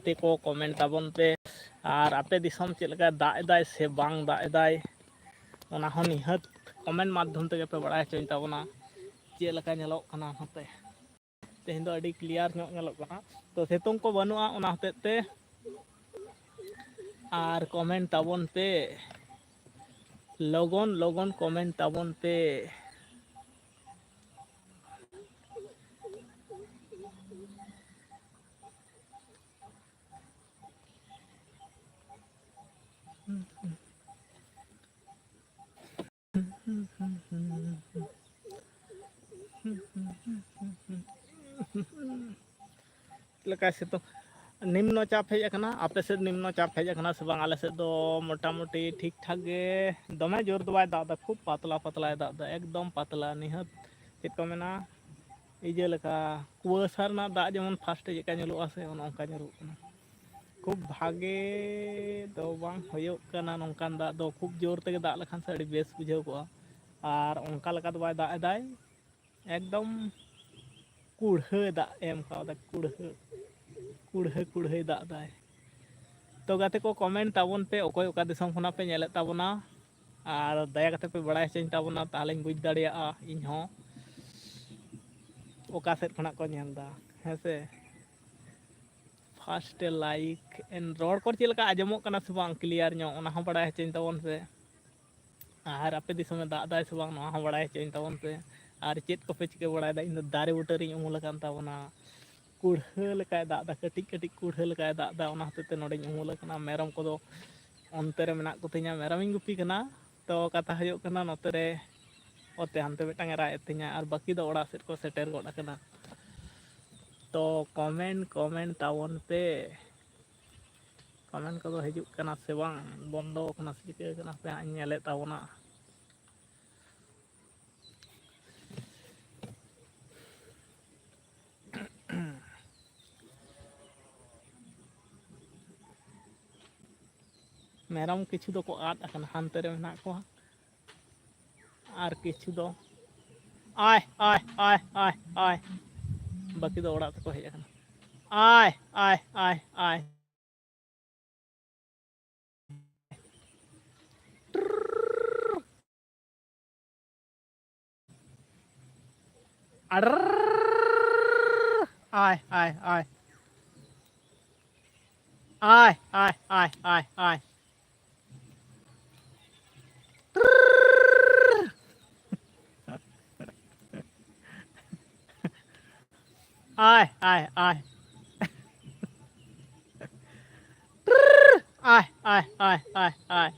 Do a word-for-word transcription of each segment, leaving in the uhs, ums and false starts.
ᱜᱟᱛᱮ ᱠᱚ, ᱠᱚᱢᱮᱱᱴ ᱛᱟᱵᱚᱱ ᱯᱮ᱾ ᱟᱨ ᱟᱯᱮ ᱫᱤᱥᱚᱢ ᱪᱮᱫ ᱞᱮᱠᱟ ᱫᱟᱜ ᱮᱫᱟᱭ ᱥᱮ ᱵᱟᱝ ᱫᱟᱜ ᱮᱫᱟᱭ, ᱚᱱᱟ ᱦᱚᱸ ᱱᱤᱦᱟᱹᱛ ᱠᱚᱢᱮᱱᱴ ᱢᱟᱫᱽᱫᱷᱚᱢ ᱛᱮᱜᱮ ᱯᱮ ᱵᱟᱲᱟᱭ ᱦᱚᱪᱚᱧ ᱛᱟᱵᱚᱱᱟ, ᱪᱮᱫ ᱞᱮᱠᱟ ᱧᱮᱞᱚᱜ ᱠᱟᱱᱟ ᱱᱚᱛᱮ᱾ ᱛᱮᱦᱮᱧ ᱫᱚ ᱟᱹᱰᱤ ᱠᱞᱤᱭᱟᱨ ᱧᱚᱜ ᱧᱮᱞᱚᱜ ᱠᱟᱱᱟ, ᱛᱚ ᱥᱤᱛᱩᱝ ᱠᱚ ᱵᱟᱹᱱᱩᱜᱼᱟ, ᱚᱱᱟ ᱦᱚᱛᱮᱡ ᱛᱮ᱾ ᱟᱨ ᱠᱚᱢᱮᱱᱴ ᱛᱟᱵᱚᱱ ᱯᱮ, ᱞᱚᱜᱚᱱ ᱞᱚᱜᱚᱱ ᱠᱚᱢᱮᱱᱴ ᱛᱟᱵᱚᱱ ᱯᱮ᱾ ᱪᱮᱫ ᱞᱮᱠᱟᱭ ᱥᱤᱛᱩᱝ? ᱱᱤᱢᱱᱚ ᱪᱟᱯ ᱦᱮᱡ ᱟᱠᱟᱱᱟ᱾ ᱟᱯᱮ ᱥᱮᱫ ᱱᱤᱢᱱᱚ ᱪᱟᱯ ᱦᱮᱡ ᱟᱠᱟᱱᱟ ᱥᱮ ᱵᱟᱝ? ᱟᱞᱮ ᱥᱮᱫ ᱫᱚ ᱢᱚᱴᱟᱢᱩᱴᱤ ᱴᱷᱤᱠ ᱴᱷᱟᱠ ᱜᱮ, ᱫᱚᱢᱮ ᱡᱳᱨ ᱫᱚ ᱵᱟᱭ ᱫᱟᱜ ᱮᱫᱟ, ᱠᱷᱩᱵ ᱯᱟᱛᱞᱟ ᱯᱟᱛᱞᱟᱭ ᱫᱟᱜ ᱮᱫᱟ, ᱮᱠᱫᱚᱢ ᱯᱟᱛᱞᱟ, ᱱᱤᱦᱟᱹᱛ ᱪᱮᱫ ᱠᱚ ᱢᱮᱱᱟ, ᱤᱭᱟᱹ ᱞᱮᱠᱟ, ᱠᱩᱣᱟᱹᱥᱟ ᱨᱮᱱᱟᱜ ᱫᱟᱜ ᱡᱮᱢᱚᱱ ᱯᱷᱟᱥᱴ ᱨᱮ ᱪᱮᱫᱠᱟ ᱧᱩᱨᱩᱜᱼᱟ ᱥᱮ, ᱚᱱᱮ ᱚᱱᱠᱟ ᱧᱩᱨᱩᱜ ᱠᱟᱱᱟ᱾ ᱠᱷᱩᱵ ᱵᱷᱟᱜᱮ ᱫᱚ ᱵᱟᱝ ᱦᱩᱭᱩᱜ ᱠᱟᱱᱟ ᱱᱚᱝᱠᱟᱱ ᱫᱟᱜ ᱫᱚ᱾ ᱠᱷᱩᱵ ᱡᱳᱨ ᱛᱮᱜᱮ ᱫᱟᱜ ᱞᱮᱠᱷᱟᱱ ᱥᱮ ᱟᱹᱰᱤ ᱵᱮᱥ ᱵᱩᱡᱷᱟᱹᱣ ᱠᱚᱜᱼᱟ, ᱟᱨ ᱚᱱᱠᱟ ᱞᱮᱠᱟ ᱫᱚ ᱵᱟᱭ ᱫᱟᱜ ᱮᱫᱟᱭ᱾ ᱮᱠᱫᱚᱢ ᱠᱩᱲᱦᱟᱹ ᱫᱟᱜ ᱮᱢ ᱠᱟᱣᱫᱟ, ᱠᱩᱲᱦᱟᱹ, ᱠᱩᱲᱦᱟᱹ, ᱠᱩᱲᱦᱟᱹᱭ ᱫᱟᱜ ᱫᱟᱭ᱾ ᱛᱚ ᱜᱟᱛᱮ ᱠᱚ, ᱠᱚᱢᱮᱱᱴ ᱛᱟᱵᱚᱱ ᱯᱮ, ᱚᱠᱚᱭ ᱚᱠᱟ ᱫᱤᱥᱚᱢ ᱠᱷᱚᱱᱟᱜ ᱯᱮ ᱧᱮᱞᱮᱫ ᱛᱟᱵᱚᱱᱟ, ᱟᱨ ᱫᱟᱭᱟ ᱠᱟᱛᱮ ᱯᱮ ᱵᱟᱲᱟᱭ ᱦᱚᱪᱚᱧ ᱛᱟᱵᱚᱱᱟ, ᱛᱟᱦᱚᱞᱮᱧ ᱵᱩᱡᱽ ᱫᱟᱲᱮᱭᱟᱜᱼᱟ ᱤᱧ ᱦᱚᱸ ᱚᱠᱟ ᱥᱮᱫ ᱠᱷᱚᱱᱟᱜ ᱠᱚ ᱧᱮᱞ ᱮᱫᱟ, ᱦᱮᱸ ᱥᱮ᱾ ᱯᱷᱟᱥᱴ ᱞᱟᱭᱤᱠ ᱮᱱ, ᱨᱚᱲ ᱠᱚ ᱪᱮᱫ ᱞᱮᱠᱟ ᱟᱸᱡᱚᱢᱚᱜ ᱠᱟᱱᱟ ᱥᱮ ᱵᱟᱝ ᱠᱞᱤᱭᱟᱨ ᱧᱚᱜ, ᱚᱱᱟ ᱦᱚᱸ ᱵᱟᱲᱟᱭ ᱦᱚᱪᱚᱧ ᱛᱟᱵᱚᱱ ᱯᱮ᱾ ᱟᱨ ᱟᱯᱮ ᱫᱤᱥᱚᱢᱮ ᱫᱟᱜ ᱮᱫᱟᱭ ᱥᱮ ᱵᱟᱝ, ᱱᱚᱣᱟ ᱦᱚᱸ ᱵᱟᱲᱟᱭ ᱦᱚᱪᱚᱧ ᱛᱟᱵᱚᱱ ᱯᱮ᱾ ᱟᱨ ᱪᱮᱫ ᱠᱚᱯᱮ ᱪᱤᱠᱟᱹ ᱵᱟᱲᱟᱭᱮᱫᱟ? ᱤᱧ ᱫᱚ ᱫᱟᱨᱮ ᱵᱩᱴᱟᱹ ᱨᱤᱧ ᱩᱢᱩᱞ ᱟᱠᱟᱱ ᱛᱟᱵᱚᱱᱟ᱾ ᱠᱩᱲᱦᱟᱹ ᱞᱮᱠᱟᱭ ᱫᱟᱜ ᱮᱫᱟ, ᱠᱟᱹᱴᱤᱡ ᱠᱟᱹᱴᱤᱡ ᱠᱩᱲᱦᱟᱹ ᱞᱮᱠᱟᱭ ᱫᱟᱜ ᱮᱫᱟ, ᱚᱱᱟ ᱦᱚᱛᱮᱡ ᱛᱮ ᱱᱚᱰᱮᱧ ᱩᱢᱩᱞ ᱟᱠᱟᱱᱟ᱾ ᱢᱮᱨᱚᱢ ᱠᱚᱫᱚ ᱚᱱᱛᱮ ᱨᱮ ᱢᱮᱱᱟᱜ ᱠᱚᱛᱤᱧᱟ, ᱢᱮᱨᱚᱢᱤᱧ ᱜᱩᱯᱤ ᱠᱟᱱᱟ᱾ ᱛᱚ ᱠᱟᱛᱷᱟ ᱦᱩᱭᱩᱜ ᱠᱟᱱᱟ, ᱱᱚᱛᱮ ᱨᱮ ᱚᱛᱮ ᱦᱟᱱᱛᱮ ᱢᱤᱫᱴᱟᱝ ᱮ ᱨᱟᱜ ᱮᱫ ᱛᱤᱧᱟ, ᱟᱨ ᱵᱟᱹᱠᱤ ᱫᱚ ᱚᱲᱟᱜ ᱥᱮᱫ ᱠᱚ ᱥᱮᱴᱮᱨ ᱜᱚᱫ ᱟᱠᱟᱱᱟ᱾ ᱛᱚ ᱠᱚᱢᱮᱱᱴ, ᱠᱚᱢᱮᱱᱴ ᱛᱟᱵᱚᱱ ᱯᱮ, ᱠᱚᱢᱮᱱᱴ ᱠᱚᱫᱚ ᱦᱤᱡᱩᱜ ᱠᱟᱱᱟ ᱥᱮ ᱵᱟᱝ, ᱵᱚᱱᱫᱚ ᱟᱠᱟᱱᱟ ᱥᱮ ᱪᱤᱠᱟᱹ ᱠᱟᱱᱟ, ᱦᱟᱯᱮ ᱦᱟᱸᱜ ᱤᱧ ᱧᱮᱞᱮᱫ ᱛᱟᱵᱚᱱᱟ᱾ ᱢᱮᱨᱚᱢ ᱠᱤᱪᱷᱩ ᱫᱚᱠᱚ ᱟᱫ ᱟᱠᱟᱱᱟ, ᱦᱟᱱᱛᱮ ᱨᱮ ᱢᱮᱱᱟᱜ ᱠᱚᱣᱟ, ᱟᱨ ᱠᱤᱪᱷᱩ ᱫᱚ ᱟᱭ, ᱟᱭ, ᱟᱭ, ᱟᱭ, ᱟᱭ, ᱵᱟᱹᱠᱤ ᱫᱚ ᱚᱲᱟᱜ ᱛᱮᱠᱚ ᱦᱮᱡ ᱟᱠᱟᱱᱟ᱾ ᱟᱭ, ᱟᱭ, ᱟᱭ, ᱟᱭ᱾ ᱟᱭ, ᱟᱭ, ᱟᱭ᱾ ᱟᱭ, ᱟᱭ, ᱟᱭ, ᱟᱭ, ᱟᱭ᱾ ᱟᱭ, ᱟᱭ, ᱟᱭ᱾ ᱟᱭ, ᱟᱭ, ᱟᱭ, ᱟᱭ, ᱟᱭ᱾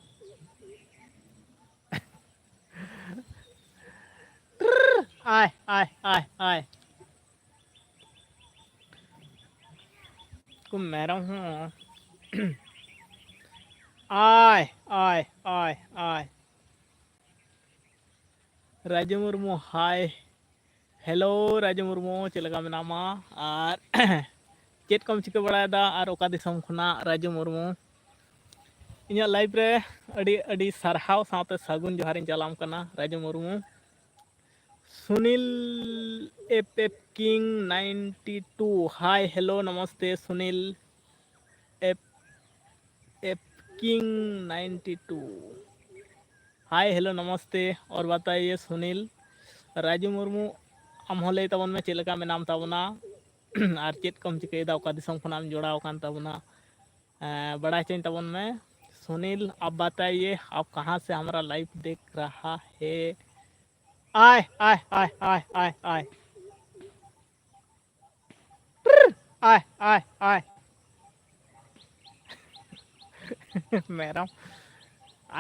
ᱟᱭ, ᱟᱭ, ᱟᱭ, ᱟᱭ᱾ ᱠᱚ ᱢᱮᱨᱚᱢ ᱦᱚᱸ᱾ ᱟᱭ, ᱟᱭ, ᱟᱭ, ᱟᱭ᱾ ᱨᱟᱡᱩ ᱢᱩᱨᱢᱩ, ᱦᱟᱭ᱾ ᱦᱮᱞᱳ, ᱨᱟᱡᱩ ᱢᱩᱨᱢᱩ, ᱪᱮᱫ ᱞᱮᱠᱟ ᱢᱮᱱᱟᱢᱟ? ᱟᱨ ᱪᱮᱫ ᱠᱚᱢ ᱪᱤᱠᱟᱹ ᱵᱟᱲᱟᱭᱮᱫᱟ? ᱟᱨ ᱚᱠᱟ ᱫᱤᱥᱚᱢ ᱠᱷᱚᱱᱟᱜ, ᱨᱟᱡᱩ ᱢᱩᱨᱢᱩ? ᱤᱧᱟᱹᱜ ᱞᱟᱭᱤᱵᱷ ᱨᱮ ᱟᱹᱰᱤ, ᱟᱹᱰᱤ ᱥᱟᱨᱦᱟᱣ ᱥᱟᱶᱛᱮ ᱥᱟᱹᱜᱩᱱ ᱡᱚᱦᱟᱨᱤᱧ ᱪᱟᱞᱟᱢ ᱠᱟᱱᱟ, Raju Murmu. Sunil F F King ninety two, hi, hello, नमस्ते, Sunil F F King ninety two। हाय, हेलो, नमस्ते। और बताइए सुनील, ᱨᱟᱡᱩ ᱢᱩᱨᱢᱩ, ᱟᱢ ᱦᱚᱸ ᱞᱟᱹᱭ ᱛᱟᱵᱚᱱ ᱢᱮ, ᱪᱮᱫ ᱞᱮᱠᱟ ᱢᱮᱱᱟᱢ ᱛᱟᱵᱚᱱᱟ ᱟᱨ ᱪᱮᱫ ᱠᱚᱢ ᱪᱤᱠᱟᱹᱭᱮᱫᱟ, ᱚᱠᱟ ᱫᱤᱥᱚᱢ ᱠᱷᱚᱱᱟᱜ ᱮᱢ ᱡᱚᱲᱟᱣ ᱟᱠᱟᱱ ᱛᱟᱵᱚᱱᱟ, ᱮᱸ, ᱵᱟᱲᱟᱭ ᱦᱚᱪᱚᱧ ᱛᱟᱵᱚᱱ ᱢᱮ᱾ सुनील, आप बताइए, आप कहाँ से हमारा लाइव देख रहा है? ᱟᱭ, ᱟᱭ, ᱟᱭ, ᱟᱭ, ᱟᱭ, ᱟᱭ᱾ ᱟᱭ, ᱟᱭ, ᱟᱭ᱾ ᱢᱮᱨᱚᱢ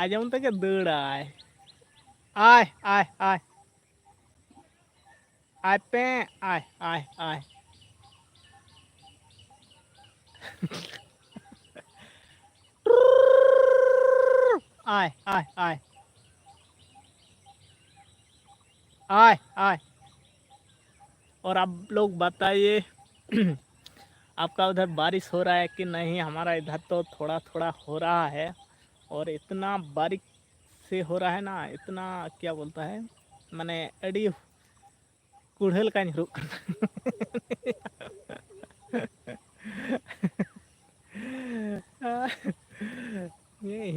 ᱟᱸᱡᱚᱢ ᱛᱮᱜᱮ ᱫᱟᱹᱲᱟᱭ᱾ ᱟᱭ, ᱟᱭ, ᱟᱭ᱾ ᱟᱭ ᱯᱮ, ᱟᱭ, ᱟᱭ, ᱟᱭ᱾ ᱟᱭ, ᱟᱭ, ᱟᱭ᱾ आय, आय। और आप लोग बताइए, आपका उधर बारिश हो रहा है कि नहीं? हमारा इधर तो थोड़ा थोड़ा हो रहा है, और इतना बारीक से हो रहा है ना, इतना, क्या बोलता है, ᱢᱟᱱᱮ ᱟᱹᱰᱤ ᱠᱩᱲᱦᱟᱹ ᱞᱮᱠᱟ ᱧᱩᱨᱩᱜ ᱠᱟᱱᱟ᱾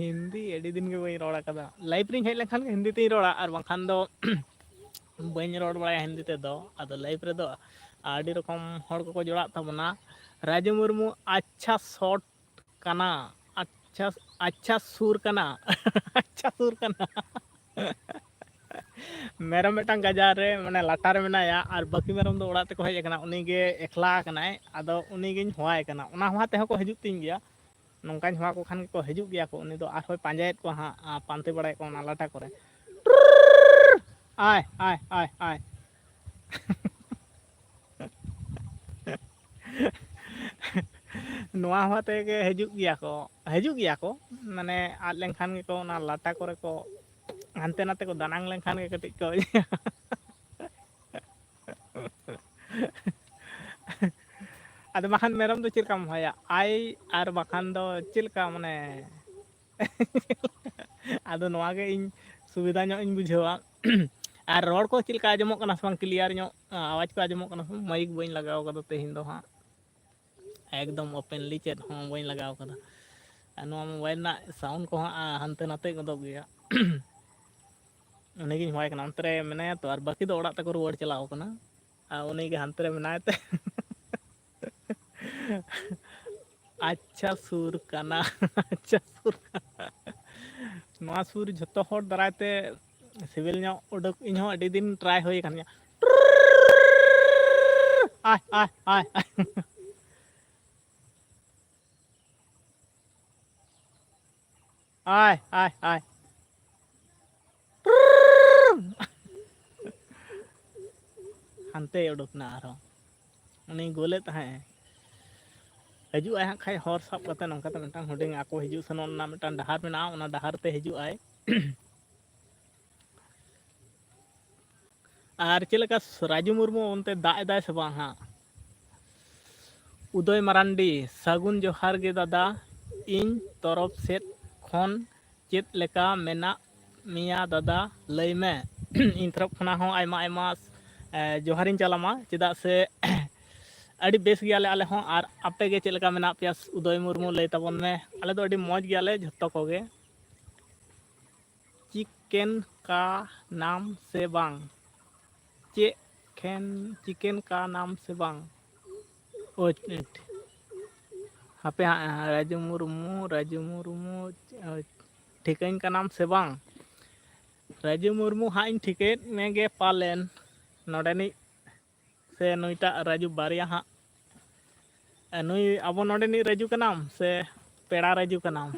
ᱦᱤᱱᱫᱤ ᱟᱹᱰᱤ ᱫᱤᱱ ᱜᱮ ᱵᱟᱹᱧ ᱨᱚᱲ ᱟᱠᱟᱫᱟ᱾ ᱞᱟᱭᱤᱵᱷ ᱨᱤᱧ ᱦᱮᱡ ᱞᱮᱱᱠᱷᱟᱱ ᱜᱮ ᱦᱤᱱᱫᱤ ᱛᱤᱧ ᱨᱚᱲᱟ, ᱟᱨ ᱵᱟᱝᱠᱷᱟᱱ ᱫᱚ ᱵᱟᱹᱧ ᱨᱚᱲ ᱵᱟᱲᱟᱭᱟ ᱦᱤᱱᱫᱤ ᱛᱮᱫᱚ᱾ ᱟᱫᱚ ᱞᱟᱭᱤᱵᱷ ᱨᱮᱫᱚ ᱟᱹᱰᱤ ᱨᱚᱠᱚᱢ ᱦᱚᱲ ᱠᱚᱠᱚ ᱡᱚᱲᱟᱜ ᱛᱟᱵᱚᱱᱟ᱾ ᱨᱟᱡᱩ ᱢᱩᱨᱢᱩ, ᱟᱪᱪᱷᱟ ᱥᱚᱴ ᱠᱟᱱᱟ, ᱟᱪᱪᱷᱟ, ᱟᱪᱪᱷᱟ ᱥᱩᱨ ᱠᱟᱱᱟ᱾ ᱟᱪᱪᱷᱟ ᱥᱩᱨ ᱠᱟᱱᱟ᱾ ᱢᱮᱨᱚᱢ ᱢᱤᱫᱴᱟᱝ ᱜᱟᱡᱟᱲ ᱨᱮ, ᱢᱟᱱᱮ ᱞᱟᱴᱟ ᱨᱮ ᱢᱮᱱᱟᱭᱟ, ᱟᱨ ᱵᱟᱹᱠᱤ ᱢᱮᱨᱚᱢ ᱫᱚ ᱚᱲᱟᱜ ᱛᱮᱠᱚ ᱦᱮᱡ ᱟᱠᱟᱱᱟ᱾ ᱩᱱᱤ ᱜᱮ ᱮᱠᱞᱟ ᱟᱠᱟᱱᱟᱭ᱾ ᱟᱫᱚ ᱩᱱᱤ ᱜᱤᱧ ᱦᱚᱦᱚᱣᱟᱭ ᱠᱟᱱᱟ, ᱚᱱᱟ ᱦᱚᱦᱚ ᱛᱮᱦᱚᱸ ᱠᱚ ᱦᱤᱡᱩᱜ ᱛᱤᱧ ᱜᱮᱭᱟ᱾ ᱱᱚᱝᱠᱟᱧ ᱦᱚᱦᱚ ᱟᱠᱚ ᱠᱷᱟᱱ ᱜᱮᱠᱚ ᱦᱤᱡᱩᱜ ᱜᱮᱭᱟ ᱠᱚ᱾ ᱩᱱᱤ ᱫᱚ ᱟᱨᱦᱚᱸᱭ ᱯᱟᱸᱡᱟᱭᱮᱫ ᱠᱚᱣᱟ ᱦᱟᱸᱜ, ᱟᱨ ᱯᱟᱱᱛᱮ ᱵᱟᱲᱟᱭᱮᱫ ᱠᱚᱣᱟ ᱚᱱᱟ ᱞᱟᱴᱟ ᱠᱚᱨᱮ᱾ ᱟᱭ, ᱟᱭ, ᱟᱭ, ᱟᱭ᱾ ᱱᱚᱣᱟ ᱦᱚᱦᱚ ᱛᱮᱜᱮ ᱦᱤᱡᱩᱜ ᱜᱮᱭᱟ ᱠᱚ, ᱦᱤᱡᱩᱜ ᱜᱮᱭᱟ ᱠᱚ, ᱢᱟᱱᱮ ᱟᱫ ᱞᱮᱱᱠᱷᱟᱱ ᱜᱮᱠᱚ ᱚᱱᱟ ᱞᱟᱴᱟ ᱠᱚᱨᱮ ᱠᱚ ᱦᱟᱱᱛᱮ ᱱᱟᱛᱮ ᱠᱚ ᱫᱟᱱᱟᱝ ᱞᱮᱱᱠᱷᱟᱱ ᱜᱮ ᱠᱟᱹᱴᱤᱡ ᱠᱚ᱾ ᱟᱫᱚ ᱵᱟᱠᱷᱟᱱ ᱢᱮᱨᱚᱢ ᱫᱚ ᱪᱮᱫ ᱞᱮᱠᱟᱢ ᱦᱚᱦᱚᱭᱟ? ᱟᱭ, ᱟᱨ ᱵᱟᱠᱷᱟᱱ ᱫᱚ ᱪᱮᱫ ᱞᱮᱠᱟ, ᱢᱟᱱᱮ? ᱟᱫᱚ ᱱᱚᱣᱟ ᱜᱮ ᱤᱧ ᱥᱩᱵᱤᱫᱷᱟ ᱧᱚᱜ ᱤᱧ ᱵᱩᱡᱷᱟᱹᱣᱟ᱾ ᱟᱨ ᱨᱚᱲ ᱠᱚ ᱪᱮᱫ ᱞᱮᱠᱟ ᱟᱸᱡᱚᱢᱚᱜ ᱠᱟᱱᱟ ᱥᱮ ᱵᱟᱝ, ᱠᱞᱤᱭᱟᱨ ᱧᱚᱜ ᱟᱣᱟᱡᱽ ᱠᱚ ᱟᱸᱡᱚᱢᱚᱜ ᱠᱟᱱᱟ ᱥᱮ ᱵᱟᱝ? ᱢᱟᱭᱤᱠ ᱵᱟᱹᱧ ᱞᱟᱜᱟᱣ ᱠᱟᱫᱟ ᱛᱮᱦᱮᱧ ᱫᱚ ᱦᱟᱸᱜ, ᱮᱠᱫᱚᱢ ᱳᱯᱮᱱᱞᱤ ᱪᱮᱫ ᱦᱚᱸ ᱵᱟᱹᱧ ᱞᱟᱜᱟᱣ ᱠᱟᱫᱟ᱾ ᱟᱨ ᱱᱚᱣᱟ ᱢᱳᱵᱟᱭᱤᱞ ᱨᱮᱱᱟᱜ ᱥᱟᱣᱩᱱᱰ ᱠᱚᱦᱚᱸ ᱟ-, ᱦᱟᱱᱛᱮ ᱱᱟᱛᱮ ᱜᱚᱫᱚᱜ ᱜᱮᱭᱟ᱾ ᱩᱱᱤᱜᱤᱧ ᱦᱚᱦᱚᱣᱟᱭ ᱠᱟᱱᱟ, ᱚᱱᱛᱮ ᱨᱮ ᱢᱮᱱᱟᱭᱟ ᱛᱚ, ᱟᱨ ᱵᱟᱹᱠᱤ ᱫᱚ ᱚᱲᱟᱜ ᱛᱮᱠᱚ ᱨᱩᱣᱟᱹᱲ ᱪᱟᱞᱟᱣ ᱠᱟᱱᱟ᱾ ᱟᱨ ᱩᱱᱤᱜᱮ ᱦᱟᱱᱛᱮ ᱨᱮ ᱢᱮᱱᱟᱭ ᱛᱮ᱾ ᱟᱪᱪᱷᱟ ᱥᱩᱨ ᱠᱟᱱᱟ᱾ ᱟᱪᱪᱷᱟ ᱥᱩᱨ ᱠᱟᱱᱟ᱾ ᱱᱚᱣᱟ ᱥᱩᱨ ᱡᱷᱚᱛᱚ ᱦᱚᱲ ᱫᱟᱨᱟᱭ ᱛᱮ ᱥᱤᱵᱤᱞ ᱧᱚᱜ ᱩᱰᱩᱠ, ᱤᱧ ᱦᱚᱸ ᱟᱹᱰᱤ ᱫᱤᱱ ᱴᱨᱟᱭ ᱦᱩᱭ ᱟᱠᱟᱱ ᱜᱮᱭᱟ᱾ ᱟᱭ, ᱟᱭ, ᱟᱭ, ᱟᱭ᱾ ᱟᱭ, ᱟᱭ, ᱟᱭ᱾ ᱦᱟᱱᱛᱮᱭ ᱩᱰᱩᱠ ᱱᱟ ᱟᱨᱦᱚᱸ᱾ ᱩᱱᱤ ᱜᱳᱞᱮᱫ ᱛᱟᱦᱮᱸᱫ᱾ ᱦᱤᱡᱩᱜ ᱟᱭ ᱦᱟᱸᱜ ᱠᱷᱟᱡ ᱦᱚᱨ ᱥᱟᱵ ᱠᱟᱛᱮ, ᱱᱚᱝᱠᱟᱛᱮ ᱢᱤᱫᱴᱟᱝ ᱦᱩᱰᱤᱧ ᱟᱠᱚ ᱦᱤᱡᱩᱜ ᱥᱮᱱᱚᱜ ᱨᱮᱱᱟᱜ ᱢᱤᱫᱴᱟᱝ ᱰᱟᱦᱟᱨ ᱢᱮᱱᱟᱜᱼᱟ, ᱚᱱᱟ ᱰᱟᱦᱟᱨ ᱛᱮ ᱦᱤᱡᱩᱜ ᱟᱭ᱾ ᱟᱨ ᱪᱮᱫ ᱞᱮᱠᱟ ᱨᱟᱡᱩ ᱢᱩᱨᱢᱩ ᱚᱱᱛᱮ ᱫᱟᱜ ᱮᱫᱟᱭ ᱥᱮ ᱵᱟᱝ ᱦᱟᱸᱜ? ᱩᱫᱚᱭ ᱢᱟᱨᱟᱱᱰᱤ, ᱥᱟᱹᱜᱩᱱ ᱡᱚᱦᱟᱨ ᱜᱮ ᱫᱟᱫᱟ, ᱤᱧ ᱛᱚᱨᱚᱯ ᱥᱮᱫ ᱠᱷᱚᱱ ᱪᱮᱫ ᱞᱮᱠᱟ ᱢᱮᱱᱟᱜ ᱢᱮᱭᱟ ᱫᱟᱫᱟ, ᱞᱟᱹᱭ ᱢᱮ᱾ ᱤᱧ ᱛᱚᱨᱚᱯ ᱠᱷᱚᱱᱟᱜ ᱦᱚᱸ ᱟᱭᱢᱟ ᱟᱭᱢᱟ, ᱮ, ᱡᱚᱦᱟᱨᱤᱧ ᱪᱟᱞᱟᱢᱟ, ᱪᱮᱫᱟᱜ ᱥᱮ ᱟᱹᱰᱤ ᱵᱮᱥ ᱜᱮᱭᱟᱞᱮ ᱟᱞᱮ ᱦᱚᱸ᱾ ᱟᱨ ᱟᱯᱮ ᱜᱮ ᱪᱮᱫ ᱞᱮᱠᱟ ᱢᱮᱱᱟᱜ ᱯᱮᱭᱟ? ᱩᱫᱚᱭ ᱢᱩᱨᱢᱩ, ᱞᱟᱹᱭ ᱛᱟᱵᱚᱱ ᱢᱮ᱾ ᱟᱞᱮ ᱫᱚ ᱟᱹᱰᱤ ᱢᱚᱡᱽ ᱜᱮᱭᱟᱞᱮ ᱡᱷᱚᱛᱚ ᱠᱚᱜᱮ᱾ ᱪᱤᱠᱮᱱ ᱠᱟ ᱱᱟᱢ ᱥᱮ ᱵᱟᱝ? ᱪᱮᱫ ᱠᱷᱮᱱ ᱪᱤᱠᱮᱱ ᱠᱟ ᱱᱟᱢ ᱥᱮ ᱵᱟᱝ? ᱳᱭ, ᱦᱟᱯᱮ ᱦᱟᱸᱜ, ᱨᱟᱡᱩ ᱢᱩᱨᱢᱩ, ᱨᱟᱡᱩ ᱢᱩᱨᱢᱩ, ᱳᱭ, ᱴᱷᱤᱠᱟᱹᱧ ᱠᱟᱱᱟᱢ ᱥᱮ ᱵᱟᱝ? ᱨᱟᱡᱩ ᱢᱩᱨᱢᱩ ᱦᱟᱸᱜ ᱤᱧ ᱴᱷᱤᱠᱟᱹᱭᱮᱫ ᱢᱮᱜᱮ ᱯᱟᱞᱮᱱ, ᱱᱚᱰᱮᱱᱤᱡ ᱥᱮ ᱱᱩᱭᱴᱟᱜ ᱨᱟᱡᱩ ᱵᱟᱨᱭᱟ ᱦᱟᱸᱜ᱾ ᱮ, ᱱᱩᱭ ᱟᱵᱚ ᱱᱚᱰᱮᱱᱤᱡ ᱨᱟᱡᱩ ᱠᱟᱱᱟᱢ ᱥᱮ ᱯᱮᱲᱟ ᱨᱟᱡᱩ ᱠᱟᱱᱟᱢ?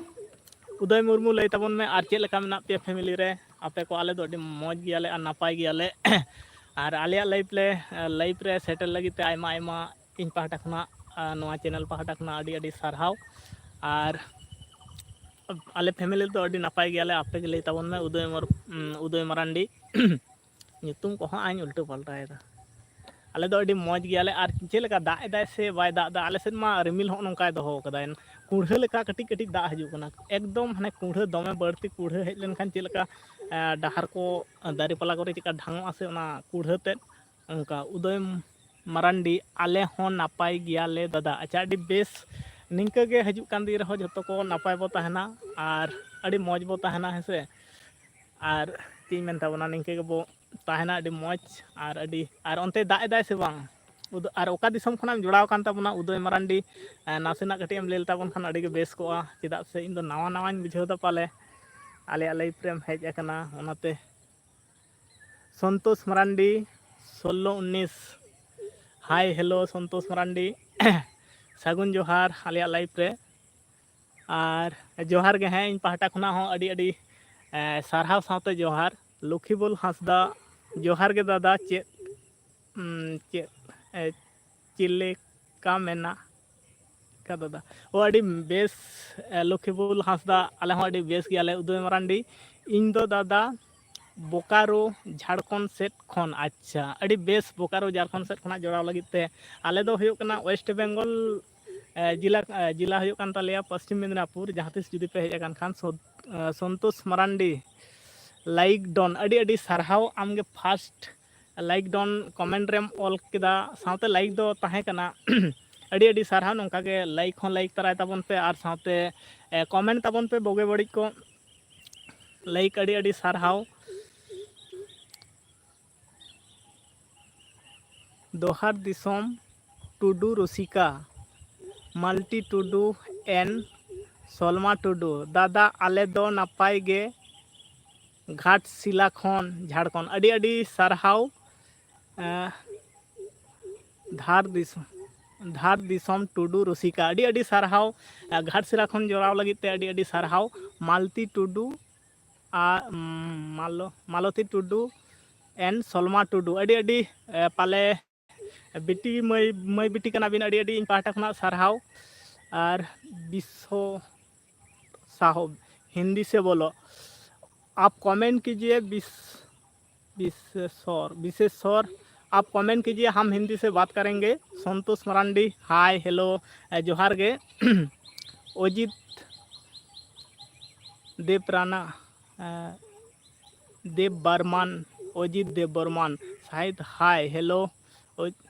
ᱩᱫᱚᱭ ᱢᱩᱨᱢᱩ, ᱞᱟᱹᱭ ᱛᱟᱵᱚᱱ ᱢᱮ, ᱟᱨ ᱪᱮᱫ ᱞᱮᱠᱟ ᱢᱮᱱᱟᱜ ᱯᱮᱭᱟ ᱯᱷᱮᱢᱤᱞᱤ ᱨᱮ ᱟᱯᱮ ᱠᱚ? ᱟᱞᱮ ᱫᱚ ᱟᱹᱰᱤ ᱢᱚᱡᱽ ᱜᱮᱭᱟᱞᱮ ᱟᱨ ᱱᱟᱯᱟᱭ ᱜᱮᱭᱟᱞᱮ᱾ ᱟᱨ ᱟᱞᱮᱭᱟᱜ ᱞᱟᱭᱤᱯᱷ ᱞᱮ, ᱞᱟᱭᱤᱯᱷ ᱨᱮ ᱥᱮᱴᱮᱨ ᱞᱟᱹᱜᱤᱫ ᱛᱮ ᱟᱭᱢᱟ ᱟᱭᱢᱟ ᱤᱧ ᱯᱟᱦᱴᱟ ᱠᱷᱚᱱᱟᱜ, ᱟᱨ ᱱᱚᱣᱟ ᱪᱮᱱᱮᱞ ᱯᱟᱦᱴᱟ ᱠᱷᱚᱱᱟᱜ ᱟᱹᱰᱤ ᱟᱹᱰᱤ ᱥᱟᱨᱦᱟᱣ᱾ ᱟᱨ ᱟᱞᱮ ᱯᱷᱮᱢᱤᱞᱤ ᱫᱚ ᱟᱹᱰᱤ ᱱᱟᱯᱟᱭ ᱜᱮᱭᱟᱞᱮ᱾ ᱟᱯᱮ ᱜᱮ ᱞᱟᱹᱭ ᱛᱟᱵᱚᱱ ᱢᱮ, ᱩᱫᱚᱭ ᱢᱚᱨ-, ᱩᱫᱚᱭ ᱢᱟᱨᱟᱱᱰᱤ᱾ ᱧᱩᱛᱩᱢ ᱠᱚᱦᱚᱸ ᱟᱧ ᱩᱞᱴᱟᱹ ᱯᱟᱞᱴᱟᱭᱮᱫᱟ᱾ ᱟᱞᱮ ᱫᱚ ᱟᱹᱰᱤ ᱢᱚᱡᱽ ᱜᱮᱭᱟᱞᱮ᱾ ᱟᱨ ᱪᱮᱫ ᱞᱮᱠᱟ ᱫᱟᱜ ᱮᱫᱟᱭ ᱥᱮ ᱵᱟᱭ ᱫᱟᱜ ᱮᱫᱟ, ᱟᱞᱮ ᱥᱮᱫ ᱢᱟ ᱨᱤᱢᱤᱞ ᱦᱚᱸᱜᱼᱚ ᱱᱚᱝᱠᱟᱭ ᱫᱚᱦᱚ ᱠᱟᱫᱟᱭ᱾ ᱠᱩᱲᱦᱟᱹ ᱞᱮᱠᱟ ᱠᱟᱹᱴᱤᱡ ᱠᱟᱹᱴᱤᱡ ᱫᱟᱜ ᱦᱤᱡᱩᱜ ᱠᱟᱱᱟ᱾ ᱮᱠᱫᱚᱢ ᱦᱟᱱᱮ ᱠᱩᱲᱦᱟᱹ ᱫᱚᱢᱮ ᱵᱟᱹᱲᱛᱤ ᱠᱩᱲᱦᱟᱹ ᱦᱮᱡ ᱞᱮᱱᱠᱷᱟᱱ ᱪᱮᱫ ᱞᱮᱠᱟ, ᱮ, ᱰᱟᱦᱟᱨ ᱠᱚ, ᱫᱟᱨᱮ ᱯᱟᱞᱟ ᱠᱚᱨᱮ ᱪᱮᱫ ᱞᱮᱠᱟ ᱰᱷᱟᱝᱚᱜᱼᱟ ᱥᱮ, ᱚᱱᱟ ᱠᱩᱲᱦᱟᱹ ᱛᱮᱫ ᱚᱱᱠᱟ᱾ ᱩᱫᱚᱭ ᱢᱟᱨᱟᱱᱰᱤ, ᱟᱞᱮ ᱦᱚᱸ ᱱᱟᱯᱟᱭ ᱜᱮᱭᱟᱞᱮ ᱫᱟᱫᱟ᱾ ᱟᱪᱪᱷᱟ, ᱟᱹᱰᱤ ᱵᱮᱥ᱾ ᱱᱤᱝᱠᱟᱹ ᱜᱮ ᱦᱤᱡᱩᱜ ᱠᱟᱱ ᱫᱤᱱ ᱨᱮᱦᱚᱸ ᱡᱷᱚᱛᱚ ᱠᱚ ᱱᱟᱯᱟᱭ ᱵᱚ ᱛᱟᱦᱮᱱᱟ ᱟᱨ ᱟᱹᱰᱤ ᱢᱚᱡᱽ ᱵᱚ ᱛᱟᱦᱮᱱᱟ, ᱦᱮᱸ ᱥᱮ᱾ ᱟᱨ ᱪᱮᱫ ᱤᱧ ᱢᱮᱱ ᱛᱟᱵᱚᱱᱟ, ᱱᱤᱝᱠᱟᱹ ᱜᱮᱵᱚ ᱛᱟᱦᱮᱱᱟ ᱟᱹᱰᱤ ᱢᱚᱡᱽ᱾ ᱟᱨ ᱟᱹᱰᱤ, ᱟᱨ ᱚᱱᱛᱮ ᱫᱟᱜ ᱮᱫᱟᱭ ᱥᱮ ᱵᱟᱝ? ᱩᱫ-, ᱟᱨ ᱚᱠᱟ ᱫᱤᱥᱚᱢ ᱠᱷᱚᱱᱟᱜ ᱮᱢ ᱡᱚᱲᱟᱣ ᱟᱠᱟᱱ ᱛᱟᱵᱚᱱᱟ ᱩᱫᱚᱭ ᱢᱟᱨᱟᱱᱰᱤ? ᱮ, ᱱᱟᱥᱮᱱᱟᱜ ᱠᱟᱹᱴᱤᱡ ᱮᱢ ᱞᱟᱹᱭ ᱞᱮᱛᱟᱵᱚᱱ ᱠᱷᱟᱱ ᱟᱹᱰᱤ ᱜᱮ ᱵᱮᱥ ᱠᱚᱜᱼᱟ, ᱪᱮᱫᱟᱜ ᱥᱮ ᱤᱧ ᱫᱚ ᱱᱟᱣᱟ ᱱᱟᱣᱟᱧ ᱵᱩᱡᱷᱟᱹᱣ ᱮᱫᱟ ᱯᱟᱞᱮ ᱟᱞᱮᱭᱟᱜ ᱞᱟᱭᱤᱯᱷ ᱨᱮᱢ ᱦᱮᱡ ᱟᱠᱟᱱᱟ, ᱚᱱᱟᱛᱮ᱾ ᱥᱚᱱᱛᱳᱥ ᱢᱟᱨᱟᱱᱰᱤ, ᱥᱳᱞᱞᱳ ᱩᱱᱤᱥ᱾ ᱦᱟᱭ, ᱦᱮᱞᱳ, ᱥᱚᱱᱛᱳᱥ ᱢᱟᱨᱟᱱᱰᱤ᱾ ᱥᱟᱹᱜᱩᱱ ᱡᱚᱦᱟᱨ ᱟᱞᱮᱭᱟᱜ ᱞᱟᱭᱤᱯᱷ ᱨᱮ᱾ ᱟᱨ ᱡᱚᱦᱟᱨ ᱜᱮ, ᱦᱮᱸ, ᱤᱧ ᱯᱟᱦᱴᱟ ᱠᱷᱚᱱᱟᱜ ᱦᱚᱸ ᱟᱹᱰᱤ ᱟᱹᱰᱤ, ᱮ, ᱥᱟᱨᱦᱟᱣ ᱥᱟᱶᱛᱮ ᱡᱚᱦᱟᱨ᱾ ᱞᱚᱠᱠᱷᱤᱵᱚᱞ ᱦᱟᱸᱥᱫᱟ, ᱡᱚᱦᱟᱨ ᱜᱮ ᱫᱟᱫᱟ᱾ ᱪᱮᱫ, ᱩᱢ, ᱪᱮᱫ, ᱮ, ᱪᱮᱫ ᱞᱮᱠᱟ ᱢᱮᱱᱟᱜ ᱠᱟᱫᱟ ᱫᱟᱫᱟ? ᱳ, ᱟᱹᱰᱤ ᱵᱮᱥ, ᱮ, ᱞᱚᱠᱠᱷᱤᱵᱚᱞ ᱦᱟᱸᱥᱫᱟ, ᱟᱞᱮ ᱦᱚᱸ ᱟᱹᱰᱤ ᱵᱮᱥ ᱜᱮᱭᱟᱞᱮ᱾ ᱩᱫᱚᱭ ᱢᱟᱨᱟᱱᱰᱤ, ᱤᱧ ᱫᱚ ᱫᱟᱫᱟ ᱵᱳᱠᱟᱨᱳ ᱡᱷᱟᱲᱠᱷᱚᱸᱰ ᱥᱮᱫ ᱠᱷᱚᱱ᱾ ᱟᱪᱪᱷᱟ, ᱟᱹᱰᱤ ᱵᱮᱥ, ᱵᱳᱠᱟᱨᱳ ᱡᱷᱟᱲᱠᱷᱚᱸᱰ ᱥᱮᱫ ᱠᱷᱚᱱᱟᱜ ᱡᱚᱲᱟᱣ ᱞᱟᱹᱜᱤᱫ ᱛᱮ᱾ ᱟᱞᱮ ᱫᱚ ᱦᱩᱭᱩᱜ ᱠᱟᱱᱟ ᱳᱭᱮᱥᱴ ᱵᱮᱝᱜᱚᱞ, ᱮ, ᱡᱮᱞᱟ, ᱮ, ᱡᱮᱞᱟ ᱦᱩᱭᱩᱜ ᱠᱟᱱ ᱛᱟᱞᱮᱭᱟ ᱯᱚᱥᱪᱤᱢ ᱢᱮᱫᱽᱱᱟᱯᱩᱨ᱾ ᱡᱟᱦᱟᱸ ᱛᱤᱥ ᱡᱩᱫᱤ ᱯᱮ ᱦᱮᱡ ᱟᱠᱟᱱ ᱠᱷᱟᱱ, ᱥᱚ-, ᱮ, ᱥᱚᱱᱛᱳᱥ ᱢᱟᱨᱟᱱᱰᱤ, ᱞᱟᱭᱤᱠ ᱰᱚᱱ, ᱟᱹᱰᱤ ᱟᱹᱰᱤ ᱥᱟᱨᱦᱟᱣ, ᱟᱢᱜᱮ ᱯᱷᱟᱥᱴ ᱞᱟᱭᱤᱠ ᱰᱚᱱ ᱠᱚᱢᱮᱱᱴ ᱨᱮᱢ ᱚᱞ ᱠᱮᱫᱟ, ᱥᱟᱶᱛᱮ ᱞᱟᱭᱤᱠ ᱫᱚ ᱛᱟᱦᱮᱸ ᱠᱟᱱᱟ᱾ ᱟᱹᱰᱤ ᱟᱹᱰᱤ ᱥᱟᱨᱦᱟᱣ, ᱱᱚᱝᱠᱟ ᱜᱮ ᱞᱟᱭᱤᱠ ᱦᱚᱸ ᱞᱟᱭᱤᱠ ᱛᱟᱨᱟᱭ ᱛᱟᱵᱚᱱ ᱯᱮ, ᱟᱨ ᱥᱟᱶᱛᱮ ᱠᱚᱢᱮᱱᱴ ᱛᱟᱵᱚᱱ ᱯᱮ ᱵᱩᱜᱤ ᱵᱟᱹᱲᱤᱡ ᱠᱚ᱾ ᱞᱟᱭᱤᱠ ᱟᱹᱰᱤ ᱟᱹᱰᱤ ᱥᱟᱨᱦᱟᱣ᱾ ᱫᱚᱦᱟᱨ ᱫᱤᱥᱚᱢ ᱴᱩᱰᱩ ᱨᱩᱥᱤᱠᱟ, ᱢᱟᱞᱴᱤ ᱴᱩᱰᱩ and ᱥᱚᱞᱢᱟ ᱴᱩᱰᱩ᱾ ᱫᱟᱫᱟ, ᱟᱞᱮ ᱫᱚ ᱱᱟᱯᱟᱭ ᱜᱮ, ᱜᱷᱟᱴᱥᱤᱞᱟ ᱠᱷᱚᱱ, ᱡᱷᱟᱲᱠᱷᱚᱸᱰ᱾ ᱟᱹᱰᱤ ᱟᱹᱰᱤ ᱥᱟᱨᱦᱟᱣ᱾ ᱮᱸ, ᱫᱷᱟᱨ ᱫᱤᱥᱚᱢ, ᱫᱷᱟᱨ ᱫᱤᱥᱚᱢ ᱴᱩᱰᱩ ᱨᱩᱥᱤᱠᱟ, ᱟᱹᱰᱤ ᱟᱹᱰᱤ ᱥᱟᱨᱦᱟᱣ᱾ ᱮᱸ, ᱜᱷᱟᱴᱥᱤᱞᱟ ᱠᱷᱚᱱ ᱡᱚᱲᱟᱣ ᱞᱟᱹᱜᱤᱫ ᱛᱮ ᱟᱹᱰᱤ ᱟᱹᱰᱤ ᱥᱟᱨᱦᱟᱣ᱾ ᱢᱟᱞᱛᱤ ᱴᱩᱰᱩ ᱟᱨ, ᱩᱢ, ᱢᱟᱞᱚ-, ᱢᱟᱞᱚᱛᱤ ᱴᱩᱰᱩ and ᱥᱚᱞᱢᱟ ᱴᱩᱰᱩ, ᱟᱹᱰᱤ ᱟᱹᱰᱤ, ᱮᱸ, ᱯᱟᱞᱮ ᱵᱤᱴᱤ ᱢᱟᱹᱭ, ᱢᱟᱹᱭ ᱵᱤᱴᱤ ᱠᱟᱱᱟ ᱵᱤᱱ, ᱟᱹᱰᱤ ᱟᱹᱰᱤ ᱤᱧ ᱯᱟᱦᱴᱟ ᱠᱷᱚᱱᱟᱜ ᱥᱟᱨᱦᱟᱣ᱾ ᱟᱨ ᱵᱤᱥᱥᱚ ᱥᱟᱦᱚ, ᱦᱤᱱᱫᱤ ᱥᱮ ᱵᱚᱞᱚ, ᱟᱯ ᱠᱚᱢᱮᱱᱴ ᱠᱤᱡᱤᱭᱮ ᱵᱤᱥ-, ᱵᱤᱥᱮᱥᱚᱨ, ᱵᱤᱥᱮᱥᱚᱨ, ᱟᱯ ᱠᱚᱢᱮᱱᱴ ᱠᱤᱡᱤᱭᱮ, ᱦᱟᱢ ᱦᱤᱱᱫᱤ ᱥᱮ ᱵᱟᱛ ᱠᱟᱨᱮᱝᱜᱮ᱾ ᱥᱚᱱᱛᱳᱥ ᱢᱟᱨᱟᱱᱰᱤ, ᱦᱟᱭ, ᱦᱮᱞᱳ, ᱮ, ᱡᱚᱦᱟᱨ ᱜᱮ᱾ ᱚᱡᱤᱛ ᱫᱮᱵᱽ ᱨᱟᱱᱟ, ᱮ, ᱫᱮᱵᱽ ᱵᱟᱨᱢᱟᱱ, ᱚᱡᱤᱛ ᱫᱮᱵᱽ ᱵᱚᱨᱢᱟᱱ, ᱥᱟᱦᱤᱫ, ᱦᱟᱭ, ᱦᱮᱞᱳ, ᱚᱡ-,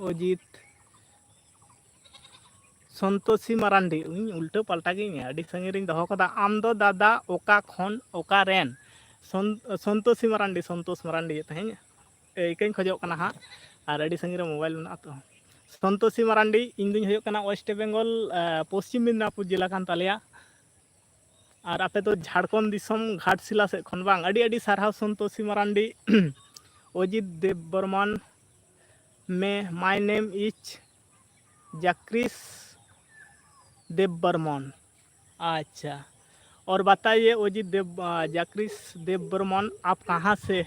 ᱚᱡᱤᱛ, ᱥᱚᱱᱛᱳᱥᱤ ᱢᱟᱨᱟᱱᱰᱤ, ᱤᱧ ᱩᱞᱴᱟᱹ ᱯᱟᱞᱴᱟ ᱜᱤᱧ ᱟᱹᱰᱤ ᱥᱟᱺᱜᱤᱧ ᱨᱤᱧ ᱫᱚᱦᱚ ᱠᱟᱫᱟ᱾ ᱟᱢ ᱫᱚ ᱫᱟᱫᱟ ᱚᱠᱟ ᱠᱷᱚᱱ ᱚᱠᱟ ᱨᱮᱱ? ᱥᱚᱱ-, ᱥᱚᱱᱛᱳᱥᱤ ᱢᱟᱨᱟᱱᱰᱤ, ᱥᱚᱱᱛᱳᱥ ᱢᱟᱨᱟᱱᱰᱤ ᱛᱟᱦᱮᱸᱧ, ᱮ, ᱤᱠᱟᱹᱧ ᱠᱷᱚᱡᱚᱜ ᱠᱟᱱᱟ ᱦᱟᱸᱜ, ᱟᱨ ᱟᱹᱰᱤ ᱥᱟᱺᱜᱤᱧ ᱨᱮ ᱢᱳᱵᱟᱭᱤᱞ ᱢᱮᱱᱟᱜᱼᱟ ᱛᱚ᱾ ᱥᱚᱱᱛᱳᱥᱤ ᱢᱟᱨᱟᱱᱰᱤ, ᱤᱧ ᱫᱩᱧ ᱦᱩᱭᱩᱜ ᱠᱟᱱᱟ ᱳᱭᱮᱥᱴ ᱵᱮᱝᱜᱚᱞ, ᱮ, ᱯᱚᱥᱪᱤᱢ ᱢᱮᱫᱽᱱᱟᱯᱩᱨ ᱡᱮᱞᱟ ᱠᱟᱱ ᱛᱟᱞᱮᱭᱟ᱾ ᱟᱨ ᱟᱯᱮ ᱫᱚ ᱡᱷᱟᱲᱠᱷᱚᱸᱰ ᱫᱤᱥᱚᱢ ᱜᱷᱟᱴᱥᱤᱞᱟ ᱥᱮᱫ ᱠᱷᱚᱱ ᱵᱟᱝ? ᱟᱹᱰᱤ ᱟᱹᱰᱤ ᱥᱟᱨᱦᱟᱣ ᱥᱚᱱᱛᱳᱥᱤ ᱢᱟᱨᱟᱱᱰᱤ, ᱚᱡᱤᱛ ᱫᱮᱵᱽ ᱵᱚᱨᱢᱟᱱ, ᱢᱮ, my name is ᱡᱟᱠᱨᱤᱥ ᱫᱮᱵᱽ ᱵᱚᱨᱢᱚᱱ᱾ अच्छा, और बताइए अजीत देव, अ, जाकृष देव बर्मन, आप कहाँ से,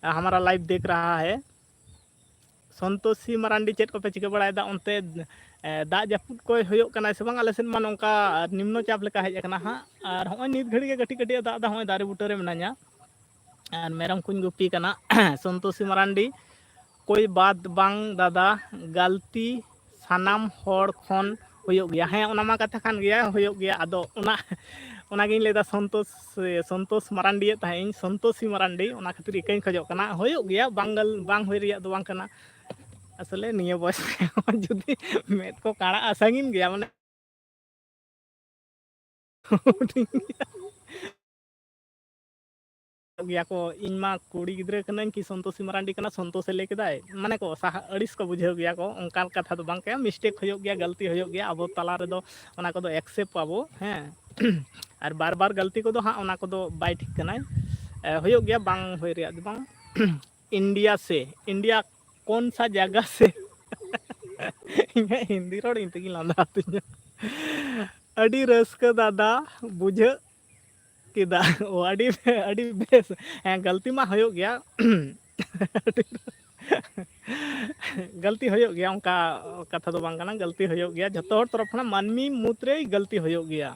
अ, हमारा लाइव देख रहा है? ᱥᱚᱱᱛᱳᱥᱤ ᱢᱟᱨᱟᱱᱰᱤ, ᱪᱮᱫ ᱠᱚᱯᱮ ᱪᱤᱠᱟᱹ ᱵᱟᱲᱟᱭᱮᱫᱟ ᱚᱱᱛᱮ? ᱮ, ᱫᱟᱜ ᱡᱟᱹᱯᱩᱫ ᱠᱚᱭ ᱦᱩᱭᱩᱜ ᱠᱟᱱᱟ ᱥᱮ ᱵᱟᱝ? ᱟᱞᱮ ᱥᱮᱫ ᱢᱟ ᱱᱚᱝᱠᱟ ᱱᱤᱢᱱᱚ ᱪᱟᱯ ᱞᱮᱠᱟ ᱦᱮᱡ ᱟᱠᱟᱱᱟ ᱦᱟᱸᱜ, ᱟᱨ ᱦᱚᱸᱜᱼᱚᱭ ᱱᱤᱛ ᱜᱷᱟᱹᱲᱤᱡ ᱜᱮ ᱠᱟᱹᱴᱤᱡ ᱠᱟᱹᱴᱤᱡ ᱮ ᱫᱟᱜ ᱮᱫᱟ᱾ ᱦᱚᱸᱜᱼᱚᱭ ᱫᱟᱨᱮ ᱵᱩᱴᱟᱹ ᱨᱮ ᱢᱮᱱᱟᱹᱧᱟ, ᱟᱨ ᱢᱮᱨᱚᱢ ᱠᱚᱧ ᱜᱩᱯᱤ ᱠᱟᱱᱟ᱾ ᱥᱚᱱᱛᱳᱥᱤ ᱢᱟᱨᱟᱱᱰᱤ, ᱠᱳᱭ ᱵᱟᱛ ᱵᱟᱝ ᱫᱟᱫᱟ, ᱜᱟᱞᱛᱤ ᱥᱟᱱᱟᱢ ᱦᱚᱲ ᱠᱷᱚᱱ ᱦᱩᱭᱩᱜ ᱜᱮᱭᱟ᱾ ᱦᱮᱸ, ᱚᱱᱟ ᱢᱟ ᱠᱟᱛᱷᱟ ᱠᱟᱱ ᱜᱮᱭᱟ, ᱦᱩᱭᱩᱜ ᱜᱮᱭᱟ᱾ ᱟᱫᱚ ᱚᱱᱟ, ᱚᱱᱟᱜᱤᱧ ᱞᱟᱹᱭᱫᱟ, ᱥᱚᱱᱛᱳᱥ, ᱥᱚᱱᱛᱳᱥ ᱢᱟᱨᱟᱱᱰᱤᱭᱮᱫ ᱛᱟᱦᱮᱸᱫ ᱤᱧ, ᱥᱚᱱᱛᱳᱥᱤ ᱢᱟᱨᱟᱱᱰᱤ, ᱚᱱᱟ ᱠᱷᱟᱹᱛᱤᱨ ᱤᱠᱟᱹᱧ ᱠᱷᱚᱡᱚᱜ ᱠᱟᱱᱟ᱾ ᱦᱩᱭᱩᱜ ᱜᱮᱭᱟ, ᱵᱟᱝ ᱜᱟᱞ-, ᱵᱟᱝ ᱦᱩᱭ ᱨᱮᱭᱟᱜ ᱫᱚ ᱵᱟᱝ ᱠᱟᱱᱟ᱾ ᱟᱥᱚᱞᱮ ᱱᱤᱭᱟᱹ ᱵᱚᱭᱮᱥ ᱨᱮ ᱡᱩᱫᱤ ᱢᱮᱫ ᱠᱚ ᱠᱟᱲᱟᱜᱼᱟ, ᱥᱟᱺᱜᱤᱧ ᱜᱮᱭᱟ, ᱢᱟᱱᱮ ᱦᱩᱰᱤᱧ ᱜᱮᱭᱟ᱾ ᱜᱮᱭᱟ ᱠᱚ, ᱤᱧ ᱢᱟ ᱠᱩᱲᱤ ᱜᱤᱫᱽᱨᱟᱹ ᱠᱟᱹᱱᱟᱹᱧ ᱠᱤ ᱥᱚᱱᱛᱳᱥᱤ ᱢᱟᱨᱟᱱᱰᱤ ᱠᱟᱱᱟ, ᱥᱚᱱᱛᱳᱥᱮ ᱞᱟᱹᱭ ᱠᱮᱫᱟᱭ, ᱢᱟᱱᱮ ᱠᱚ ᱥᱟᱦᱟ ᱟᱹᱲᱤᱥ ᱠᱚ ᱵᱩᱡᱷᱟᱹᱣ ᱜᱮᱭᱟ ᱠᱚ᱾ ᱚᱱᱠᱟ ᱠᱟᱛᱷᱟ ᱫᱚ ᱵᱟᱝ ᱠᱟᱱᱟ, ᱢᱤᱥᱴᱮᱠ ᱦᱩᱭᱩᱜ ᱜᱮᱭᱟ, ᱜᱟᱹᱞᱛᱤ ᱦᱩᱭᱩᱜ ᱜᱮᱭᱟ, ᱟᱵᱚ ᱛᱟᱞᱟ ᱨᱮᱫᱚ ᱚᱱᱟ ᱠᱚᱫᱚ ᱮᱠᱥᱮᱯᱴ ᱟᱵᱚ, ᱦᱮᱸ᱾ ᱟᱨ ᱵᱟᱨ ᱵᱟᱨ ᱜᱟᱹᱞᱛᱤ ᱠᱚᱫᱚ ᱦᱟᱸᱜ ᱚᱱᱟ ᱠᱚᱫᱚ ᱵᱟᱭ ᱴᱷᱤᱠ ᱠᱟᱱᱟᱭ᱾ ᱮ, ᱦᱩᱭᱩᱜ ᱜᱮᱭᱟ, ᱵᱟᱝ ᱦᱩᱭ ᱨᱮᱭᱟᱜ ᱫᱚ ᱵᱟᱝ᱾ ᱤᱱᱰᱤᱭᱟ ᱥᱮ, ᱤᱱᱰᱤᱭᱟ ᱠᱚᱱ ᱥᱟ ᱡᱟᱭᱜᱟ ᱥᱮ? ᱤᱧᱟᱹᱜ ᱦᱤᱱᱫᱤ ᱨᱚᱲ ᱤᱧ ᱛᱮᱜᱤᱧ ᱞᱟᱸᱫᱟ ᱟᱹᱛᱤᱧᱟ᱾ ᱟᱹᱰᱤ ᱨᱟᱹᱥᱠᱟᱹ ᱫᱟᱫᱟ, ᱵᱩᱡᱷᱟᱹᱜ ᱠᱮᱫᱟ᱾ ᱚ, ᱟᱹᱰᱤ, ᱟᱹᱰᱤ ᱵᱮᱥ᱾ ᱦᱮᱸ, ᱜᱟᱹᱞᱛᱤ ᱢᱟ ᱦᱩᱭᱩᱜ ᱜᱮᱭᱟ᱾ ᱜᱟᱹᱞᱛᱤ ᱦᱩᱭᱩᱜ ᱜᱮᱭᱟ, ᱚᱱᱠᱟ ᱠᱟᱛᱷᱟ ᱫᱚ ᱵᱟᱝ ᱠᱟᱱᱟ, ᱜᱟᱹᱞᱛᱤ ᱦᱩᱭᱩᱜ ᱜᱮᱭᱟ᱾ ᱡᱷᱚᱛᱚ ᱦᱚᱲ ᱛᱚᱨᱚᱯ ᱠᱷᱚᱱᱟᱜ ᱢᱟᱹᱱᱢᱤ ᱢᱩᱫᱽ ᱨᱮ ᱜᱟᱹᱞᱛᱤ ᱦᱩᱭᱩᱜ ᱜᱮᱭᱟ᱾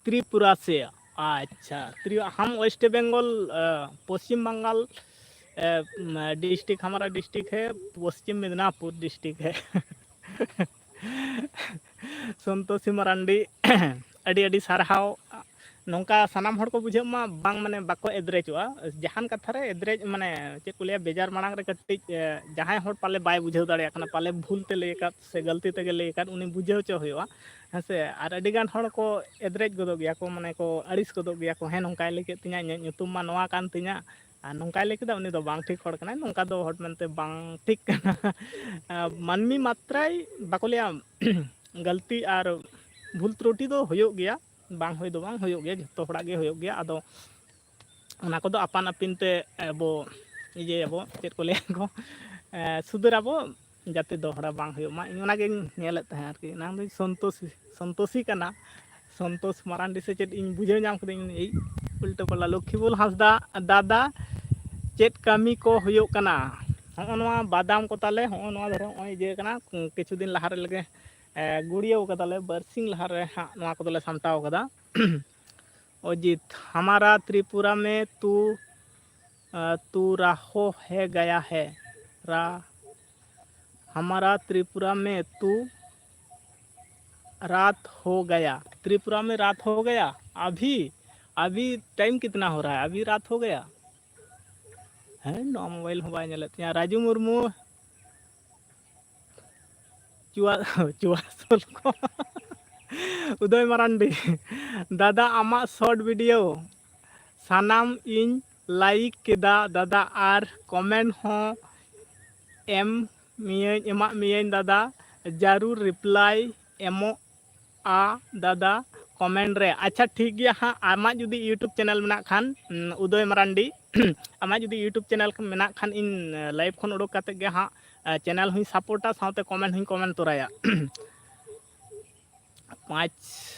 ᱛᱨᱤᱯᱩᱨᱟ ᱥᱮ, ᱟᱪᱪᱷᱟ, ᱛᱨᱤ-, ᱦᱟᱢ ᱳᱭᱮᱥᱴ ᱵᱮᱝᱜᱚᱞ, ᱟ, ᱯᱚᱥᱪᱤᱢ ᱵᱟᱝᱜᱟᱞ, ᱮ, ᱢ, ᱰᱤᱥᱴᱨᱤᱠᱴ, ᱦᱟᱢᱟᱨᱟ ᱰᱤᱥᱴᱨᱤᱠᱴ ᱦᱮ ᱯᱚᱥᱪᱤᱢ ᱢᱮᱫᱽᱱᱟᱯᱩᱨ ᱰᱤᱥᱴᱨᱤᱠᱴ ᱦᱮ᱾ ᱥᱚᱱᱛᱳᱥᱤ ᱢᱟᱨᱟᱱᱰᱤ, ᱟᱹᱰᱤ ᱟᱹᱰᱤ ᱥᱟᱨᱦᱟᱣ᱾ ᱱᱚᱝᱠᱟ ᱥᱟᱱᱟᱢ ᱦᱚᱲ ᱠᱚ ᱵᱩᱡᱷᱟᱹᱜ ᱢᱟ, ᱵᱟᱝ ᱢᱟᱱᱮ ᱵᱟᱠᱚ ᱮᱫᱽᱨᱮᱡᱚᱜᱼᱟ᱾ ᱡᱟᱦᱟᱱ ᱠᱟᱛᱷᱟ ᱨᱮ ᱮᱫᱽᱨᱮᱡ, ᱢᱟᱱᱮ ᱪᱮᱫ ᱠᱚ ᱞᱟᱹᱭᱟ, ᱵᱮᱡᱟᱨ ᱢᱟᱲᱟᱝ ᱨᱮ ᱠᱟᱹᱴᱤᱡ, ᱮ, ᱡᱟᱦᱟᱸᱭ ᱦᱚᱲ ᱯᱟᱞᱮ ᱵᱟᱭ ᱵᱩᱡᱷᱟᱹᱣ ᱫᱟᱲᱮᱭᱟᱜ ᱠᱟᱱᱟ, ᱯᱟᱞᱮ ᱵᱷᱩᱞ ᱛᱮ ᱞᱟᱹᱭ ᱟᱠᱟᱫ ᱥᱮ ᱜᱟᱹᱞᱛᱤ ᱛᱮᱜᱮ ᱞᱟᱹᱭ ᱟᱠᱟᱫ, ᱩᱱᱤ ᱵᱩᱡᱷᱟᱹᱣ ᱦᱚᱪᱚ ᱦᱩᱭᱩᱜᱼᱟ, ᱦᱮᱸ ᱥᱮ᱾ ᱟᱨ ᱟᱹᱰᱤ ᱜᱟᱱ ᱦᱚᱲ ᱠᱚ ᱮᱫᱽᱨᱮᱡ ᱜᱚᱫᱚᱜ ᱜᱮᱭᱟ ᱠᱚ, ᱢᱟᱱᱮ ᱠᱚ ᱟᱹᱲᱤᱥ ᱜᱚᱫᱚᱜ ᱜᱮᱭᱟ ᱠᱚ, "ᱦᱮᱸ, ᱱᱚᱝᱠᱟᱭ ᱞᱟᱹᱭ ᱠᱮᱫ ᱛᱤᱧᱟ, ᱤᱧᱟᱹᱜ ᱧᱩᱛᱩᱢ ᱢᱟ ᱱᱚᱣᱟ ᱠᱟᱱ ᱛᱤᱧᱟ, ᱟᱨ ᱱᱚᱝᱠᱟᱭ ᱞᱟᱹᱭ ᱠᱮᱫᱟ, ᱩᱱᱤ ᱫᱚ ᱵᱟᱝ ᱴᱷᱤᱠ ᱦᱚᱲ ᱠᱟᱱᱟᱭ", ᱱᱚᱝᱠᱟ ᱫᱚ ᱦᱚᱲ ᱢᱮᱱᱛᱮ ᱵᱟᱝ ᱴᱷᱤᱠ ᱠᱟᱱᱟ᱾ ᱟᱨ ᱢᱟᱹᱱᱢᱤ ᱢᱟᱛᱨᱟᱭ ᱵᱟᱠᱚ ᱞᱟᱹᱭᱟ, ᱜᱟᱹᱞᱛᱤ ᱟᱨ ᱵᱷᱩᱞ ᱛᱨᱩᱴᱤ ᱫᱚ ᱦᱩᱭᱩᱜ ᱜᱮᱭᱟ, ᱵᱟᱝ ᱦᱩᱭ ᱫᱚ ᱵᱟᱝ ᱦᱩᱭᱩᱜ ᱜᱮᱭᱟ, ᱡᱷᱚᱛᱚ ᱦᱚᱲᱟᱜ ᱜᱮ ᱦᱩᱭᱩᱜ ᱜᱮᱭᱟ᱾ ᱟᱫᱚ ᱚᱱᱟ ᱠᱚᱫᱚ ᱟᱯᱟᱱ ᱟᱹᱯᱤᱱ ᱛᱮ ᱟᱵᱚ ᱤᱭᱟᱹᱭᱟᱵᱚ, ᱪᱮᱫ ᱠᱚ ᱞᱟᱹᱭᱟ ᱠᱚ, ᱮ, ᱥᱩᱫᱷᱟᱹᱨᱟᱵᱚ, ᱡᱟᱛᱮ ᱫᱚᱦᱲᱟ ᱵᱟᱝ ᱦᱩᱭᱩᱜ ᱢᱟ᱾ ᱤᱧ ᱚᱱᱟᱜᱤᱧ ᱧᱮᱞᱮᱫ ᱛᱟᱦᱮᱸᱫ ᱟᱨᱠᱤ, ᱮᱱᱟᱝ ᱫᱚᱧ ᱥᱚᱱᱛᱳᱥᱤ, ᱥᱚᱱᱛᱳᱥᱤ ᱠᱟᱱᱟ, ᱥᱚᱱᱛᱳᱥ ᱢᱟᱨᱟᱱᱰᱤ ᱥᱮ ᱪᱮᱫ, ᱤᱧ ᱵᱩᱡᱷᱟᱹᱣ ᱧᱟᱢ ᱠᱮᱫᱟᱹᱧ, ᱮᱭ ᱩᱞᱴᱟᱹ ᱯᱟᱞᱴᱟ᱾ ᱞᱚᱠᱠᱷᱤᱵᱩᱞ ᱦᱟᱸᱥᱫᱟ, ᱫᱟᱫᱟ, ᱪᱮᱫ ᱠᱟᱹᱢᱤ ᱠᱚ ᱦᱩᱭᱩᱜ ᱠᱟᱱᱟ? ᱦᱚᱸᱜᱼᱚ ᱱᱚᱣᱟ ᱵᱟᱫᱟᱢ ᱠᱚ ᱛᱟᱞᱮ, ᱦᱚᱸᱜᱼᱚ ᱱᱚᱣᱟ ᱫᱷᱚᱨᱚ ᱱᱚᱜᱼᱚᱭ ᱤᱭᱟᱹ ᱠᱟᱱᱟ, ᱠᱤᱪᱷᱩ ᱫᱤᱱ ᱞᱟᱦᱟ ᱨᱮ ᱞᱮᱜᱮ, ᱮ, ᱜᱩᱲᱭᱟᱹᱣ ᱠᱟᱫᱟᱞᱮ, ᱵᱟᱨᱥᱤᱧ ᱞᱟᱦᱟ ᱨᱮ ᱦᱟᱸᱜ ᱱᱚᱣᱟ ᱠᱚᱫᱚᱞᱮ ᱥᱟᱢᱴᱟᱣ ᱠᱟᱫᱟ᱾ अजीत, हमारा त्रिपुरा में तू, अ, तू रहो है गया है, रा, हमारा त्रिपुरा में तू, रात हो गया। त्रिपुरा में रात हो गया। अभी, अभी टाइम कितना हो रहा है? अभी रात हो गया। ᱦᱮᱸ, ᱱᱚᱣᱟ ᱢᱳᱵᱟᱭᱤᱞ ᱦᱚᱸ ᱵᱟᱭ ᱧᱮᱞᱮᱫ ᱛᱤᱧᱟ᱾ ᱨᱟᱡᱩ ᱢᱩᱨᱢᱩ, ᱪᱩᱣᱟ-, ᱪᱩᱣᱟ ᱥᱚᱞ ᱠᱚ᱾ ᱩᱫᱚᱭ ᱢᱟᱨᱟᱱᱰᱤ, ᱫᱟᱫᱟ ᱟᱢᱟᱜ ᱥᱚᱨᱴ ᱵᱷᱤᱰᱤᱭᱳ ᱥᱟᱱᱟᱢ ᱤᱧ ᱞᱟᱭᱤᱠ ᱠᱮᱫᱟ ᱫᱟᱫᱟ, ᱟᱨ ᱠᱚᱢᱮᱱᱴ ᱦᱚᱸ ᱮᱢ ᱢᱤᱭᱟᱹᱧ, ᱮᱢᱟᱜ ᱢᱤᱭᱟᱹᱧ ᱫᱟᱫᱟ, ᱡᱟᱹᱨᱩᱲ ᱨᱤᱯᱞᱟᱭ ᱮᱢᱚᱜᱼᱟ ᱫᱟᱫᱟ ᱠᱚᱢᱮᱱᱴ ᱨᱮ᱾ ᱟᱪᱪᱷᱟ, ᱴᱷᱤᱠ ᱜᱮᱭᱟ ᱦᱟᱸᱜ, ᱟᱢᱟᱜ ᱡᱩᱫᱤ YouTube ᱪᱮᱱᱮᱞ ᱢᱮᱱᱟᱜ ᱠᱷᱟᱱ, ᱩᱸ, ᱩᱫᱚᱭ ᱢᱟᱨᱟᱱᱰᱤ, ᱟᱢᱟᱜ ᱡᱩᱫᱤ YouTube ᱪᱮᱱᱮᱞ ᱢᱮᱱᱟᱜ ᱠᱷᱟᱱ, ᱤᱧ ᱞᱟᱭᱤᱵᱷ ᱠᱷᱚᱱ ᱩᱰᱩᱠ ᱠᱟᱛᱮ ᱜᱮ ᱦᱟᱸᱜ, ᱮ, ᱪᱮᱱᱮᱞ ᱦᱚᱸᱧ ᱥᱟᱯᱳᱨᱴᱟ, ᱥᱟᱶᱛᱮ ᱠᱚᱢᱮᱱᱴ ᱦᱚᱸᱧ ᱠᱚᱢᱮᱱᱴ ᱛᱚᱨᱟᱭᱟ᱾ ᱯᱟᱸᱪ,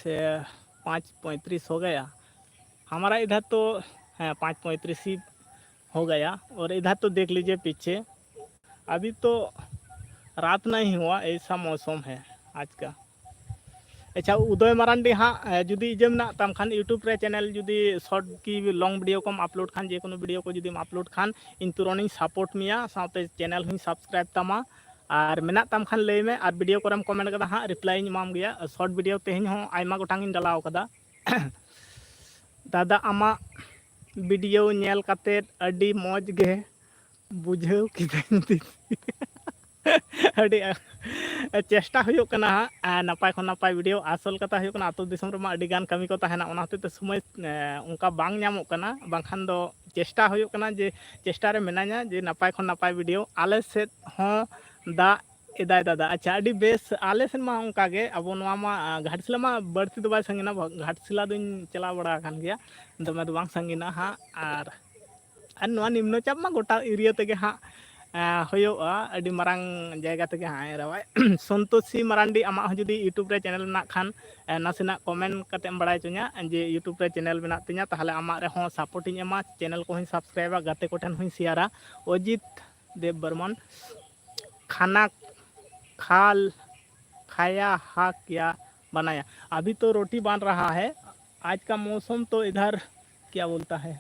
ᱮ, ᱯᱟᱸᱪ ᱯᱚᱸᱭᱛᱨᱤᱥ ᱦᱳ ᱜᱟᱭᱟ᱾ ᱦᱟᱢᱟᱨᱟ ᱤᱫᱷᱟᱨ ᱛᱚ, ᱦᱮᱸ, ᱯᱟᱸᱪ ᱯᱚᱸᱭᱛᱨᱤᱥ ᱦᱤ ᱦᱳ ᱜᱟᱭᱟ, ᱚᱨ ᱤᱫᱷᱟᱨ ᱛᱚ ᱫᱮᱠᱷ ᱞᱤᱡᱤᱭᱮ ᱯᱤᱪᱷᱮ, ᱟᱵᱷᱤ ᱛᱚ ᱨᱟᱛ ᱱᱟᱦᱤ ᱦᱩᱣᱟ, ᱮᱭᱥᱟ ᱢᱳᱥᱚᱢ ᱦᱮ ᱟᱡ ᱠᱟ᱾ ᱟᱪᱪᱷᱟ, ᱩᱫᱚᱭ ᱢᱟᱨᱟᱱᱰᱤ ᱦᱟᱸᱜ, ᱮ, ᱡᱩᱫᱤ ᱤᱭᱟᱹ ᱢᱮᱱᱟᱜ ᱛᱟᱢ ᱠᱷᱟᱱ, YouTube ᱨᱮ ᱪᱮᱱᱮᱞ ᱡᱩᱫᱤ ᱥᱚᱨᱴ ᱠᱤ ᱞᱚᱝ ᱵᱷᱤᱰᱤᱭᱳ ᱠᱚᱢ ᱟᱯᱞᱳᱰ ᱠᱷᱟᱱ, ᱡᱮ ᱠᱳᱱᱳ ᱵᱷᱤᱰᱤᱭᱳ ᱠᱚ ᱡᱩᱫᱤᱢ ᱟᱯᱞᱳᱰ ᱠᱷᱟᱱ, ᱤᱧ ᱛᱩᱨᱚᱱᱛ ᱤᱧ ᱥᱟᱯᱳᱨᱴ ᱢᱮᱭᱟ, ᱥᱟᱶᱛᱮ ᱪᱮᱱᱮᱞ ᱦᱚᱸᱧ ᱥᱟᱵᱥᱠᱨᱟᱭᱤᱵᱽ ᱛᱟᱢᱟ᱾ ᱟᱨ ᱢᱮᱱᱟᱜ ᱛᱟᱢ ᱠᱷᱟᱱ ᱞᱟᱹᱭ ᱢᱮ, ᱟᱨ ᱵᱷᱤᱰᱤᱭᱳ ᱠᱚᱨᱮᱢ ᱠᱚᱢᱮᱱᱴ ᱠᱟᱫᱟ ᱦᱟᱸᱜ, ᱨᱤᱯᱞᱟᱭ ᱤᱧ ᱮᱢᱟᱢ ᱜᱮᱭᱟ᱾ ᱥᱚᱨᱴ ᱵᱷᱤᱰᱤᱭᱳ ᱛᱮᱦᱮᱧ ᱦᱚᱸ ᱟᱭᱢᱟ ᱜᱚᱴᱟᱝ ᱤᱧ ᱰᱟᱞᱟᱣ ᱠᱟᱫᱟ᱾ ᱫᱟᱫᱟ, ᱟᱢᱟᱜ ᱵᱷᱤᱰᱤᱭᱳ ᱧᱮᱞ ᱠᱟᱛᱮᱫ ᱟᱹᱰᱤ ᱢᱚᱡᱽ ᱜᱮ ᱵᱩᱡᱷᱟᱹᱣ ᱠᱤᱫᱟᱹᱧ ᱫᱤᱫᱤ᱾ ᱟᱹᱰᱤ, ᱟ, ᱪᱮᱥᱴᱟ ᱦᱩᱭᱩᱜ ᱠᱟᱱᱟ ᱦᱟᱸᱜ, ᱟᱨ ᱱᱟᱯᱟᱭ ᱠᱷᱚᱱ ᱱᱟᱯᱟᱭ ᱵᱷᱤᱰᱤᱭᱳ᱾ ᱟᱥᱚᱞ ᱠᱟᱛᱷᱟ ᱦᱩᱭᱩᱜ ᱠᱟᱱᱟ, ᱟᱹᱛᱩ ᱫᱤᱥᱚᱢ ᱨᱮᱢᱟ ᱟᱹᱰᱤ ᱜᱟᱱ ᱠᱟᱹᱢᱤ ᱠᱚ ᱛᱟᱦᱮᱱᱟ, ᱚᱱᱟ ᱦᱚᱛᱮᱡ ᱛᱮ ᱥᱚᱢᱚᱭ, ᱮ, ᱚᱱᱠᱟ ᱵᱟᱝ ᱧᱟᱢᱚᱜ ᱠᱟᱱᱟ᱾ ᱵᱟᱝᱠᱷᱟᱱ ᱫᱚ ᱪᱮᱥᱴᱟ ᱦᱩᱭᱩᱜ ᱠᱟᱱᱟ ᱡᱮ, ᱪᱮᱥᱴᱟ ᱨᱮ ᱢᱮᱱᱟᱧᱟ ᱡᱮ ᱱᱟᱯᱟᱭ ᱠᱷᱚᱱ ᱱᱟᱯᱟᱭ ᱵᱷᱤᱰᱤᱭᱳ᱾ ᱟᱞᱮ ᱥᱮᱫ ᱦᱚᱸ ᱫᱟᱜ ᱮᱫᱟᱭ ᱫᱟᱫᱟ᱾ ᱟᱪᱪᱷᱟ, ᱟᱹᱰᱤ ᱵᱮᱥ᱾ ᱟᱞᱮ ᱥᱮᱫ ᱢᱟ ᱚᱱᱠᱟ ᱜᱮ, ᱟᱵᱚ ᱱᱚᱣᱟ ᱢᱟ, ᱟ, ᱜᱷᱟᱴᱥᱤᱞᱟᱹ ᱢᱟ ᱵᱟᱹᱲᱛᱤ ᱫᱚ ᱵᱟᱭ ᱥᱟᱺᱜᱤᱧᱟ᱾ ᱜᱷᱟᱴᱥᱤᱞᱟᱹ ᱫᱚᱧ ᱪᱟᱞᱟᱣ ᱵᱟᱲᱟ ᱟᱠᱟᱱ ᱜᱮᱭᱟ, ᱫᱚᱢᱮ ᱫᱚ ᱵᱟᱝ ᱥᱟᱺᱜᱤᱧᱟ ᱦᱟᱸᱜ᱾ ᱟᱨ, ᱟᱨ ᱱᱚᱣᱟ ᱱᱤᱢᱱᱚ ᱪᱟᱯ ᱢᱟ ᱜᱚᱴᱟ ᱮᱨᱤᱭᱟ ᱛᱮᱜᱮ ᱦᱟᱸᱜ, ᱟ, ᱦᱩᱭᱩᱜᱼᱟ, ᱟᱹᱰᱤ ᱢᱟᱨᱟᱝ ᱡᱟᱭᱜᱟ ᱛᱮᱜᱮ ᱦᱟᱸᱜ ᱮ ᱨᱟᱣᱟᱭ᱾ ᱥᱚᱱᱛᱳᱥᱤ ᱢᱟᱨᱟᱱᱰᱤ, ᱟᱢᱟᱜ ᱦᱚᱸ ᱡᱩᱫᱤ YouTube ᱨᱮ ᱪᱮᱱᱮᱞ ᱢᱮᱱᱟᱜ ᱠᱷᱟᱱ, ᱮ, ᱱᱟᱥᱮᱱᱟᱜ ᱠᱚᱢᱮᱱᱴ ᱠᱟᱛᱮ ᱮᱢ ᱵᱟᱲᱟᱭ ᱦᱚᱪᱚᱧᱟ ᱡᱮ YouTube ᱨᱮ ᱪᱮᱱᱮᱞ ᱢᱮᱱᱟᱜ ᱛᱤᱧᱟ, ᱛᱟᱦᱚᱞᱮ ᱟᱢᱟᱜ ᱨᱮᱦᱚᱸ ᱥᱟᱯᱳᱨᱴ ᱤᱧ ᱮᱢᱟ, ᱪᱮᱱᱮᱞ ᱠᱚᱦᱚᱸᱧ ᱥᱟᱵᱥᱠᱨᱟᱭᱤᱵᱟ, ᱜᱟᱛᱮ ᱠᱚᱴᱷᱮᱱ ᱦᱚᱸᱧ ᱥᱮᱭᱟᱨᱟ᱾ ᱚᱡᱤᱛ ᱫᱮᱵ ᱵᱚᱨᱢᱚᱱ, ᱠᱷᱟᱱᱟ ᱠᱷᱟᱞ ᱠᱷᱟᱭᱟ ᱦᱟ ᱠᱭᱟ ᱵᱟᱱᱟᱭᱟ? अभी तो रोटी बन रहा है, आज का मौसम तो इधर क्या बोलता है।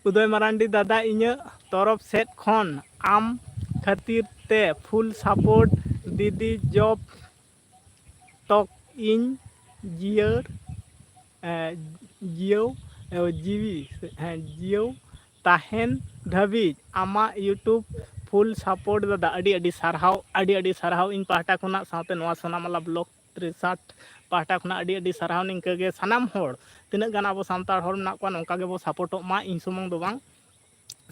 ᱩᱫᱚᱭ ᱢᱟᱨᱟᱱᱰᱤ ᱫᱟᱫᱟ, ᱤᱧᱟᱹᱜ ᱛᱚᱨᱚᱯ ᱥᱮᱫ ᱠᱷᱚᱱ ᱟᱢ ᱠᱷᱟᱹᱛᱤᱨ ᱛᱮ ᱯᱷᱩᱞ ᱥᱟᱯᱳᱨᱴ ᱫᱤᱫᱤ, ᱡᱚᱵ ᱛᱚᱠ ᱤᱧ ᱡᱤᱭᱟᱹᱲ, ᱮ, ᱡᱤᱭᱟᱹᱣ, ᱮ, ᱡᱤᱣᱤ, ᱦᱮᱸ, ᱡᱤᱭᱟᱹᱣ ᱛᱟᱦᱮᱱ ᱫᱷᱟᱹᱵᱤᱡ ᱟᱢᱟᱜ YouTube full support ᱫᱟᱫᱟ᱾ ᱟᱹᱰᱤ ᱟᱹᱰᱤ ᱥᱟᱨᱦᱟᱣ, ᱟᱹᱰᱤ ᱟᱹᱰᱤ ᱥᱟᱨᱦᱟᱣ ᱤᱧ ᱯᱟᱦᱴᱟ ᱠᱷᱚᱱᱟᱜ, ᱥᱟᱶᱛᱮ ᱱᱚᱣᱟ ᱥᱳᱱᱟᱢᱟᱞᱟ vlog ᱛᱨᱤᱥᱟᱴ ᱯᱟᱦᱴᱟ ᱠᱷᱚᱱᱟᱜ ᱟᱹᱰᱤ ᱟᱹᱰᱤ ᱥᱟᱨᱦᱟᱣ᱾ ᱱᱤᱝᱠᱟᱹ ᱜᱮ ᱥᱟᱱᱟᱢ ᱦᱚᱲ, ᱛᱤᱱᱟᱹᱜ ᱜᱟᱱ ᱟᱵᱚ ᱥᱟᱱᱛᱟᱲ ᱦᱚᱲ ᱢᱮᱱᱟᱜ ᱠᱚᱣᱟ, ᱱᱚᱝᱠᱟ ᱜᱮᱵᱚ ᱥᱟᱯᱳᱨᱴᱚᱜ ᱢᱟ᱾ ᱤᱧ ᱥᱩᱢᱩᱝ ᱫᱚ ᱵᱟᱝ,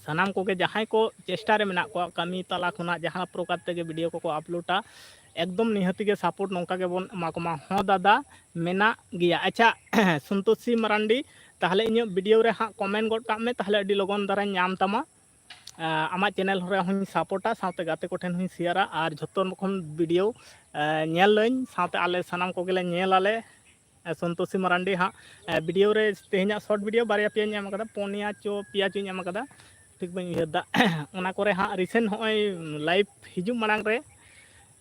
ᱥᱟᱱᱟᱢ ᱠᱚᱜᱮ ᱡᱟᱦᱟᱸᱭ ᱠᱚ ᱪᱮᱥᱴᱟ ᱨᱮ ᱢᱮᱱᱟᱜ ᱠᱚᱣᱟ, ᱠᱟᱹᱢᱤ ᱛᱟᱞᱟ ᱠᱷᱚᱱᱟᱜ ᱡᱟᱦᱟᱸ ᱯᱨᱚᱠᱟᱨ ᱛᱮᱜᱮ ᱵᱷᱤᱰᱤᱭᱳ ᱠᱚᱠᱚ ᱟᱯᱞᱳᱰᱟ, ᱮᱠᱫᱚᱢ ᱱᱤᱦᱟᱹᱛᱤ ᱜᱮ ᱥᱟᱯᱳᱨᱴ ᱱᱚᱝᱠᱟ ᱜᱮᱵᱚᱱ ᱮᱢᱟ ᱠᱚᱢᱟ᱾ ᱦᱚᱸ ᱫᱟᱫᱟ, ᱢᱮᱱᱟᱜ ᱜᱮᱭᱟ᱾ ᱟᱪᱪᱷᱟ, ᱥᱚᱱᱛᱳᱥᱤ ᱢᱟᱨᱟᱱᱰᱤ, ᱛᱟᱦᱚᱞᱮ ᱤᱧᱟᱹᱜ ᱵᱷᱤᱰᱤᱭᱳ ᱨᱮ ᱦᱟᱸᱜ ᱠᱚᱢᱮᱱᱴ ᱜᱚᱫ ᱠᱟᱜ ᱢᱮ, ᱛᱟᱦᱚᱞᱮ ᱟᱹᱰᱤ ᱞᱚᱜᱚᱱ ᱫᱷᱟᱨᱟᱧ ᱧᱟᱢ ᱛᱟᱢᱟ᱾ ᱟᱢᱟᱜ ᱪᱮᱱᱮᱞ ᱨᱮ ᱦᱚᱸᱧ ᱥᱟᱯᱳᱨᱴᱟ, ᱥᱟᱶᱛᱮ ᱜᱟᱛᱮ ᱠᱚᱴᱷᱮᱱ ᱦᱚᱸᱧ ᱥᱮᱭᱟᱨᱟ, ᱟᱨ ᱡᱷᱚᱛᱚ ᱨᱚᱠᱚᱢ ᱵᱷᱤᱰᱤᱭᱳ ᱧᱮᱞᱟᱹᱧ, ᱥᱟᱶᱛᱮ ᱟᱞᱮ ᱥᱟᱱᱟᱢ ᱠᱚᱜᱮᱞᱮ ᱧᱮᱞ ᱟᱞᱮ᱾ ᱥᱚᱱᱛᱳᱥᱤ ᱢᱟᱨᱟᱱᱰᱤ ᱦᱟᱸᱜ ᱵᱷᱤᱰᱤᱭᱳ ᱨᱮ, ᱛᱮᱦᱮᱧᱟᱜ ᱥᱚᱨᱴ ᱵᱷᱤᱰᱤᱭᱳ ᱵᱟᱨᱭᱟ ᱯᱮᱭᱟᱧ ᱮᱢ ᱠᱟᱫᱟ, ᱯᱩᱱᱭᱟ ᱪᱚ ᱯᱮᱭᱟ ᱪᱚᱧ ᱮᱢ ᱠᱟᱫᱟ, ᱴᱷᱤᱠ ᱵᱟᱹᱧ ᱩᱭᱦᱟᱹᱨ ᱫᱟ᱾ ᱚᱱᱟ ᱠᱚᱨᱮ ᱦᱟᱸᱜ ᱨᱤᱥᱮᱱᱴ ᱦᱚᱸᱜᱼᱚᱭ ᱞᱟᱭᱤᱵᱷ ᱦᱤᱡᱩᱜ ᱢᱟᱲᱟᱝ ᱨᱮ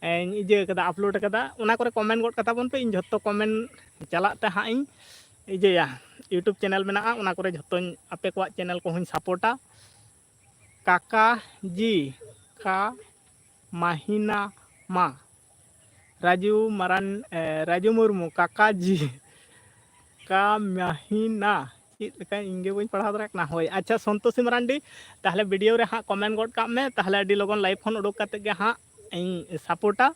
ᱤᱧ ᱤᱭᱟᱹ ᱠᱟᱫᱟ, ᱟᱯᱞᱳᱰ ᱠᱟᱫᱟ, ᱚᱱᱟ ᱠᱚᱨᱮ ᱠᱚᱢᱮᱱᱴ ᱜᱚᱫ ᱠᱟᱛᱟ ᱵᱚᱱ ᱯᱮ᱾ ᱤᱧ ᱡᱷᱚᱛᱚ ᱠᱚᱢᱮᱱᱴ ᱪᱟᱞᱟᱜ ᱛᱮ ᱦᱟᱸᱜ ᱤᱧ ᱤᱭᱟᱹᱭᱟ, YouTube ᱪᱮᱱᱮᱞ ᱢᱮᱱᱟᱜᱼᱟ, ᱚᱱᱟ ᱠᱚᱨᱮ ᱡᱷᱚᱛᱚᱧ ᱟᱯᱮ ᱠᱚᱣᱟᱜ ᱪᱮᱱᱮᱞ ᱠᱚᱦᱚᱸᱧ ᱥᱟᱯᱳᱨᱴᱟ᱾ ᱠᱟᱠᱟ ᱡᱤ, ᱠᱟ ᱢᱟᱦᱤᱱᱟ ᱢᱟ, ᱨᱟᱡᱩ ᱢᱟᱨᱟᱱ, ᱮ, ᱨᱟᱡᱩ ᱢᱩᱨᱢᱩ, ᱠᱟᱠᱟ ᱡᱤ, ᱠᱟ ᱢᱟᱦᱤᱱᱟ, ᱪᱮᱫ ᱞᱮᱠᱟ ᱤᱧ ᱜᱮ ᱵᱟᱹᱧ ᱯᱟᱲᱦᱟᱣ ᱫᱟᱲᱮᱭᱟᱜ ᱠᱟᱱᱟ᱾ ᱦᱳᱭ, ᱟᱪᱪᱷᱟ, ᱥᱚᱱᱛᱳᱥᱤ ᱢᱟᱨᱟᱱᱰᱤ, ᱛᱟᱦᱚᱞᱮ ᱵᱷᱤᱰᱤᱭᱳ ᱨᱮ ᱦᱟᱸᱜ ᱠᱚᱢᱮᱱᱴ ᱜᱚᱫ ᱠᱟᱜ ᱢᱮ, ᱛᱟᱦᱚᱞᱮ ᱟᱹᱰᱤ ᱞᱚᱜᱚᱱ ᱞᱟᱭᱤᱵᱷ ᱠᱷᱚᱱ ᱩᱰᱩᱠ ᱠᱟᱛᱮ ᱜᱮ ᱦᱟᱸᱜ ᱤᱧ ᱥᱟᱯᱳᱨᱴᱟ᱾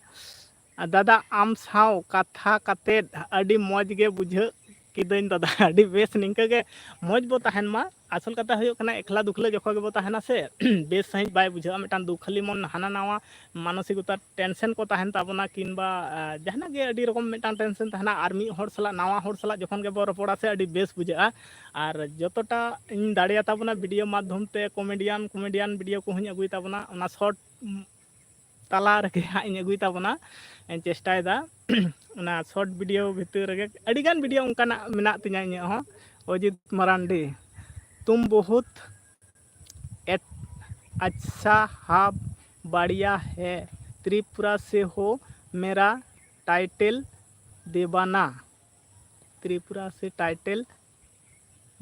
ᱟᱨ ᱫᱟᱫᱟ, ᱟᱢ ᱥᱟᱶ ᱠᱟᱛᱷᱟ ᱠᱟᱛᱮᱫ ᱟᱹᱰᱤ ᱢᱚᱡᱽ ᱜᱮ ᱵᱩᱡᱷᱟᱹᱜ ᱠᱤᱫᱟᱹᱧ ᱫᱟᱫᱟ᱾ ᱟᱹᱰᱤ ᱵᱮᱥ, ᱱᱤᱝᱠᱟᱹ ᱜᱮ ᱢᱚᱡᱽ ᱵᱚ ᱛᱟᱦᱮᱱ ᱢᱟ᱾ ᱟᱥᱚᱞ ᱠᱟᱛᱷᱟ ᱦᱩᱭᱩᱜ ᱠᱟᱱᱟ, ᱮᱠᱞᱟ ᱫᱩᱠᱷᱞᱟᱹ ᱡᱚᱠᱷᱚᱱ ᱜᱮᱵᱚ ᱛᱟᱦᱮᱱᱟ ᱥᱮ, ᱵᱮᱥ ᱥᱟᱺᱦᱤᱡ ᱵᱟᱭ ᱵᱩᱡᱷᱟᱹᱜᱼᱟ᱾ ᱢᱤᱫᱴᱟᱝ ᱫᱩᱠᱷᱟᱹᱞᱤ ᱢᱚᱱ, ᱦᱟᱱᱟ ᱱᱟᱣᱟ ᱢᱟᱱᱚᱥᱤᱠᱚᱛᱟ ᱴᱮᱱᱥᱮᱱ ᱠᱚ ᱛᱟᱦᱮᱱ ᱛᱟᱵᱚᱱᱟ, ᱠᱤᱝᱵᱟ, ᱟᱸ, ᱡᱟᱦᱟᱱᱟᱜ ᱜᱮ ᱟᱹᱰᱤ ᱨᱚᱠᱚᱢ ᱢᱤᱫᱴᱟᱝ ᱴᱮᱱᱥᱮᱱ ᱛᱟᱦᱮᱱᱟ᱾ ᱟᱨ ᱢᱤᱫ ᱦᱚᱲ ᱥᱟᱞᱟᱜ, ᱱᱟᱣᱟ ᱦᱚᱲ ᱥᱟᱞᱟᱜ ᱡᱚᱠᱷᱚᱱ ᱜᱮᱵᱚ ᱨᱚᱯᱚᱲᱟ ᱥᱮ, ᱟᱹᱰᱤ ᱵᱮᱥ ᱵᱩᱡᱷᱟᱹᱜᱼᱟ᱾ ᱟᱨ ᱡᱚᱛᱚᱴᱟ ᱤᱧ ᱫᱟᱲᱮᱭᱟᱛᱟ ᱵᱚᱱᱟ, ᱵᱷᱤᱰᱤᱭᱳ ᱢᱟᱫᱽᱫᱷᱚᱢ ᱛᱮ ᱠᱚᱢᱮᱰᱤᱭᱟᱱ, ᱠᱚᱢᱮᱰᱤᱭᱟᱱ ᱵᱷᱤᱰᱤᱭᱳ ᱠᱚᱦᱚᱸᱧ ᱟᱹᱜᱩᱭ ᱛᱟᱵᱚᱱᱟ, ᱚᱱᱟ ᱥᱚᱨᱴ ᱛᱟᱞᱟ ᱨᱮᱜᱮ ᱦᱟᱸᱜ ᱤᱧ ᱟᱹᱜᱩᱭ ᱛᱟᱵᱚᱱᱟ, ᱤᱧ ᱪᱮᱥᱴᱟᱭᱮᱫᱟ᱾ ᱚᱱᱟ ᱥᱚᱨᱴ ᱵᱷᱤᱰᱤᱭᱳ ᱵᱷᱤᱛᱤᱨ ᱨᱮᱜᱮ ᱟᱹᱰᱤᱜᱟᱱ ᱵᱷᱤᱰᱤᱭᱳ ᱚᱱᱠᱟᱱᱟᱜ ᱢᱮᱱᱟᱜ ᱛᱤᱧᱟᱹ ᱤᱧᱟᱹᱜ ᱦᱚᱸ᱾ ᱚᱡᱤᱛ ᱢᱟᱨᱟᱱᱰᱤ, ᱛᱩᱢ ᱵᱚᱦᱩᱛ ᱮᱴ-, ᱟᱪᱪᱷᱟ ᱦᱟ ᱵᱟᱲᱤᱭᱟ ᱦᱮ, ᱛᱨᱤᱯᱩᱨᱟ ᱥᱮ ᱦᱳ ᱢᱮᱨᱟ ᱴᱟᱭᱴᱮᱞ ᱫᱮᱵᱟᱱᱟ, ᱛᱨᱤᱯᱩᱨᱟ ᱥᱮ ᱴᱟᱭᱴᱮᱞ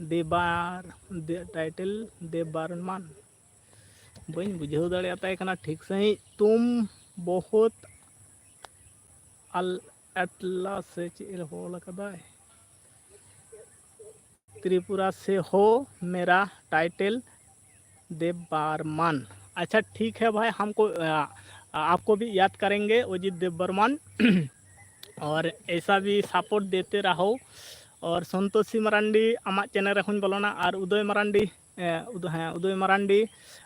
ᱫᱮᱵᱟᱨ, ᱫᱮ-, ᱴᱟᱭᱴᱮᱞ ᱫᱮᱵᱟᱨᱢᱟᱱ, ᱵᱟᱹᱧ ᱵᱩᱡᱷᱟᱹᱣ ᱫᱟᱲᱮᱭᱟᱛᱟᱭ ᱠᱟᱱᱟ ᱴᱷᱤᱠ ᱥᱟᱺᱦᱤᱡ᱾ ᱛᱩᱢ ᱵᱚᱦᱩᱛ ᱟᱞ-, ᱟᱴᱞᱟ ᱥᱮ ᱪᱮᱫ ᱮ ᱚᱞ ᱠᱟᱫᱟᱭ? त्रिपुरा से हो, मेरा टाइटल देव बर्मन। अच्छा, ठीक है भाई, हमको, आ, आपको भी याद करेंगे, अजित देव बर्मन। और ऐसा भी सपोर्ट देते रहो। और संतोषी मरांडी, ᱟᱢᱟᱜ ᱪᱮᱱᱮᱞ ᱨᱮᱦᱚᱸᱧ ᱵᱚᱞᱚᱱᱟ᱾ ᱟᱨ ᱩᱫᱚᱭ ᱢᱟᱨᱟᱱᱰᱤ, ᱮ, ᱩᱫᱚᱭ, ᱦᱮᱸ, ᱩᱫᱚᱭ ᱢᱟᱨᱟᱱᱰᱤ,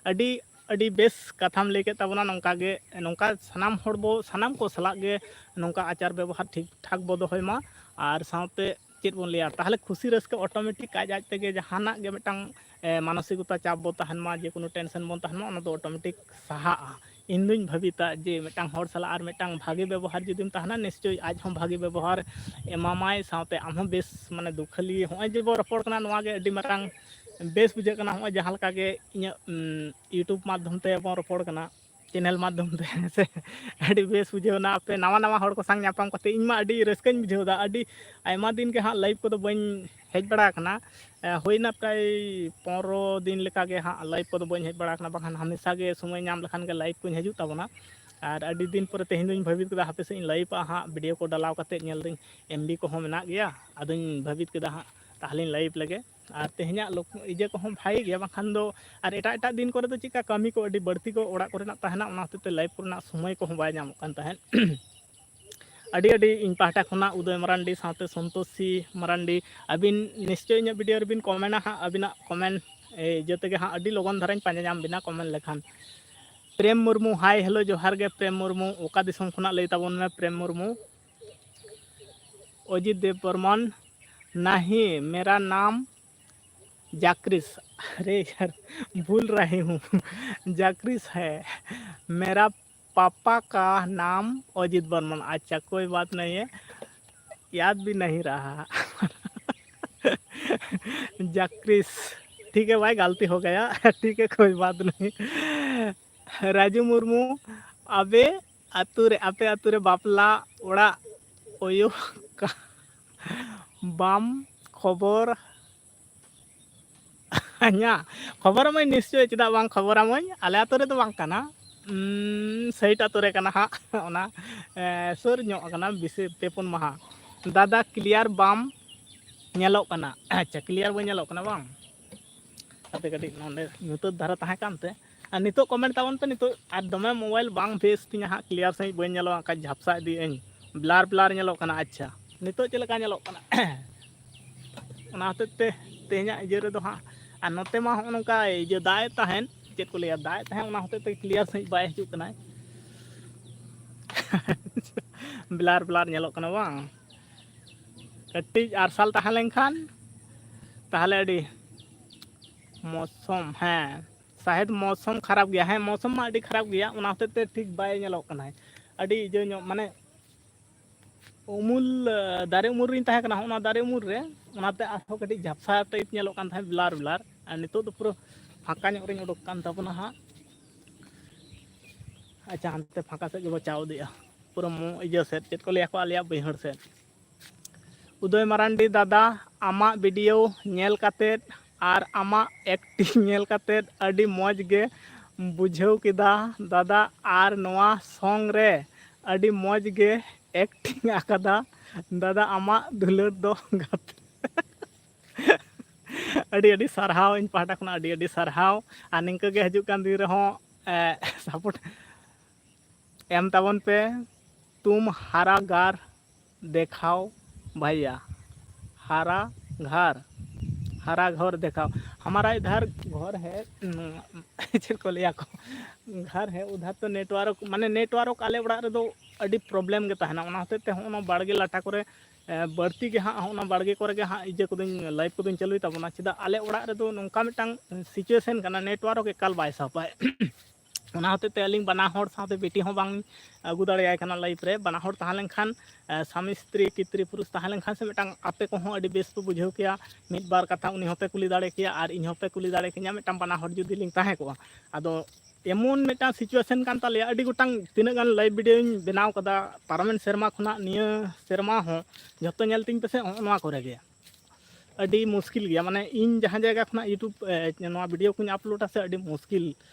ᱟᱹᱰᱤ, ᱟᱹᱰᱤ ᱵᱮᱥ ᱠᱟᱛᱷᱟᱢ ᱞᱟᱹᱭ ᱠᱮᱫ ᱛᱟᱵᱚᱱᱟ᱾ ᱱᱚᱝᱠᱟ ᱜᱮ, ᱱᱚᱝᱠᱟ ᱥᱟᱱᱟᱢ ᱦᱚᱲ ᱵᱚ, ᱥᱟᱱᱟᱢ ᱠᱚ ᱥᱟᱞᱟᱜ ᱜᱮ ᱱᱚᱝᱠᱟ ᱟᱪᱟᱨ ᱵᱮᱵᱚᱦᱟᱨ ᱴᱷᱤᱠ ᱴᱷᱟᱠ ᱵᱚ ᱫᱚᱦᱚᱭ ᱢᱟ᱾ ᱟᱨ ᱥᱟᱶᱛᱮ ᱪᱮᱫ ᱵᱚᱱ ᱞᱟᱹᱭᱟ, ᱛᱟᱦᱚᱞᱮ ᱠᱷᱩᱥᱤ ᱨᱟᱹᱥᱠᱟᱹ ᱚᱴᱳᱢᱮᱴᱤᱠ ᱟᱡ ᱟᱡ ᱛᱮᱜᱮ ᱡᱟᱦᱟᱱᱟᱜ ᱜᱮ ᱢᱤᱫᱴᱟᱝ, ᱮ, ᱢᱟᱱᱚᱥᱤᱠᱚᱛᱟ ᱪᱟᱯ ᱵᱚ ᱛᱟᱦᱮᱱ ᱢᱟ, ᱡᱮ ᱠᱳᱱᱳ ᱴᱮᱱᱥᱮᱱ ᱵᱚᱱ ᱛᱟᱦᱮᱱ ᱢᱟ, ᱚᱱᱟ ᱫᱚ ᱚᱴᱳᱢᱮᱴᱤᱠ ᱥᱟᱦᱟᱜᱼᱟ᱾ ᱤᱧ ᱫᱩᱧ ᱵᱷᱟᱹᱵᱤᱛᱟ ᱡᱮ ᱢᱤᱫᱴᱟᱝ ᱦᱚᱲ ᱥᱟᱞᱟᱜ ᱟᱨ ᱢᱤᱫᱴᱟᱝ ᱵᱷᱟᱜᱮ ᱵᱮᱵᱚᱦᱟᱨ ᱡᱩᱫᱤᱢ ᱛᱟᱦᱮᱱᱟ, ᱱᱤᱥᱪᱳᱭ ᱟᱡ ᱦᱚᱸ ᱵᱷᱟᱜᱮ ᱵᱮᱵᱚᱦᱟᱨ ᱮᱢᱟᱢᱟᱭ, ᱥᱟᱶᱛᱮ ᱟᱢ ᱦᱚᱸ ᱵᱮᱥ, ᱢᱟᱱᱮ, ᱫᱩᱠᱷᱟᱹᱞᱤ᱾ ᱦᱚᱸᱜᱼᱚᱭ ᱡᱮ ᱵᱚ ᱨᱚᱯᱚᱲ ᱠᱟᱱᱟ, ᱱᱚᱣᱟ ᱜᱮ ᱟᱹᱰᱤ ᱢᱟᱨᱟᱝ ᱵᱮᱥ ᱵᱩᱡᱷᱟᱹᱜ ᱠᱟᱱᱟ᱾ ᱦᱚᱸᱜᱼᱚᱭ ᱡᱟᱦᱟᱸ ᱞᱮᱠᱟ ᱜᱮ ᱤᱧᱟᱹᱜ, ᱩᱢ, YouTube ᱢᱟᱫᱽᱫᱷᱚᱢ ᱛᱮ ᱵᱚᱱ ᱨᱚᱯᱚᱲ ᱠᱟᱱᱟ, ᱪᱮᱱᱮᱞ ᱢᱟᱫᱽᱫᱷᱚᱢ ᱛᱮ, ᱦᱮᱸ ᱥᱮ, ᱟᱹᱰᱤ ᱵᱮᱥ ᱵᱩᱡᱷᱟᱹᱣ ᱮᱱᱟ᱾ ᱟᱯᱮ ᱱᱟᱣᱟ ᱱᱟᱣᱟ ᱦᱚᱲ ᱠᱚ ᱥᱟᱶ ᱧᱟᱯᱟᱢ ᱠᱟᱛᱮ ᱤᱧ ᱢᱟ ᱟᱹᱰᱤ ᱨᱟᱹᱥᱠᱟᱹᱧ ᱵᱩᱡᱷᱟᱹᱣ ᱮᱫᱟ᱾ ᱟᱹᱰᱤ ᱟᱭᱢᱟ ᱫᱤᱱ ᱜᱮ ᱦᱟᱸᱜ ᱞᱟᱭᱤᱵᱷ ᱠᱚᱫᱚ ᱵᱟᱹᱧ ᱦᱮᱡ ᱵᱟᱲᱟ ᱟᱠᱟᱱᱟ᱾ ᱮ, ᱦᱩᱭᱱᱟ ᱯᱨᱟᱭ ᱯᱚᱱᱨᱚ ᱫᱤᱱ ᱞᱮᱠᱟ ᱜᱮ ᱦᱟᱸᱜ ᱞᱟᱭᱤᱵᱷ ᱠᱚᱫᱚ ᱵᱟᱹᱧ ᱦᱮᱡ ᱵᱟᱲᱟ ᱟᱠᱟᱱᱟ, ᱵᱟᱝᱠᱷᱟᱱ ᱦᱟᱢᱮᱥᱟ ᱜᱮ ᱥᱚᱢᱚᱭ ᱧᱟᱢ ᱞᱮᱠᱷᱟᱱ ᱜᱮ ᱞᱟᱭᱤᱵᱷ ᱠᱚᱧ ᱦᱤᱡᱩᱜ ᱛᱟᱵᱚᱱᱟ᱾ ᱟᱨ ᱟᱹᱰᱤ ᱫᱤᱱ ᱯᱚᱨᱮ ᱛᱮᱦᱮᱧ ᱫᱚᱧ ᱵᱷᱟᱹᱵᱤᱛ ᱠᱮᱫᱟ, ᱦᱟᱯᱮ ᱥᱮᱫ ᱤᱧ ᱞᱟᱭᱤᱵᱷᱟ ᱦᱟᱸᱜ, ᱵᱷᱤᱰᱤᱭᱳ ᱠᱚ ᱰᱟᱞᱟᱣ ᱠᱟᱛᱮ ᱧᱮᱞ ᱫᱟᱹᱧ ᱮᱢ ᱵᱤ ᱠᱚᱦᱚᱸ ᱢᱮᱱᱟᱜ ᱜᱮᱭᱟ᱾ ᱟᱫᱚᱧ ᱵᱷᱟᱹᱵᱤᱛ ᱠᱮᱫᱟ ᱦᱟᱸᱜ, ᱛᱟᱦᱚᱞᱮᱧ ᱞᱟᱭᱤᱵᱷ ᱞᱮᱜᱮ᱾ ᱟᱨ ᱛᱮᱦᱮᱧᱟᱜ ᱞᱳᱠ-, ᱤᱭᱟᱹ ᱠᱚᱦᱚᱸ ᱵᱷᱟᱜᱮ ᱜᱮᱭᱟ, ᱵᱟᱝᱠᱷᱟᱱ ᱫᱚ ᱟᱨ ᱮᱴᱟᱜ ᱮᱴᱟᱜ ᱫᱤᱱ ᱠᱚᱨᱮ ᱫᱚ ᱪᱮᱫᱠᱟ ᱠᱟᱹᱢᱤ ᱠᱚ ᱟᱹᱰᱤ ᱵᱟᱹᱲᱛᱤ ᱠᱚ ᱚᱲᱟᱜ ᱠᱚᱨᱮᱱᱟᱜ ᱛᱟᱦᱮᱱᱟ, ᱚᱱᱟ ᱦᱚᱛᱮᱡ ᱛᱮ ᱞᱟᱭᱤᱵᱷ ᱠᱚᱨᱮᱱᱟᱜ ᱥᱚᱢᱚᱭ ᱠᱚᱦᱚᱸ ᱵᱟᱭ ᱧᱟᱢᱚᱜ ᱠᱟᱱ ᱛᱟᱦᱮᱸᱫ᱾ ᱟᱹᱰᱤ ᱟᱹᱰᱤ ᱤᱧ ᱯᱟᱦᱴᱟ ᱠᱷᱚᱱᱟᱜ ᱩᱫᱚᱭ ᱢᱟᱨᱟᱱᱰᱤ ᱥᱟᱶᱛᱮ ᱥᱚᱱᱛᱳᱥᱤ ᱢᱟᱨᱟᱱᱰᱤ, ᱟᱹᱵᱤᱱ ᱱᱤᱥᱪᱳᱭ ᱤᱧᱟᱹᱜ ᱵᱷᱤᱰᱤᱭᱳ ᱨᱮᱵᱤᱱ ᱠᱚᱢᱮᱱᱴᱟ ᱦᱟᱸᱜ, ᱟᱹᱵᱤᱱᱟᱜ ᱠᱚᱢᱮᱱᱴ ᱤᱭᱟᱹ ᱛᱮᱜᱮ ᱦᱟᱸᱜ ᱟᱹᱰᱤ ᱞᱚᱜᱚᱱ ᱫᱷᱟᱨᱟᱧ ᱯᱟᱸᱡᱟ ᱧᱟᱢ ᱵᱤᱱᱟ ᱠᱚᱢᱮᱱᱴ ᱞᱮᱠᱷᱟᱱ᱾ ᱯᱨᱮᱢ ᱢᱩᱨᱢᱩ, ᱦᱟᱭ, ᱦᱮᱞᱳ, ᱡᱚᱦᱟᱨ ᱜᱮ ᱯᱨᱮᱢ ᱢᱩᱨᱢᱩ, ᱚᱠᱟ ᱫᱤᱥᱚᱢ ᱠᱷᱚᱱᱟᱜ ᱞᱟᱹᱭ ᱛᱟᱵᱚᱱ ᱢᱮ ᱯᱨᱮᱢ ᱢᱩᱨᱢᱩ? अजित देव बर्मन, नहीं, मेरा नाम जाक्रिस, अरे यार, भूल रही हूँ, जाक्रिस है। मेरा पापा का नाम अजित बर्मन। अच्छा, कोई बात नहीं है, याद भी नहीं रहा। जाक्रिस, ठीक है भाई, गलती हो गया। ठीक है, कोई बात नहीं। ᱨᱟᱡᱩ ᱢᱩᱨᱢᱩ, ᱟᱵᱮ ᱟᱹᱛᱩ ᱨᱮ, ᱟᱯᱮ ᱟᱹᱛᱩ ᱨᱮ ᱵᱟᱯᱞᱟ ᱚᱲᱟᱜ ᱚᱭᱳ ᱠᱟ-, ᱵᱟᱢ ᱠᱷᱚᱵᱚᱨ ᱟᱹᱧᱟ? ᱠᱷᱚᱵᱚᱨᱟᱢᱟᱹᱧ ᱱᱤᱥᱪᱚᱭ, ᱪᱮᱫᱟᱜ ᱵᱟᱝ ᱠᱷᱚᱵᱚᱨᱟᱢᱟᱹᱧ? ᱟᱞᱮ ᱟᱹᱛᱩ ᱨᱮᱫᱚ ᱵᱟᱝ ᱠᱟᱱᱟ, ᱩᱸ, ᱥᱟᱹᱭᱤᱴ ᱟᱛᱳ ᱨᱮ ᱠᱟᱱᱟ ᱦᱟᱸᱜ᱾ ᱚᱱᱟ, ᱮ, ᱥᱩᱨ ᱧᱚᱜ ᱠᱟᱱᱟ, ᱵᱮᱥᱤ ᱯᱮ ᱯᱩᱱ ᱢᱟᱦᱟ᱾ ᱫᱟᱫᱟ, clear ᱵᱟᱢ ᱧᱮᱞᱚᱜ ᱠᱟᱱᱟ᱾ ᱟᱪᱪᱷᱟ, clear ᱵᱟᱹᱧ ᱧᱮᱞᱚᱜ ᱠᱟᱱᱟ ᱵᱟᱝ? ᱦᱟᱯᱮ ᱠᱟᱹᱴᱤᱡ ᱱᱚᱰᱮ ᱧᱩᱛᱟᱹᱛ ᱫᱷᱟᱨᱟ ᱛᱟᱦᱮᱸ ᱠᱟᱱᱛᱮ᱾ ᱟᱨ ᱱᱤᱛᱚᱜ comment ᱛᱟᱵᱚᱱ ᱯᱮ, ᱱᱤᱛᱚᱜ ᱟᱨ ᱫᱚᱢᱮ mobile ᱵᱟᱝ ᱵᱮᱥ ᱛᱤᱧᱟ ᱦᱟᱸᱜ, clear ᱥᱟᱺᱦᱤᱡ ᱵᱟᱹᱧ ᱧᱮᱞᱚᱜᱼᱟ, ᱚᱱᱠᱟ ᱡᱷᱟᱯᱥᱟ ᱤᱫᱤᱭᱟᱹᱧ, blur blur ᱧᱮᱞᱚᱜ ᱠᱟᱱᱟ᱾ ᱟᱪᱪᱷᱟ, ᱱᱤᱛᱚᱜ ᱪᱮᱫ ᱞᱮᱠᱟ ᱧᱮᱞᱚᱜ ᱠᱟᱱᱟ? ᱚᱱᱟ ᱦᱚᱛᱮᱡ ᱛᱮ ᱛᱮᱦᱮᱧᱟᱜ ᱤᱭᱟᱹ ᱨᱮᱫᱚ ᱦᱟᱸᱜ, ᱟᱨ ᱱᱚᱛᱮ ᱢᱟ ᱦᱚᱸᱜᱼᱚ ᱱᱚᱝᱠᱟ ᱤᱭᱟᱹ ᱫᱟᱜ ᱮᱫ ᱛᱟᱦᱮᱸᱫ, ᱪᱮᱫ ᱠᱚ ᱞᱟᱹᱭᱟ, ᱫᱟᱜ ᱮᱫ ᱛᱟᱦᱮᱸᱫ, ᱚᱱᱟ ᱦᱚᱛᱮᱡ ᱛᱮ clear ᱥᱟᱺᱦᱤᱡ ᱵᱟᱭ ᱦᱤᱡᱩᱜ ᱠᱟᱱᱟᱭ᱾ Blur blur ᱧᱮᱞᱚᱜ ᱠᱟᱱᱟ ᱵᱟᱝ? ᱠᱟᱹᱴᱤᱡ ᱟᱨᱥᱟᱞ ᱛᱟᱦᱮᱸ ᱞᱮᱱᱠᱷᱟᱱ ᱛᱟᱦᱚᱞᱮ ᱟᱹᱰᱤ ᱢᱚᱥᱚᱢ, ᱦᱮᱸ, ᱥᱟᱦᱮᱫ ᱢᱚᱥᱚᱢ ᱠᱷᱟᱨᱟᱯ ᱜᱮᱭᱟ᱾ ᱦᱮᱸ, ᱢᱚᱥᱚᱢ ᱢᱟ ᱟᱹᱰᱤ ᱠᱷᱟᱨᱟᱯ ᱜᱮᱭᱟ, ᱚᱱᱟ ᱦᱚᱛᱮᱡ ᱛᱮ ᱴᱷᱤᱠ ᱵᱟᱭ ᱧᱮᱞᱚᱜ ᱠᱟᱱᱟᱭ᱾ ᱟᱹᱰᱤ ᱤᱭᱟᱹ ᱧᱚᱜ, ᱢᱟᱱᱮ, ᱩᱢᱩᱞ, ᱫᱟᱨᱮ ᱩᱢᱩᱞ ᱨᱤᱧ ᱛᱟᱦᱮᱸ ᱠᱟᱱᱟ, ᱚᱱᱟ ᱫᱟᱨᱮ ᱩᱢᱩᱞ ᱨᱮ, ᱚᱱᱟᱛᱮ ᱟᱨᱦᱚᱸ ᱠᱟᱹᱴᱤᱡ ᱡᱷᱟᱯᱥᱟ type ᱧᱮᱞᱚᱜ ᱠᱟᱱ ᱛᱟᱦᱮᱸᱫ, blur blur᱾ ᱟᱨ ᱱᱤᱛᱚᱜ ᱫᱚ ᱯᱩᱨᱟᱹ ᱯᱷᱟᱸᱠᱟ ᱧᱚᱜ ᱨᱤᱧ ᱩᱰᱩᱠ ᱠᱟᱱ ᱛᱟᱵᱚᱱᱟ ᱦᱟᱸᱜ᱾ ᱟᱪᱪᱷᱟ, ᱦᱟᱱᱛᱮ ᱯᱷᱟᱸᱠᱟ ᱥᱮᱫ ᱜᱮᱵᱚ ᱪᱟᱣ ᱤᱫᱤᱜᱼᱟ, ᱯᱩᱨᱟᱹ ᱢᱚ-, ᱤᱭᱟᱹ ᱥᱮᱫ, ᱪᱮᱫ ᱠᱚ ᱞᱟᱹᱭᱟ ᱠᱚ, ᱟᱞᱮᱭᱟᱜ ᱵᱟᱹᱭᱦᱟᱹᱲ ᱥᱮᱫ᱾ ᱩᱫᱚᱭ ᱢᱟᱨᱟᱱᱰᱤ ᱫᱟᱫᱟ, ᱟᱢᱟᱜ video ᱧᱮᱞ ᱠᱟᱛᱮᱫ ᱟᱨ ᱟᱢᱟᱜ acting ᱧᱮᱞ ᱠᱟᱛᱮᱫ ᱟᱹᱰᱤ ᱢᱚᱡᱽ ᱜᱮ ᱵᱩᱡᱷᱟᱹᱣ ᱠᱮᱫᱟ ᱫᱟᱫᱟ, ᱟᱨ ᱱᱚᱣᱟ song ᱨᱮ ᱟᱹᱰᱤ ᱢᱚᱡᱽ ᱜᱮ acting ᱟᱠᱟᱫᱟ ᱫᱟᱫᱟ, ᱟᱢᱟᱜ ᱫᱩᱞᱟᱹᱲ ᱫᱚ ᱜᱟᱛᱮ᱾ ᱟᱹᱰᱤ ᱟᱹᱰᱤ ᱥᱟᱨᱦᱟᱣ, ᱤᱧ ᱯᱟᱦᱴᱟ ᱠᱷᱚᱱᱟᱜ ᱟᱹᱰᱤ ᱟᱹᱰᱤ ᱥᱟᱨᱦᱟᱣ᱾ ᱟᱨ ᱱᱤᱝᱠᱟᱹ ᱜᱮ ᱦᱤᱡᱩᱜ ᱠᱟᱱ ᱫᱤᱱ ᱨᱮᱦᱚᱸ, ᱮ, support ᱮᱢ ᱛᱟᱵᱚᱱ ᱯᱮ᱾ तुम हरा घर दिखाओ भैया, हरा घर, हरा घर दिखाओ। हमारा इधर घर है, ᱪᱮᱫ ᱠᱚ ᱞᱟᱹᱭᱟ ᱠᱚ, घर है, उधर तो network, ᱢᱟᱱᱮ, network ᱟᱞᱮ ᱚᱲᱟᱜ ᱨᱮᱫᱚ ᱟᱹᱰᱤ problem ᱜᱮ ᱛᱟᱦᱮᱱᱟ᱾ ᱚᱱᱟ ᱦᱚᱛᱮᱡ ᱛᱮ ᱦᱚᱸᱜᱼᱚ ᱱᱚᱣᱟ ᱵᱟᱲᱜᱮ ᱞᱟᱴᱟ ᱠᱚᱨᱮ, ᱮ, ᱵᱟᱹᱲᱛᱤ ᱜᱮ ᱦᱟᱸᱜ ᱦᱚᱸᱜᱼᱚ ᱱᱚᱣᱟ ᱵᱟᱲᱜᱮ ᱠᱚᱨᱮ ᱜᱮ ᱦᱟᱸᱜ ᱤᱭᱟᱹ ᱠᱚᱫᱚᱧ, live ᱠᱚᱫᱚᱧ ᱪᱟᱹᱞᱩᱭ ᱛᱟᱵᱚᱱᱟ᱾ ᱪᱮᱫᱟᱜ, ᱟᱞᱮ ᱚᱲᱟᱜ ᱨᱮᱫᱚ ᱱᱚᱝᱠᱟ ᱢᱤᱫᱴᱟᱝ situation ᱠᱟᱱᱟ, network ᱮᱠᱟᱞ ᱵᱟᱭ ᱥᱟᱵᱟᱭ᱾ ᱚᱱᱟ ᱦᱚᱛᱮᱡ ᱛᱮ ᱟᱹᱞᱤᱧ ᱵᱟᱱᱟ ᱦᱚᱲ ᱥᱟᱶᱛᱮ ᱵᱤᱴᱤ ᱦᱚᱸ ᱵᱟᱝ ᱟᱹᱜᱩ ᱫᱟᱲᱮᱭᱟᱭ ᱠᱟᱱᱟ live ᱨᱮ᱾ ᱵᱟᱱᱟ ᱦᱚᱲ ᱛᱟᱦᱮᱸ ᱞᱮᱱᱠᱷᱟᱱ, ᱮ, ᱥᱟᱢᱤ ᱥᱛᱨᱤ, ᱠᱤᱛᱨᱤ ᱯᱩᱨᱩᱥ ᱛᱟᱦᱮᱸ ᱞᱮᱱᱠᱷᱟᱱ ᱥᱮ ᱢᱤᱫᱴᱟᱝ ᱟᱯᱮ ᱠᱚᱦᱚᱸ ᱟᱹᱰᱤ ᱵᱮᱥ ᱯᱮ ᱵᱩᱡᱷᱟᱹᱣ ᱠᱮᱭᱟ᱾ ᱢᱤᱫ ᱵᱟᱨ ᱠᱟᱛᱷᱟ ᱩᱱᱤ ᱦᱚᱸᱯᱮ ᱠᱩᱞᱤ ᱫᱟᱲᱮ ᱠᱮᱭᱟ ᱟᱨ ᱤᱧ ᱦᱚᱸᱯᱮ ᱠᱩᱞᱤ ᱫᱟᱲᱮ ᱠᱤᱧᱟ, ᱢᱤᱫᱴᱟᱝ ᱵᱟᱱᱟ ᱦᱚᱲ ᱡᱩᱫᱤ ᱞᱤᱧ ᱛᱟᱦᱮᱸ ᱠᱚᱜᱼᱟ᱾ ᱟᱫᱚ ᱮᱢᱚᱱ ᱢᱤᱫᱴᱟᱝ situation ᱠᱟᱱ ᱛᱟᱞᱮᱭᱟ, ᱟᱹᱰᱤ ᱜᱚᱴᱟᱝ ᱛᱤᱱᱟᱹᱜ ᱜᱟᱱ live videoᱧ ᱵᱮᱱᱟᱣ ᱠᱟᱫᱟ ᱯᱟᱨᱚᱢᱮᱱ ᱥᱮᱨᱢᱟ ᱠᱷᱚᱱᱟᱜ ᱱᱤᱭᱟᱹ ᱥᱮᱨᱢᱟ ᱦᱚᱸ, ᱡᱷᱚᱛᱚ ᱧᱮᱞ ᱛᱤᱧ ᱯᱮᱥᱮ ᱦᱚᱸᱜᱼᱚ ᱱᱚᱣᱟ ᱠᱚᱨᱮ ᱜᱮ᱾ ᱟᱹᱰᱤ ᱢᱩᱥᱠᱤᱞ ᱜᱮᱭᱟ᱾ ᱢᱟᱱᱮ ᱤᱧ ᱡᱟᱦᱟᱸ ᱡᱟᱭᱜᱟ ᱠᱷᱚᱱᱟᱜ YouTube ᱮ, ᱱᱚᱣᱟ ᱵᱷᱤᱰᱤᱭᱳ ᱠᱚᱧ ᱟᱯᱞᱳᱰᱟ ᱥᱮ, ᱟᱹᱰᱤ ᱢᱩᱥᱠᱤᱞ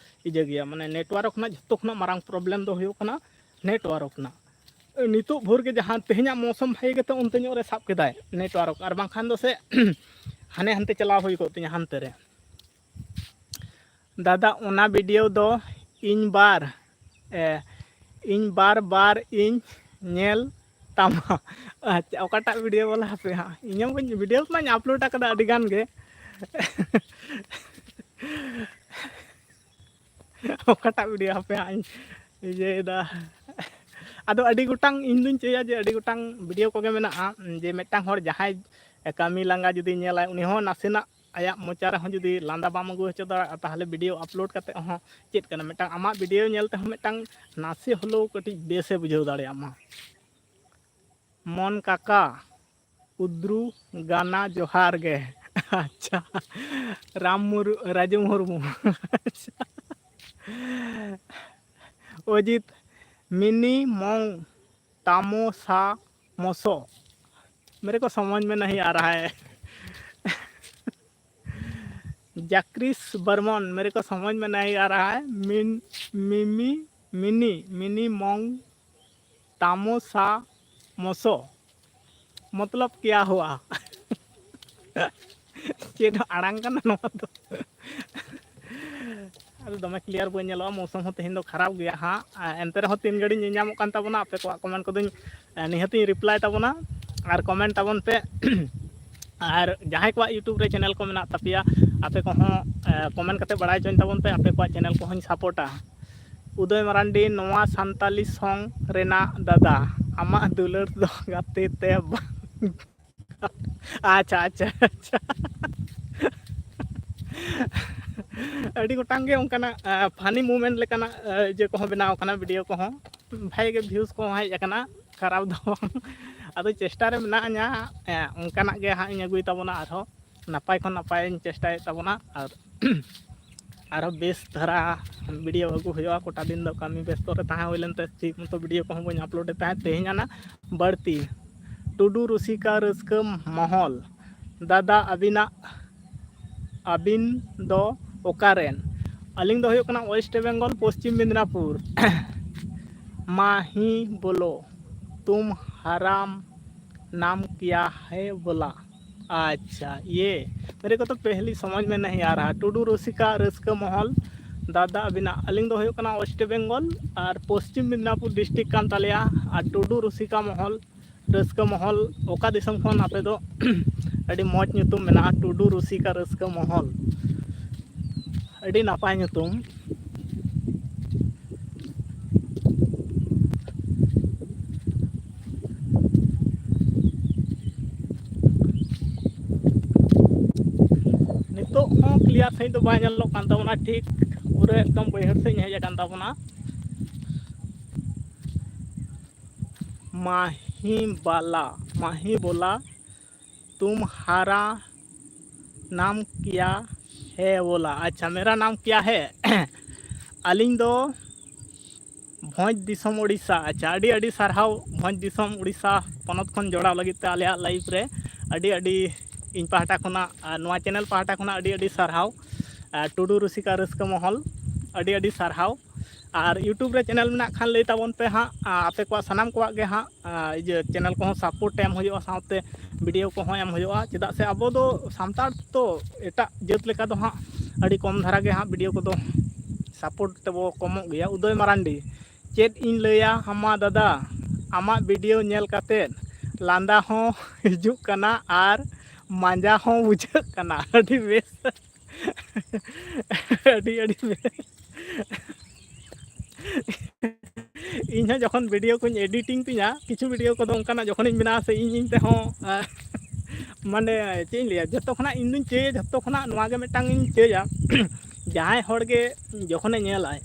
ᱤᱭᱟᱹ ᱜᱮᱭᱟ᱾ ᱢᱟᱱᱮ ᱱᱮᱴᱣᱟᱨᱠ ᱨᱮᱱᱟᱜ ᱡᱷᱚᱛᱚ ᱠᱷᱚᱱᱟᱜ ᱢᱟᱨᱟᱝ ᱯᱨᱚᱵᱞᱮᱢ ᱫᱚ ᱦᱩᱭᱩᱜ ᱠᱟᱱᱟ ᱱᱮᱴᱣᱟᱨᱠ ᱨᱮᱱᱟᱜ᱾ ᱱᱤᱛᱚᱜ ᱵᱷᱳᱨ ᱜᱮ ᱡᱟᱦᱟᱸ ᱛᱮᱦᱮᱧᱟᱜ ᱢᱳᱥᱚᱢ ᱵᱷᱟᱜᱮ ᱜᱮᱛᱚ ᱚᱱᱛᱮ ᱧᱚᱜ ᱨᱮ ᱥᱟᱵ ᱠᱮᱫᱟᱭ ᱱᱮᱴᱣᱟᱨᱠ, ᱟᱨ ᱵᱟᱝᱠᱷᱟᱱ ᱫᱚ ᱥᱮ ᱦᱟᱱᱮ ᱦᱟᱱᱛᱮ ᱪᱟᱞᱟᱣ ᱦᱩᱭ ᱠᱚᱜ ᱛᱤᱧᱟ ᱦᱟᱱᱛᱮ ᱨᱮ᱾ ᱫᱟᱫᱟ, ᱚᱱᱟ ᱵᱷᱤᱰᱤᱭᱳ ᱫᱚ ᱤᱧ ᱵᱟᱨ ᱮ, ᱤᱧ ᱵᱟᱨ ᱵᱟᱨ ᱤᱧ ᱧᱮᱞ ᱛᱟᱢᱟ᱾ ᱟᱪᱪᱷᱟ, ᱚᱠᱟᱴᱟᱜ ᱵᱷᱤᱰᱤᱭᱳ ᱵᱚᱞᱮ? ᱦᱟᱯᱮ ᱦᱟᱸᱜ, ᱤᱧ ᱦᱚᱸ ᱵᱟᱹᱧ, ᱵᱷᱤᱰᱤᱭᱳ ᱢᱟᱧ ᱟᱯᱞᱳᱰ ᱟᱠᱟᱫᱟ ᱟᱹᱰᱤ ᱜᱟᱱ ᱜᱮ᱾ ᱚᱠᱟᱴᱟᱜ ᱵᱷᱤᱰᱤᱭᱳ? ᱦᱟᱯᱮ ᱦᱟᱸᱜ ᱤᱧ ᱤᱭᱟᱹᱭᱮᱫᱟ᱾ ᱟᱫᱚ ᱟᱹᱰᱤ ᱜᱚᱴᱟᱝ, ᱤᱧ ᱫᱩᱧ ᱪᱟᱹᱭᱟ ᱡᱮ ᱟᱹᱰᱤ ᱜᱚᱴᱟᱝ ᱵᱷᱤᱰᱤᱭᱳ ᱠᱚᱜᱮ ᱢᱮᱱᱟᱜᱼᱟ, ᱡᱮ ᱢᱤᱫᱴᱟᱝ ᱦᱚᱲ ᱡᱟᱦᱟᱸᱭ ᱠᱟᱹᱢᱤ ᱞᱟᱸᱜᱟ ᱡᱩᱫᱤ ᱧᱮᱞᱟᱭ, ᱩᱱᱤ ᱦᱚᱸ ᱱᱟᱥᱮᱱᱟᱜ ᱟᱭᱟᱜ ᱢᱚᱪᱟ ᱨᱮᱦᱚᱸ ᱡᱩᱫᱤ ᱞᱟᱸᱫᱟ ᱵᱟᱢ ᱟᱹᱜᱩ ᱦᱚᱪᱚ ᱫᱟᱲᱮᱭᱟᱜᱼᱟ, ᱛᱟᱦᱚᱞᱮ ᱵᱷᱤᱰᱤᱭᱳ ᱟᱯᱞᱳᱰ ᱠᱟᱛᱮ ᱦᱚᱸ ᱪᱮᱫ ᱠᱟᱱᱟ? ᱢᱤᱫᱴᱟᱝ ᱟᱢᱟᱜ ᱵᱷᱤᱰᱤᱭᱳ ᱧᱮᱞ ᱛᱮᱦᱚᱸ ᱢᱤᱫᱴᱟᱝ ᱱᱟᱥᱮ ᱦᱚᱞᱮᱣ ᱠᱟᱹᱴᱤᱡ ᱵᱮᱥᱮ ᱵᱩᱡᱷᱟᱹᱣ ᱫᱟᱲᱮᱭᱟᱜ ᱢᱟ᱾ ᱢᱚᱱ ᱠᱟᱠᱟ ᱩᱫᱽᱨᱩ ᱜᱟᱱᱟ ᱡᱚᱦᱟᱨ ᱜᱮ᱾ ᱟᱪᱪᱷᱟ, ᱨᱟᱢ ᱢᱩᱨ-, ᱨᱟᱡᱩ ᱢᱩᱨᱢᱩ᱾ ᱟᱪᱪᱷᱟ᱾ ᱚᱡᱤᱛ, ᱢᱤᱱᱤ ᱢᱚᱝ ᱛᱟᱢᱚᱥᱟ ᱢᱚᱥᱚ, मेरे को समझ में नहीं आ रहा है। ᱡᱟᱠᱨᱤᱥ ᱵᱚᱨᱢᱚᱱ, मेरे को समझ में नहीं आ रहा है। ᱢᱤᱱ-, ᱢᱤᱢᱤ, ᱢᱤᱱᱤ, ᱢᱤᱱᱤ ᱢᱚᱝ ᱛᱟᱢᱚᱥᱟ ᱢᱚᱥᱚ, मतलब क्या हुआ? ᱪᱮᱫ ᱟᱲᱟᱝ ᱠᱟᱱᱟ ᱱᱚᱣᱟ ᱫᱚ? ᱟᱫᱚ ᱫᱚᱢᱮ ᱠᱞᱤᱭᱟᱨ ᱵᱟᱹᱧ ᱧᱮᱞᱚᱜᱼᱟ, ᱢᱳᱥᱚᱢ ᱦᱚᱸ ᱛᱮᱦᱮᱧ ᱫᱚ ᱠᱷᱟᱨᱟᱯ ᱜᱮᱭᱟ ᱦᱟᱸᱜ᱾ ᱟᱨ ᱮᱱᱛᱮ ᱨᱮᱦᱚᱸ ᱛᱤᱱ ᱜᱷᱟᱹᱲᱤᱡ ᱧᱮᱞ ᱧᱟᱢᱚᱜ ᱠᱟᱱ ᱛᱟᱵᱚᱱᱟ, ᱟᱯᱮ ᱠᱚᱣᱟᱜ ᱠᱚᱢᱮᱱᱴ ᱠᱚᱫᱚᱧ, ᱮ, ᱱᱤᱦᱟᱹᱛᱤᱧ ᱨᱤᱯᱞᱟᱭ ᱛᱟᱵᱚᱱᱟ᱾ ᱟᱨ ᱠᱚᱢᱮᱱᱴ ᱛᱟᱵᱚᱱ ᱯᱮ᱾ ᱟᱨ ᱡᱟᱦᱟᱸᱭ ᱠᱚᱣᱟᱜ YouTube ᱨᱮ ᱪᱮᱱᱮᱞ ᱠᱚ ᱢᱮᱱᱟᱜ ᱛᱟᱯᱮᱭᱟ, ᱟᱯᱮ ᱠᱚᱦᱚᱸ, ᱮ, ᱠᱚᱢᱮᱱᱴ ᱠᱟᱛᱮ ᱵᱟᱲᱟᱭ ᱦᱚᱪᱚᱧ ᱛᱟᱵᱚᱱ ᱯᱮ, ᱟᱯᱮ ᱠᱚᱣᱟᱜ ᱪᱮᱱᱮᱞ ᱠᱚᱦᱚᱸᱧ ᱥᱟᱯᱳᱨᱴᱟ᱾ ᱩᱫᱚᱭ ᱢᱟᱨᱟᱱᱰᱤ, ᱱᱚᱣᱟ ᱥᱟᱱᱛᱟᱞᱤ ᱥᱚᱝ ᱨᱮᱱᱟᱜ ᱫᱟᱫᱟ, ᱟᱢᱟᱜ ᱫᱩᱞᱟᱹᱲ ᱫᱚ ᱜᱟᱛᱮ ᱛᱮ ᱵᱟᱝ᱾ ᱟᱪᱪᱷᱟ, ᱟᱪᱪᱷᱟ, ᱟᱪᱪᱷᱟ᱾ ᱟᱹᱰᱤ ᱜᱚᱴᱟᱝ ᱜᱮ ᱚᱱᱠᱟᱱᱟᱜ, ᱟ, funny moment ᱞᱮᱠᱟᱱᱟᱜ, ᱟ, ᱤᱭᱟᱹ ᱠᱚᱦᱚᱸ ᱵᱮᱱᱟᱣ ᱠᱟᱱᱟ, ᱵᱷᱤᱰᱤᱭᱳ ᱠᱚᱦᱚᱸ᱾ ᱵᱷᱟᱜᱮ ᱜᱮ views ᱠᱚᱦᱚᱸ ᱦᱮᱡ ᱟᱠᱟᱱᱟ, ᱠᱷᱟᱨᱟᱯ ᱫᱚ ᱵᱟᱝ᱾ ᱟᱫᱚ ᱪᱮᱥᱴᱟ ᱨᱮ ᱢᱮᱱᱟᱜᱼᱟ, ᱮ, ᱚᱱᱠᱟᱱᱟᱜ ᱜᱮ ᱦᱟᱸᱜ ᱤᱧ ᱟᱹᱜᱩᱭ ᱛᱟᱵᱚᱱᱟ, ᱟᱨᱦᱚᱸ ᱱᱟᱯᱟᱭ ᱠᱷᱚᱱ ᱱᱟᱯᱟᱭ ᱤᱧ ᱪᱮᱥᱴᱟᱭᱮᱫ ᱛᱟᱵᱚᱱᱟ᱾ ᱟᱨ ᱟᱨᱦᱚᱸ ᱵᱮᱥ ᱫᱷᱟᱨᱟ ᱵᱷᱤᱰᱤᱭᱳ ᱟᱹᱜᱩ ᱦᱩᱭᱩᱜᱼᱟ᱾ ᱠᱚᱴᱟ ᱫᱤᱱ ᱫᱚ ᱠᱟᱹᱢᱤ ᱵᱮᱥᱛᱚ ᱨᱮ ᱛᱟᱦᱮᱸ ᱦᱩᱭ ᱞᱮᱱᱛᱮ ᱴᱷᱤᱠ ᱢᱚᱛᱚ ᱵᱷᱤᱰᱤᱭᱳ ᱠᱚᱦᱚᱸ ᱵᱟᱹᱧ ᱟᱯᱞᱳᱰᱮᱫ ᱛᱟᱦᱮᱸᱫ᱾ ᱛᱮᱦᱮᱧ ᱟᱱᱟᱜ ᱵᱟᱹᱲᱛᱤ ᱴᱩᱰᱩ ᱨᱩᱥᱤᱠᱟ ᱨᱟᱹᱥᱠᱟᱹ ᱢᱚᱦᱚᱞ, ᱫᱟᱫᱟ, ᱟᱹᱵᱤᱱᱟᱜ, ᱟᱹᱵᱤᱱ ᱫᱚ ᱚᱠᱟᱨᱮᱱ? ᱟᱹᱞᱤᱧ ᱫᱚ ᱦᱩᱭᱩᱜ ᱠᱟᱱᱟ ᱳᱭᱮᱥᱴ ᱵᱮᱝᱜᱚᱞ, ᱯᱚᱥᱪᱤᱢ ᱢᱮᱫᱽᱱᱟᱯᱩᱨ᱾ ᱢᱟᱦᱤ ᱵᱳᱞᱳ, ᱛᱩᱢ ᱦᱟᱨᱟᱢ ᱱᱟᱢ ᱠᱤᱭᱟ ᱦᱮ ᱵᱳᱞᱟ? ᱟᱪᱪᱷᱟ, ᱤᱭᱮ ᱢᱮᱨᱮ ᱠᱚ ᱛᱚ ᱯᱮᱦᱞᱤ ᱥᱚᱢᱚᱡᱽ ᱢᱮ ᱱᱟᱦᱤ ᱟ ᱨᱟᱦᱟ᱾ ᱴᱩᱰᱩ ᱨᱩᱥᱤᱠᱟ ᱨᱟᱹᱥᱠᱟᱹ ᱢᱚᱦᱚᱞ᱾ ᱫᱟᱫᱟ, ᱟᱹᱵᱤᱱᱟᱜ, ᱟᱹᱞᱤᱧ ᱫᱚ ᱦᱩᱭᱩᱜ ᱠᱟᱱᱟ ᱳᱭᱮᱥᱴ ᱵᱮᱝᱜᱚᱞ ᱟᱨ ᱯᱚᱥᱪᱤᱢ ᱢᱮᱫᱽᱱᱟᱯᱩᱨ ᱰᱤᱥᱴᱨᱤᱠᱴ ᱠᱟᱱ ᱛᱟᱞᱮᱭᱟ᱾ ᱟᱨ ᱴᱩᱰᱩ ᱨᱩᱥᱤᱠᱟ ᱢᱚᱦᱚᱞ, ᱨᱟᱹᱥᱠᱟᱹ ᱢᱚᱦᱚᱞ, ᱚᱠᱟ ᱫᱤᱥᱚᱢ ᱠᱷᱚᱱ ᱟᱯᱮ ᱫᱚ? ᱟᱹᱰᱤ ᱢᱚᱡᱽ ᱧᱩᱛᱩᱢ ᱢᱮᱱᱟᱜᱼᱟ, ᱴᱩᱰᱩ ᱨᱩᱥᱤᱠᱟ ᱨᱟᱹᱥᱠᱟᱹ ᱢᱚᱦᱚᱞ, ᱟᱹᱰᱤ ᱱᱟᱯᱟᱭ ᱧᱩᱛᱩᱢ᱾ ᱱᱤᱛᱚᱜ ᱦᱚᱸ ᱠᱞᱤᱭᱟᱨ ᱥᱟᱺᱦᱤᱡ ᱫᱚ ᱵᱟᱭ ᱧᱮᱞᱚᱜ ᱠᱟᱱ ᱛᱟᱵᱚᱱᱟ, ᱴᱷᱤᱠ ᱯᱩᱨᱟᱹ ᱮᱠᱫᱚᱢ ᱵᱟᱹᱭᱦᱟᱹᱲ ᱥᱮᱫ ᱤᱧ ᱦᱮᱡ ᱟᱠᱟᱱ ᱛᱟᱵᱚᱱᱟ᱾ ᱢᱟᱦᱤ ᱵᱟᱞᱟ, ᱢᱟᱦᱤ ᱵᱚᱞᱟ, ᱛᱩᱢ ᱦᱟᱨᱟ ᱱᱟᱢ ᱠᱤᱭᱟ ᱦᱮ ᱵᱚᱞᱟ? ᱟᱪᱪᱷᱟ, ᱢᱮᱨᱟ ᱱᱟᱢ ᱠᱤᱭᱟ ᱦᱮ? ᱟᱹᱞᱤᱧ ᱫᱚ ᱵᱷᱚᱸᱡᱽ ᱫᱤᱥᱚᱢ ᱳᱰᱤᱥᱟ᱾ ᱟᱪᱪᱷᱟ, ᱟᱹᱰᱤ ᱟᱹᱰᱤ ᱥᱟᱨᱦᱟᱣ ᱵᱷᱚᱸᱡᱽ ᱫᱤᱥᱚᱢ ᱳᱰᱤᱥᱟ ᱯᱚᱱᱚᱛ ᱠᱷᱚᱱ ᱡᱚᱲᱟᱣ ᱞᱟᱹᱜᱤᱫ ᱛᱮ ᱟᱞᱮᱭᱟᱜ ᱞᱟᱭᱤᱵᱷ ᱨᱮ᱾ ᱟᱹᱰᱤ ᱟᱹᱰᱤ ᱤᱧ ᱯᱟᱦᱴᱟ ᱠᱷᱚᱱᱟᱜ ᱟᱨ ᱱᱚᱣᱟ ᱪᱮᱱᱮᱞ ᱯᱟᱦᱴᱟ ᱠᱷᱚᱱᱟᱜ ᱟᱹᱰᱤ ᱟᱹᱰᱤ ᱥᱟᱨᱦᱟᱣ᱾ ᱟᱨ ᱴᱩᱰᱩ ᱨᱩᱥᱤᱠᱟ ᱨᱟᱹᱥᱠᱟᱹ ᱢᱚᱦᱚᱞ, ᱟᱹᱰᱤ ᱟᱹᱰᱤ ᱥᱟᱨᱦᱟᱣ᱾ ᱟᱨ YouTube ᱨᱮ ᱪᱮᱱᱮᱞ ᱢᱮᱱᱟᱜ ᱠᱷᱟᱱ ᱞᱟᱹᱭ ᱛᱟᱵᱚᱱ ᱯᱮ ᱦᱟᱸᱜ, ᱟᱨ ᱟᱯᱮ ᱠᱚᱣᱟᱜ ᱥᱟᱱᱟᱢ ᱠᱚᱣᱟᱜ ᱜᱮ ᱦᱟᱸᱜ, ᱟᱨ ᱤᱭᱟᱹ ᱪᱮᱱᱮᱞ ᱠᱚᱦᱚᱸ ᱥᱟᱯᱳᱨᱴ ᱮᱢ ᱦᱩᱭᱩᱜᱼᱟ, ᱥᱟᱶᱛᱮ ᱵᱷᱤᱰᱤᱭᱳ ᱠᱚᱦᱚᱸ ᱮᱢ ᱦᱩᱭᱩᱜᱼᱟ᱾ ᱪᱮᱫᱟᱜ ᱥᱮ ᱟᱵᱚ ᱫᱚ ᱥᱟᱱᱛᱟᱲ ᱛᱚ, ᱮᱴᱟᱜ ᱡᱟᱹᱛ ᱞᱮᱠᱟ ᱫᱚ ᱦᱟᱸᱜ ᱟᱹᱰᱤ ᱠᱚᱢ ᱫᱷᱟᱨᱟ ᱜᱮ ᱦᱟᱸᱜ ᱵᱷᱤᱰᱤᱭᱳ ᱠᱚᱫᱚ ᱥᱟᱯᱳᱨᱴ ᱛᱮᱵᱚ ᱠᱚᱢᱚᱜ ᱜᱮᱭᱟ᱾ ᱩᱫᱚᱭ ᱢᱟᱨᱟᱱᱰᱤ, ᱪᱮᱫ ᱤᱧ ᱞᱟᱹᱭᱟ ᱦᱟᱢᱟ ᱫᱟᱫᱟ, ᱟᱢᱟᱜ ᱵᱷᱤᱰᱤᱭᱳ ᱧᱮᱞ ᱠᱟᱛᱮᱫ ᱞᱟᱸᱫᱟ ᱦᱚᱸ ᱦᱤᱡᱩᱜ ᱠᱟᱱᱟ ᱟᱨ ᱢᱟᱸᱡᱟ ᱦᱚᱸ ᱵᱩᱡᱷᱟᱹᱜ ᱠᱟᱱᱟ᱾ ᱟᱹᱰᱤ ᱵᱮᱥ᱾ ᱟᱹᱰᱤ ᱟᱹᱰᱤ ᱵᱮᱥ᱾ ᱤᱧ ᱦᱚᱸ ᱡᱚᱠᱷᱚᱱ ᱵᱷᱤᱰᱤᱭᱳ ᱠᱚᱧ ᱮᱰᱤᱴᱤᱝ ᱛᱤᱧᱟ, ᱠᱤᱪᱷᱩ ᱵᱷᱤᱰᱤᱭᱳ ᱠᱚᱫᱚ ᱚᱱᱠᱟᱱᱟᱜ ᱡᱚᱠᱷᱚᱱᱤᱧ ᱵᱮᱱᱟᱣᱟ ᱥᱮ, ᱤᱧ ᱤᱧ ᱛᱮᱦᱚᱸ, ᱟᱸ, ᱢᱟᱱᱮ ᱪᱮᱫ ᱤᱧ ᱞᱟᱹᱭᱟ, ᱡᱚᱛᱚ ᱠᱷᱚᱱᱟᱜ ᱤᱧ ᱫᱩᱧ ᱪᱟᱹᱭᱟ, ᱡᱚᱛᱚ ᱠᱷᱚᱱᱟᱜ ᱱᱚᱣᱟ ᱜᱮ ᱢᱤᱫᱴᱟᱝ ᱤᱧ ᱪᱟᱹᱭᱟ, ᱡᱟᱦᱟᱸᱭ ᱦᱚᱲ ᱜᱮ ᱡᱚᱠᱷᱚᱱᱮ ᱧᱮᱞᱟᱭ,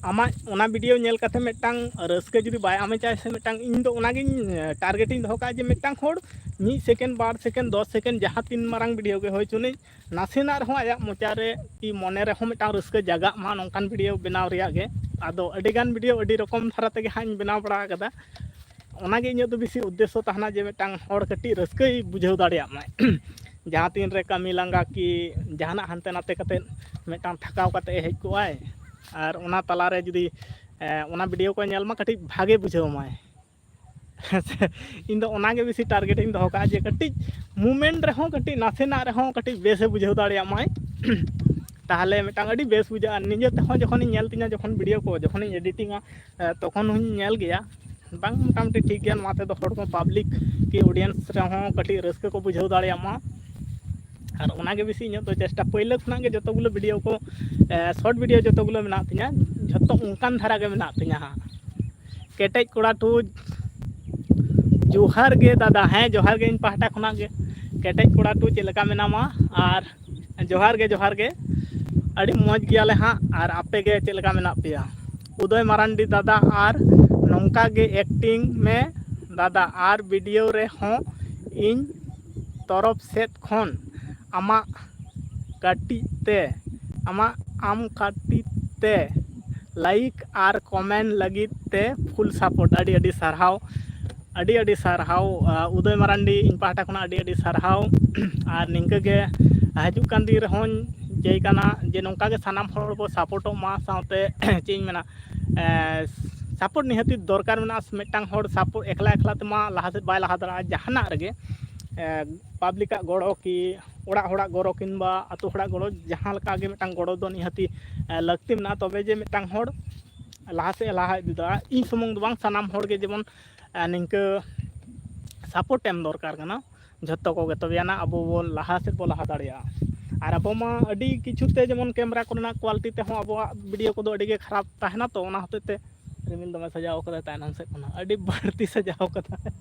ᱟᱢᱟᱜ ᱚᱱᱟ ᱵᱷᱤᱰᱤᱭᱳ ᱧᱮᱞ ᱠᱟᱛᱮ ᱢᱤᱫᱴᱟᱝ ᱨᱟᱹᱥᱠᱟᱹ ᱡᱩᱫᱤ ᱵᱟᱭ ᱟᱢᱮ ᱪᱟᱭ ᱥᱮ, ᱢᱤᱫᱴᱟᱝ, ᱤᱧ ᱫᱚ ᱚᱱᱟᱜᱤᱧ, ᱟᱸ, ᱴᱟᱨᱜᱮᱴ ᱤᱧ ᱫᱚᱦᱚ ᱠᱟᱜᱼᱟ ᱡᱮ ᱢᱤᱫᱴᱟᱝ ᱦᱚᱲ ᱢᱤᱫ ᱥᱮᱠᱮᱱᱰ, ᱵᱟᱨ ᱥᱮᱠᱮᱱᱰ, ᱫᱚᱥ ᱥᱮᱠᱮᱱᱰ, ᱡᱟᱦᱟᱸ ᱛᱤᱱ ᱢᱟᱨᱟᱝ ᱵᱷᱤᱰᱤᱭᱳ ᱜᱮ ᱦᱩᱭ ᱦᱚᱪᱚᱱᱤᱡ, ᱱᱟᱥᱮᱱᱟᱜ ᱨᱮᱦᱚᱸ ᱟᱭᱟᱜ ᱢᱚᱪᱟ ᱨᱮ ᱠᱤ ᱢᱚᱱᱮ ᱨᱮᱦᱚᱸ ᱢᱤᱫᱴᱟᱝ ᱨᱟᱹᱥᱠᱟᱹ ᱡᱟᱜᱟᱜ ᱢᱟ, ᱱᱚᱝᱠᱟᱱ ᱵᱷᱤᱰᱤᱭᱳ ᱵᱮᱱᱟᱣ ᱨᱮᱭᱟᱜ ᱜᱮ᱾ ᱟᱫᱚ ᱟᱹᱰᱤᱜᱟᱱ ᱵᱷᱤᱰᱤᱭᱳ ᱟᱹᱰᱤ ᱨᱚᱠᱚᱢ ᱫᱷᱟᱨᱟ ᱛᱮᱜᱮ ᱦᱟᱸᱜ ᱤᱧ ᱵᱮᱱᱟᱣ ᱵᱟᱲᱟ ᱟᱠᱟᱫᱟ᱾ ᱚᱱᱟᱜᱮ ᱤᱧᱟᱹᱜ ᱫᱚ ᱵᱮᱥᱤ ᱩᱫᱽᱫᱮᱥᱥᱚ ᱛᱟᱦᱮᱱᱟ, ᱡᱮ ᱢᱤᱫᱴᱟᱝ ᱦᱚᱲ ᱠᱟᱹᱴᱤᱡ ᱨᱟᱹᱥᱠᱟᱹᱭ ᱵᱩᱡᱷᱟᱹᱣ ᱫᱟᱲᱮᱭᱟᱜ ᱢᱟᱭ᱾ ᱡᱟᱦᱟᱸ ᱛᱤᱱ ᱨᱮ ᱠᱟᱹᱢᱤ ᱞᱟᱸᱜᱟ ᱠᱤ ᱡᱟᱦᱟᱱᱟᱜ ᱦᱟᱱᱛᱮ ᱱᱟᱛᱮ ᱠᱟᱛᱮᱫ ᱢᱤᱫᱴᱟᱝ ᱛᱷᱟᱠᱟᱣ ᱠᱟᱛᱮᱫ ᱮ ᱦᱮᱡ ᱠᱚᱜᱼᱟᱭ, ᱟᱨ ᱚᱱᱟ ᱛᱟᱞᱟᱨᱮ ᱡᱩᱫᱤ ᱮ, ᱚᱱᱟ ᱵᱷᱤᱰᱤᱭᱳ ᱠᱚ ᱧᱮᱞ ᱢᱟ, ᱠᱟᱹᱴᱤᱡ ᱵᱷᱟᱜᱮ ᱵᱩᱡᱷᱟᱹᱣ ᱢᱟᱭ᱾ ᱤᱧ ᱫᱚ ᱚᱱᱟᱜᱮ ᱵᱮᱥᱤ ᱴᱟᱨᱜᱮᱴ ᱤᱧ ᱫᱚᱦᱚ ᱠᱟᱜᱼᱟ, ᱡᱮ ᱠᱟᱹᱴᱤᱡ ᱢᱩᱢᱮᱱᱴ ᱨᱮᱦᱚᱸ ᱠᱟᱹᱴᱤᱡ ᱱᱟᱥᱮᱱᱟᱜ ᱨᱮᱦᱚᱸ ᱠᱟᱹᱴᱤᱡ ᱵᱮᱥᱮ ᱵᱩᱡᱷᱟᱹᱣ ᱫᱟᱲᱮᱭᱟᱜ ᱢᱟᱭ᱾ ᱛᱟᱦᱚᱞᱮ ᱢᱤᱫᱴᱟᱝ ᱟᱹᱰᱤ ᱵᱮᱥ ᱵᱩᱡᱷᱟᱹᱜᱼᱟ᱾ ᱱᱤᱡᱮ ᱛᱮᱦᱚᱸ ᱡᱚᱠᱷᱚᱱᱤᱧ ᱧᱮᱞ ᱛᱤᱧᱟ, ᱡᱚᱠᱷᱚᱱ ᱵᱷᱤᱰᱤᱭᱳ ᱠᱚ ᱡᱚᱠᱷᱚᱱᱤᱧ ᱮᱰᱤᱴᱤᱝᱟ, ᱮ, ᱛᱚᱠᱷᱚᱱ ᱦᱚᱸᱧ ᱧᱮᱞ ᱜᱮᱭᱟ᱾ ᱵᱟᱝ, ᱢᱚᱴᱟᱢᱩᱴᱤ ᱴᱷᱤᱠ ᱜᱮᱭᱟ, ᱱᱚᱣᱟ ᱛᱮᱫᱚ ᱦᱚᱲ ᱠᱚ ᱯᱟᱵᱽᱞᱤᱠ ᱠᱤ ᱚᱰᱤᱭᱮᱱᱥ ᱨᱮᱦᱚᱸ ᱠᱟᱹᱴᱤᱡ ᱨᱟᱹᱥᱠᱟᱹ ᱠᱚ ᱵᱩᱡᱷᱟᱹᱣ ᱫᱟᱲᱮᱭᱟᱜ ᱢᱟ᱾ ᱟᱨ ᱚᱱᱟᱜᱮ ᱵᱮᱥᱤ ᱤᱧᱟᱹᱜ ᱫᱚ ᱪᱮᱥᱴᱟ, ᱯᱳᱭᱞᱳ ᱠᱷᱚᱱᱟᱜ ᱜᱮ ᱡᱚᱛᱚ ᱜᱩᱞᱳ ᱵᱷᱤᱰᱤᱭᱳ ᱠᱚ, ᱮ, ᱥᱚᱨᱴ ᱵᱷᱤᱰᱤᱭᱳ ᱡᱚᱛᱚ ᱜᱩᱞᱳ ᱢᱮᱱᱟᱜ ᱛᱤᱧᱟ, ᱡᱷᱚᱛᱚ ᱚᱱᱠᱟᱱ ᱫᱷᱟᱨᱟ ᱜᱮ ᱢᱮᱱᱟᱜ ᱛᱤᱧᱟ ᱦᱟᱸᱜ᱾ ᱠᱮᱴᱮᱡ ᱠᱚᱲᱟ ᱴᱩ, ᱡᱚᱦᱟᱨ ᱜᱮ ᱫᱟᱫᱟ᱾ ᱦᱮᱸ, ᱡᱚᱦᱟᱨ ᱜᱮ ᱤᱧ ᱯᱟᱦᱴᱟ ᱠᱷᱚᱱᱟᱜ ᱜᱮ᱾ ᱠᱮᱴᱮᱡ ᱠᱚᱲᱟ ᱴᱩ, ᱪᱮᱫ ᱞᱮᱠᱟ ᱢᱮᱱᱟᱢᱟ? ᱟᱨ ᱡᱚᱦᱟᱨ ᱜᱮ, ᱡᱚᱦᱟᱨ ᱜᱮ᱾ ᱟᱹᱰᱤ ᱢᱚᱡᱽ ᱜᱮᱭᱟᱞᱮ ᱦᱟᱸᱜ, ᱟᱨ ᱟᱯᱮ ᱜᱮ ᱪᱮᱫ ᱞᱮᱠᱟ ᱢᱮᱱᱟᱜ ᱯᱮᱭᱟ? ᱩᱫᱚᱭ ᱢᱟᱨᱟᱱᱰᱤ ᱫᱟᱫᱟ, ᱟᱨ ᱱᱚᱝᱠᱟ ᱜᱮ ᱮᱠᱴᱤᱝ ᱢᱮ ᱫᱟᱫᱟ, ᱟᱨ ᱵᱷᱤᱰᱤᱭᱳ ᱨᱮᱦᱚᱸ ᱤᱧ ᱛᱚᱨᱚᱯ ᱥᱮᱫ ᱠᱷᱚᱱ ᱟᱢᱟᱜ ᱠᱟᱹᱴᱤᱡ ᱛᱮ, ᱟᱢᱟᱜ ᱟᱢ ᱠᱟᱹᱴᱤᱡ ᱛᱮ ᱞᱟᱭᱤᱠ ᱟᱨ ᱠᱚᱢᱮᱱᱴ ᱞᱟᱹᱜᱤᱫ ᱛᱮ ᱯᱷᱩᱞ ᱥᱟᱯᱳᱨᱴ᱾ ᱟᱹᱰᱤ ᱟᱹᱰᱤ ᱥᱟᱨᱦᱟᱣ, ᱟᱹᱰᱤ ᱟᱹᱰᱤ ᱥᱟᱨᱦᱟᱣ, ᱟ, ᱩᱫᱚᱭ ᱢᱟᱨᱟᱱᱰᱤ, ᱤᱧ ᱯᱟᱦᱴᱟ ᱠᱷᱚᱱᱟᱜ ᱟᱹᱰᱤ ᱟᱹᱰᱤ ᱥᱟᱨᱦᱟᱣ᱾ ᱟᱨ ᱱᱤᱝᱠᱟᱹ ᱜᱮ ᱦᱤᱡᱩᱜ ᱠᱟᱱ ᱫᱤᱱ ᱨᱮᱦᱚᱸᱧ ᱪᱟᱹᱭ ᱠᱟᱱᱟ ᱡᱮ ᱱᱚᱝᱠᱟ ᱜᱮ ᱥᱟᱱᱟᱢ ᱦᱚᱲ ᱵᱚ ᱥᱟᱯᱳᱨᱴᱚᱜ ᱢᱟ, ᱥᱟᱶᱛᱮ ᱪᱮᱫ ᱤᱧ ᱢᱮᱱᱟ, ᱮ, ᱥᱟᱯᱳᱨᱴ ᱱᱤᱦᱟᱹᱛᱤ ᱫᱚᱨᱠᱟᱨ ᱢᱮᱱᱟᱜᱼᱟ᱾ ᱢᱤᱫᱴᱟᱝ ᱦᱚᱲ ᱥᱟᱯᱳᱨᱴ ᱮᱠᱞᱟ ᱮᱠᱞᱟ ᱛᱮᱢᱟ ᱞᱟᱦᱟ ᱥᱮᱫ ᱵᱟᱭ ᱞᱟᱦᱟ ᱫᱟᱲᱮᱭᱟᱜᱼᱟ᱾ ᱡᱟᱦᱟᱱᱟᱜ ᱨᱮᱜᱮ, ᱮ, ᱯᱟᱵᱽᱞᱤᱠᱟᱜ ᱜᱚᱲᱚ ᱠᱤ ᱚᱲᱟᱜ ᱦᱚᱲᱟᱜ ᱜᱚᱲᱚ ᱠᱤᱝᱵᱟ ᱟᱛᱳ ᱦᱚᱲᱟᱜ ᱜᱚᱲᱚ, ᱡᱟᱦᱟᱸ ᱞᱮᱠᱟ ᱜᱮ ᱢᱤᱫᱴᱟᱝ ᱜᱚᱲᱚ ᱫᱚ ᱱᱤᱦᱟᱹᱛᱤ, ᱮ, ᱞᱟᱹᱠᱛᱤ ᱢᱮᱱᱟᱜᱼᱟ, ᱛᱚᱵᱮ ᱡᱮ ᱢᱤᱫᱴᱟᱝ ᱦᱚᱲ ᱞᱟᱦᱟ ᱥᱮᱫ ᱮ ᱞᱟᱦᱟ ᱤᱫᱤ ᱫᱟᱲᱮᱭᱟᱜᱼᱟ᱾ ᱤᱧ ᱥᱩᱢᱩᱝ ᱫᱚ ᱵᱟᱝ, ᱥᱟᱱᱟᱢ ᱦᱚᱲ ᱜᱮ ᱡᱮᱢᱚᱱ, ᱮ, ᱱᱤᱝᱠᱟᱹ ᱥᱟᱯᱳᱨᱴ ᱮᱢ ᱫᱚᱨᱠᱟᱨ ᱠᱟᱱᱟ ᱡᱷᱚᱛᱚ ᱠᱚᱜᱮ, ᱛᱚᱵᱮ ᱟᱱᱟᱜ ᱟᱵᱚ ᱵᱚᱱ ᱞᱟᱦᱟ ᱥᱮᱫ ᱵᱚᱱ ᱞᱟᱦᱟ ᱫᱟᱲᱮᱭᱟᱜᱼᱟ᱾ ᱟᱨ ᱟᱵᱚ ᱢᱟ ᱟᱹᱰᱤ ᱠᱤᱪᱷᱩ ᱛᱮ ᱡᱮᱢᱚᱱ ᱠᱮᱢᱮᱨᱟ ᱠᱚᱨᱮᱱᱟᱜ ᱠᱳᱣᱟᱞᱤᱴᱤ ᱛᱮᱦᱚᱸ ᱟᱵᱚᱣᱟᱜ ᱵᱷᱤᱰᱤᱭᱳ ᱠᱚᱫᱚ ᱟᱹᱰᱤ ᱜᱮ ᱠᱷᱟᱨᱟᱯ ᱛᱟᱦᱮᱱᱟ, ᱛᱚ ᱚᱱᱟ ᱦᱚᱛᱮᱡ ᱛᱮ ᱨᱤᱢᱤᱞ ᱫᱚᱢᱮ ᱥᱟᱡᱟᱣ ᱠᱟᱫᱟᱭ ᱛᱟᱭᱱᱚᱢ ᱥᱮᱫ ᱠᱷᱚᱱᱟᱜ, ᱟᱹᱰᱤ ᱵᱟᱹᱲᱛᱤ ᱥᱟᱡᱟᱣ ᱠᱟᱫᱟᱭ᱾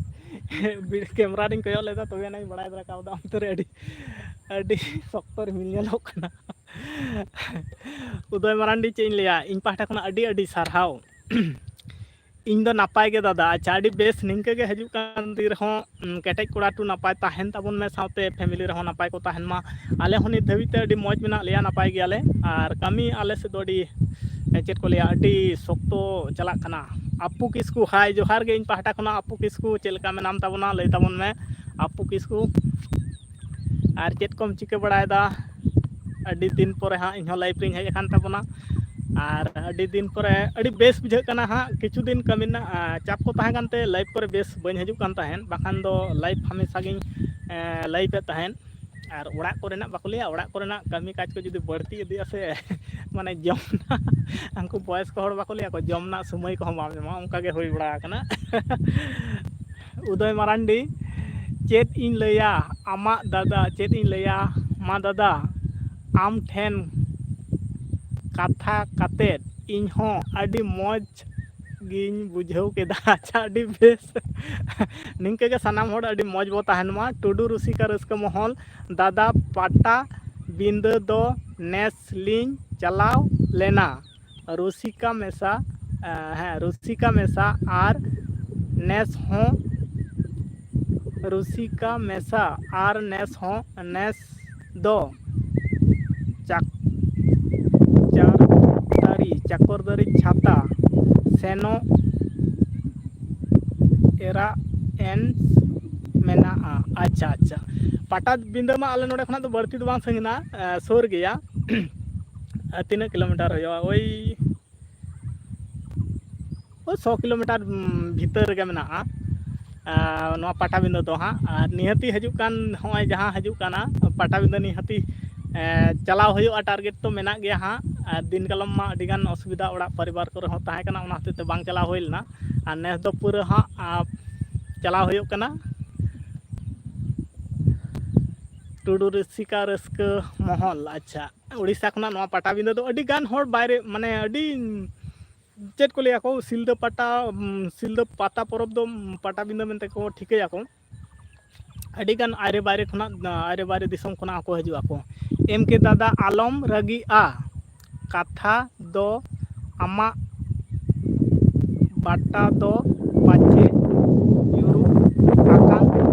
ᱵᱤ-, ᱠᱮᱢᱮᱨᱟ ᱨᱤᱧ ᱠᱚᱭᱚᱜ ᱞᱮᱫᱟ, ᱛᱚᱵᱮ ᱟᱱᱟᱧ ᱵᱟᱲᱟᱭ ᱫᱟᱲᱮ ᱠᱟᱣᱫᱟ ᱚᱱᱛᱮ ᱨᱮ ᱟᱹᱰᱤ, ᱟᱹᱰᱤ ᱥᱚᱠᱛᱚ ᱨᱤᱢᱤᱞ ᱧᱮᱞᱚᱜ ᱠᱟᱱᱟ᱾ ᱩᱫᱚᱭ ᱢᱟᱨᱟᱱᱰᱤ, ᱪᱮᱫ ᱤᱧ ᱞᱟᱹᱭᱟ, ᱤᱧ ᱯᱟᱦᱴᱟ ᱠᱷᱚᱱᱟᱜ ᱟᱹᱰᱤ ᱟᱹᱰᱤ ᱥᱟᱨᱦᱟᱣ᱾ ᱤᱧ ᱫᱚ ᱱᱟᱯᱟᱭ ᱜᱮ ᱫᱟᱫᱟ᱾ ᱟᱪᱪᱷᱟ, ᱟᱹᱰᱤ ᱵᱮᱥ, ᱱᱤᱝᱠᱟᱹ ᱜᱮ ᱦᱤᱡᱩᱜ ᱠᱟᱱ ᱫᱤᱱ ᱨᱮᱦᱚᱸ, ᱩᱸ, ᱠᱮᱴᱮᱡ ᱠᱚᱲᱟ ᱴᱩ ᱱᱟᱯᱟᱭ ᱛᱟᱦᱮᱱ ᱛᱟᱵᱚᱱ ᱢᱮ, ᱥᱟᱶᱛᱮ ᱯᱷᱮᱢᱤᱞᱤ ᱨᱮᱦᱚᱸ ᱱᱟᱯᱟᱭ ᱠᱚ ᱛᱟᱦᱮᱱ ᱢᱟ᱾ ᱟᱞᱮ ᱦᱚᱸ ᱱᱤᱛ ᱫᱷᱟᱹᱵᱤᱡ ᱛᱮ ᱟᱹᱰᱤ ᱢᱚᱡᱽ ᱢᱮᱱᱟᱜ ᱞᱮᱭᱟ, ᱱᱟᱯᱟᱭ ᱜᱮᱭᱟᱞᱮ᱾ ᱟᱨ ᱠᱟᱹᱢᱤ ᱟᱞᱮ ᱥᱮᱫ ᱫᱚ ᱟᱹᱰᱤ, ᱮ, ᱪᱮᱫ ᱠᱚ ᱞᱟᱹᱭᱟ, ᱟᱹᱰᱤ ᱥᱚᱠᱛᱚ ᱪᱟᱞᱟᱜ ᱠᱟᱱᱟ᱾ ᱟᱯᱩ ᱠᱤᱥᱠᱩ, ᱦᱟᱭ ᱡᱚᱦᱟᱨ ᱜᱮ ᱤᱧ ᱯᱟᱦᱴᱟ ᱠᱷᱚᱱᱟᱜ᱾ ᱟᱯᱩ ᱠᱤᱥᱠᱩ, ᱪᱮᱫ ᱞᱮᱠᱟ ᱢᱮᱱᱟᱢ ᱛᱟᱵᱚᱱᱟ? ᱞᱟᱹᱭ ᱛᱟᱵᱚᱱ ᱢᱮ ᱟᱯᱩ ᱠᱤᱥᱠᱩ᱾ ᱟᱨ ᱪᱮᱫ ᱠᱚᱢ ᱪᱤᱠᱟᱹ ᱵᱟᱲᱟᱭᱮᱫᱟ? ᱟᱹᱰᱤ ᱫᱤᱱ ᱯᱚᱨᱮ ᱦᱟᱸᱜ ᱤᱧᱦᱚᱸ ᱞᱟᱭᱤᱵᱷ ᱨᱤᱧ ᱦᱮᱡ ᱟᱠᱟᱱ ᱛᱟᱵᱚᱱᱟ᱾ ᱟᱨ ᱟᱹᱰᱤ ᱫᱤᱱ ᱯᱚᱨᱮ ᱟᱹᱰᱤ ᱵᱮᱥ ᱵᱩᱡᱷᱟᱹᱜ ᱠᱟᱱᱟ ᱦᱟᱸᱜ᱾ ᱠᱤᱪᱷᱩ ᱫᱤᱱ ᱠᱟᱹᱢᱤ ᱨᱮᱱᱟᱜ ᱪᱟᱯ ᱠᱚ ᱛᱟᱦᱮᱸ ᱠᱟᱱᱛᱮ ᱞᱟᱭᱤᱵᱷ ᱠᱚᱨᱮ ᱵᱮᱥ ᱵᱟᱹᱧ ᱦᱤᱡᱩᱜ ᱠᱟᱱ ᱛᱟᱦᱮᱸᱫ, ᱵᱟᱠᱷᱟᱱ ᱫᱚ ᱞᱟᱭᱤᱵᱷ ᱦᱟᱢᱮᱥᱟ ᱜᱤᱧ ᱞᱟᱭᱤᱵᱷ ᱮᱫ ᱛᱟᱦᱮᱸᱫ᱾ ᱟᱨ ᱚᱲᱟᱜ ᱠᱚᱨᱮᱱᱟᱜ ᱵᱟᱠᱚ ᱞᱟᱹᱭᱟ, ᱚᱲᱟᱜ ᱠᱚᱨᱮᱱᱟᱜ ᱠᱟᱹᱢᱤ ᱠᱟᱡᱽ ᱠᱚ ᱡᱩᱫᱤ ᱵᱟᱹᱲᱛᱤ ᱤᱫᱤᱜᱼᱟ ᱥᱮ, ᱢᱟᱱᱮ ᱡᱚᱢ ᱨᱮᱱᱟᱜ, ᱩᱱᱠᱩ ᱵᱚᱭᱚᱥᱠᱚ ᱦᱚᱲ ᱵᱟᱠᱚ ᱞᱟᱹᱭᱟ ᱠᱚ, ᱡᱚᱢ ᱨᱮᱱᱟᱜ ᱥᱚᱢᱚᱭ ᱠᱚᱦᱚᱸ ᱵᱟᱢ ᱧᱟᱢᱟ, ᱚᱱᱠᱟ ᱜᱮ ᱦᱩᱭ ᱵᱟᱲᱟ ᱟᱠᱟᱱᱟ᱾ ᱩᱫᱚᱭ ᱢᱟᱨᱟᱱᱰᱤ, ᱪᱮᱫ ᱤᱧ ᱞᱟᱹᱭᱟ ᱟᱢᱟᱜ ᱫᱟᱫᱟ, ᱪᱮᱫ ᱤᱧ ᱞᱟᱹᱭᱟ ᱢᱟ ᱫᱟᱫᱟ, ᱟᱢ ᱴᱷᱮᱱ ᱠᱟᱛᱷᱟ ᱠᱟᱛᱮᱫ ᱤᱧ ᱦᱚᱸ ᱟᱹᱰᱤ ᱢᱚᱡᱽ ᱜᱤᱧ ᱵᱩᱡᱷᱟᱹᱣ ᱠᱮᱫᱟ᱾ ᱟᱪᱪᱷᱟ, ᱟᱹᱰᱤ ᱵᱮᱥ᱾ ᱱᱤᱝᱠᱟᱹ ᱜᱮ ᱥᱟᱱᱟᱢ ᱦᱚᱲ ᱟᱹᱰᱤ ᱢᱚᱡᱽ ᱵᱚ ᱛᱟᱦᱮᱱ ᱢᱟ᱾ ᱴᱩᱰᱩ ᱨᱩᱥᱤᱠᱟ ᱨᱟᱹᱥᱠᱟᱹ ᱢᱚᱦᱚᱞ, ᱫᱟᱫᱟ ᱯᱟᱴᱟ ᱵᱤᱸᱫᱟᱹ ᱫᱚ ᱱᱮᱥ ᱞᱤᱧ ᱪᱟᱞᱟᱣ ᱞᱮᱱᱟ᱾ ᱨᱩᱥᱤᱠᱟ ᱢᱮᱥᱟ, ᱮ, ᱦᱮᱸ, ᱨᱩᱥᱤᱠᱟ ᱢᱮᱥᱟ ᱟᱨ ᱱᱮᱥ ᱦᱚᱸ, ᱨᱩᱥᱤᱠᱟ ᱢᱮᱥᱟ ᱟᱨ ᱱᱮᱥ ᱦᱚᱸ, ᱱᱮᱥ ᱫᱚ ᱪᱟᱠ-, ᱪᱟᱨ ᱫᱟᱨᱤ, ᱪᱟᱠᱚᱨ ᱫᱟᱨᱤ ᱪᱷᱟᱛᱟ ᱥᱮᱱᱚᱜ ᱮᱨᱟ ᱮᱱ ᱢᱮᱱᱟᱜᱼᱟ᱾ ᱟᱪᱪᱷᱟ, ᱟᱪᱪᱷᱟ᱾ ᱯᱟᱴᱟᱵᱤᱸᱫᱟᱹ ᱢᱟ ᱟᱞᱮ ᱱᱚᱰᱮ ᱠᱷᱚᱱᱟᱜ ᱫᱚ ᱵᱟᱹᱲᱛᱤ ᱫᱚ ᱵᱟᱝ ᱥᱟᱺᱜᱤᱧᱟ, ᱮ, ᱥᱩᱨ ᱜᱮᱭᱟ᱾ ᱟᱨ ᱛᱤᱱᱟᱹᱜ ᱠᱤᱞᱳᱢᱤᱴᱟᱨ ᱦᱩᱭᱩᱜᱼᱟ? ᱳᱭ, ᱳᱭ ᱥᱚ ᱠᱤᱞᱳᱢᱤᱴᱟᱨ, ᱩᱢ, ᱵᱷᱤᱛᱟᱹᱨ ᱨᱮᱜᱮ ᱢᱮᱱᱟᱜᱼᱟ, ᱟᱨ ᱱᱚᱣᱟ ᱯᱟᱴᱟᱵᱤᱸᱫᱟᱹ ᱫᱚ ᱦᱟᱸᱜ᱾ ᱟᱨ ᱱᱤᱦᱟᱹᱛᱤ ᱦᱤᱡᱩᱜ ᱠᱟᱱ, ᱱᱚᱜᱼᱚᱭ ᱡᱟᱦᱟᱸ ᱦᱤᱡᱩᱜ ᱠᱟᱱᱟ ᱯᱟᱴᱟᱵᱤᱸᱫᱟᱹ, ᱱᱤᱦᱟᱹᱛᱤ, ᱮ, ᱪᱟᱞᱟᱣ ᱦᱩᱭᱩᱜᱼᱟ, ᱴᱟᱨᱜᱮᱴ ᱛᱚ ᱢᱮᱱᱟᱜ ᱜᱮᱭᱟ ᱦᱟᱸᱜ᱾ ᱟᱨ ᱫᱤᱱ ᱠᱟᱞᱚᱢ ᱢᱟ ᱟᱹᱰᱤᱜᱟᱱ ᱚᱥᱩᱵᱤᱫᱷᱟ ᱚᱲᱟᱜ ᱯᱚᱨᱤᱵᱟᱨ ᱠᱚᱨᱮ ᱦᱚᱸ ᱛᱟᱦᱮᱸ ᱠᱟᱱᱟ, ᱚᱱᱟ ᱦᱚᱛᱮᱡ ᱛᱮ ᱵᱟᱝ ᱪᱟᱞᱟᱣ ᱦᱩᱭ ᱞᱮᱱᱟ᱾ ᱟᱨ ᱱᱮᱥ ᱫᱚ ᱯᱩᱨᱟᱹ ᱦᱟᱸᱜ, ᱟ, ᱪᱟᱞᱟᱣ ᱦᱩᱭᱩᱜ ᱠᱟᱱᱟ᱾ ᱴᱩᱰᱩ ᱨᱩᱥᱤᱠᱟ ᱨᱟᱹᱥᱠᱟᱹ ᱢᱚᱦᱚᱞ, ᱟᱪᱪᱷᱟ᱾ ᱩᱲᱤᱥᱥᱟ ᱠᱷᱚᱱᱟᱜ ᱱᱚᱣᱟ ᱯᱟᱴᱟᱵᱤᱸᱫᱟᱹ ᱫᱚ ᱟᱹᱰᱤ ᱜᱟᱱ ᱦᱚᱲ ᱵᱟᱭᱨᱮ, ᱢᱟᱱᱮ ᱟᱹᱰᱤ, ᱪᱮᱫ ᱠᱚ ᱞᱟᱹᱭᱟ ᱠᱚ, ᱥᱤᱞᱫᱟᱹ ᱯᱟᱴᱟ, ᱩᱢ, ᱥᱤᱞᱫᱟᱹ ᱯᱟᱛᱟ ᱯᱚᱨᱚᱵᱽ ᱫᱚ, ᱩᱢ, ᱯᱟᱴᱟᱵᱤᱸᱫᱟᱹ ᱢᱮᱱᱛᱮ ᱠᱚ ᱴᱷᱤᱠᱟᱹᱭᱟᱠᱚ᱾ ᱟᱹᱰᱤ ᱜᱟᱱ ᱟᱭᱨᱮ ᱵᱟᱭᱨᱮ ᱠᱷᱚᱱᱟᱜ, ᱟᱭᱨᱮ ᱵᱟᱭᱨᱮ ᱫᱤᱥᱚᱢ ᱠᱷᱚᱱᱟᱜ ᱦᱚᱸᱠᱚ ᱦᱤᱡᱩᱜ ᱟᱠᱚ᱾ ᱮᱢ ᱠᱮ ᱫᱟᱫᱟ, ᱟᱞᱚᱢ ᱨᱟᱹᱜᱤᱜᱼᱟ, ᱠᱟᱛᱷᱟ ᱫᱚ ᱟᱢᱟᱜ ᱵᱟᱴᱟ ᱫᱚ ᱯᱟᱪᱮ ᱧᱩᱨᱩ ᱟᱠᱟᱱ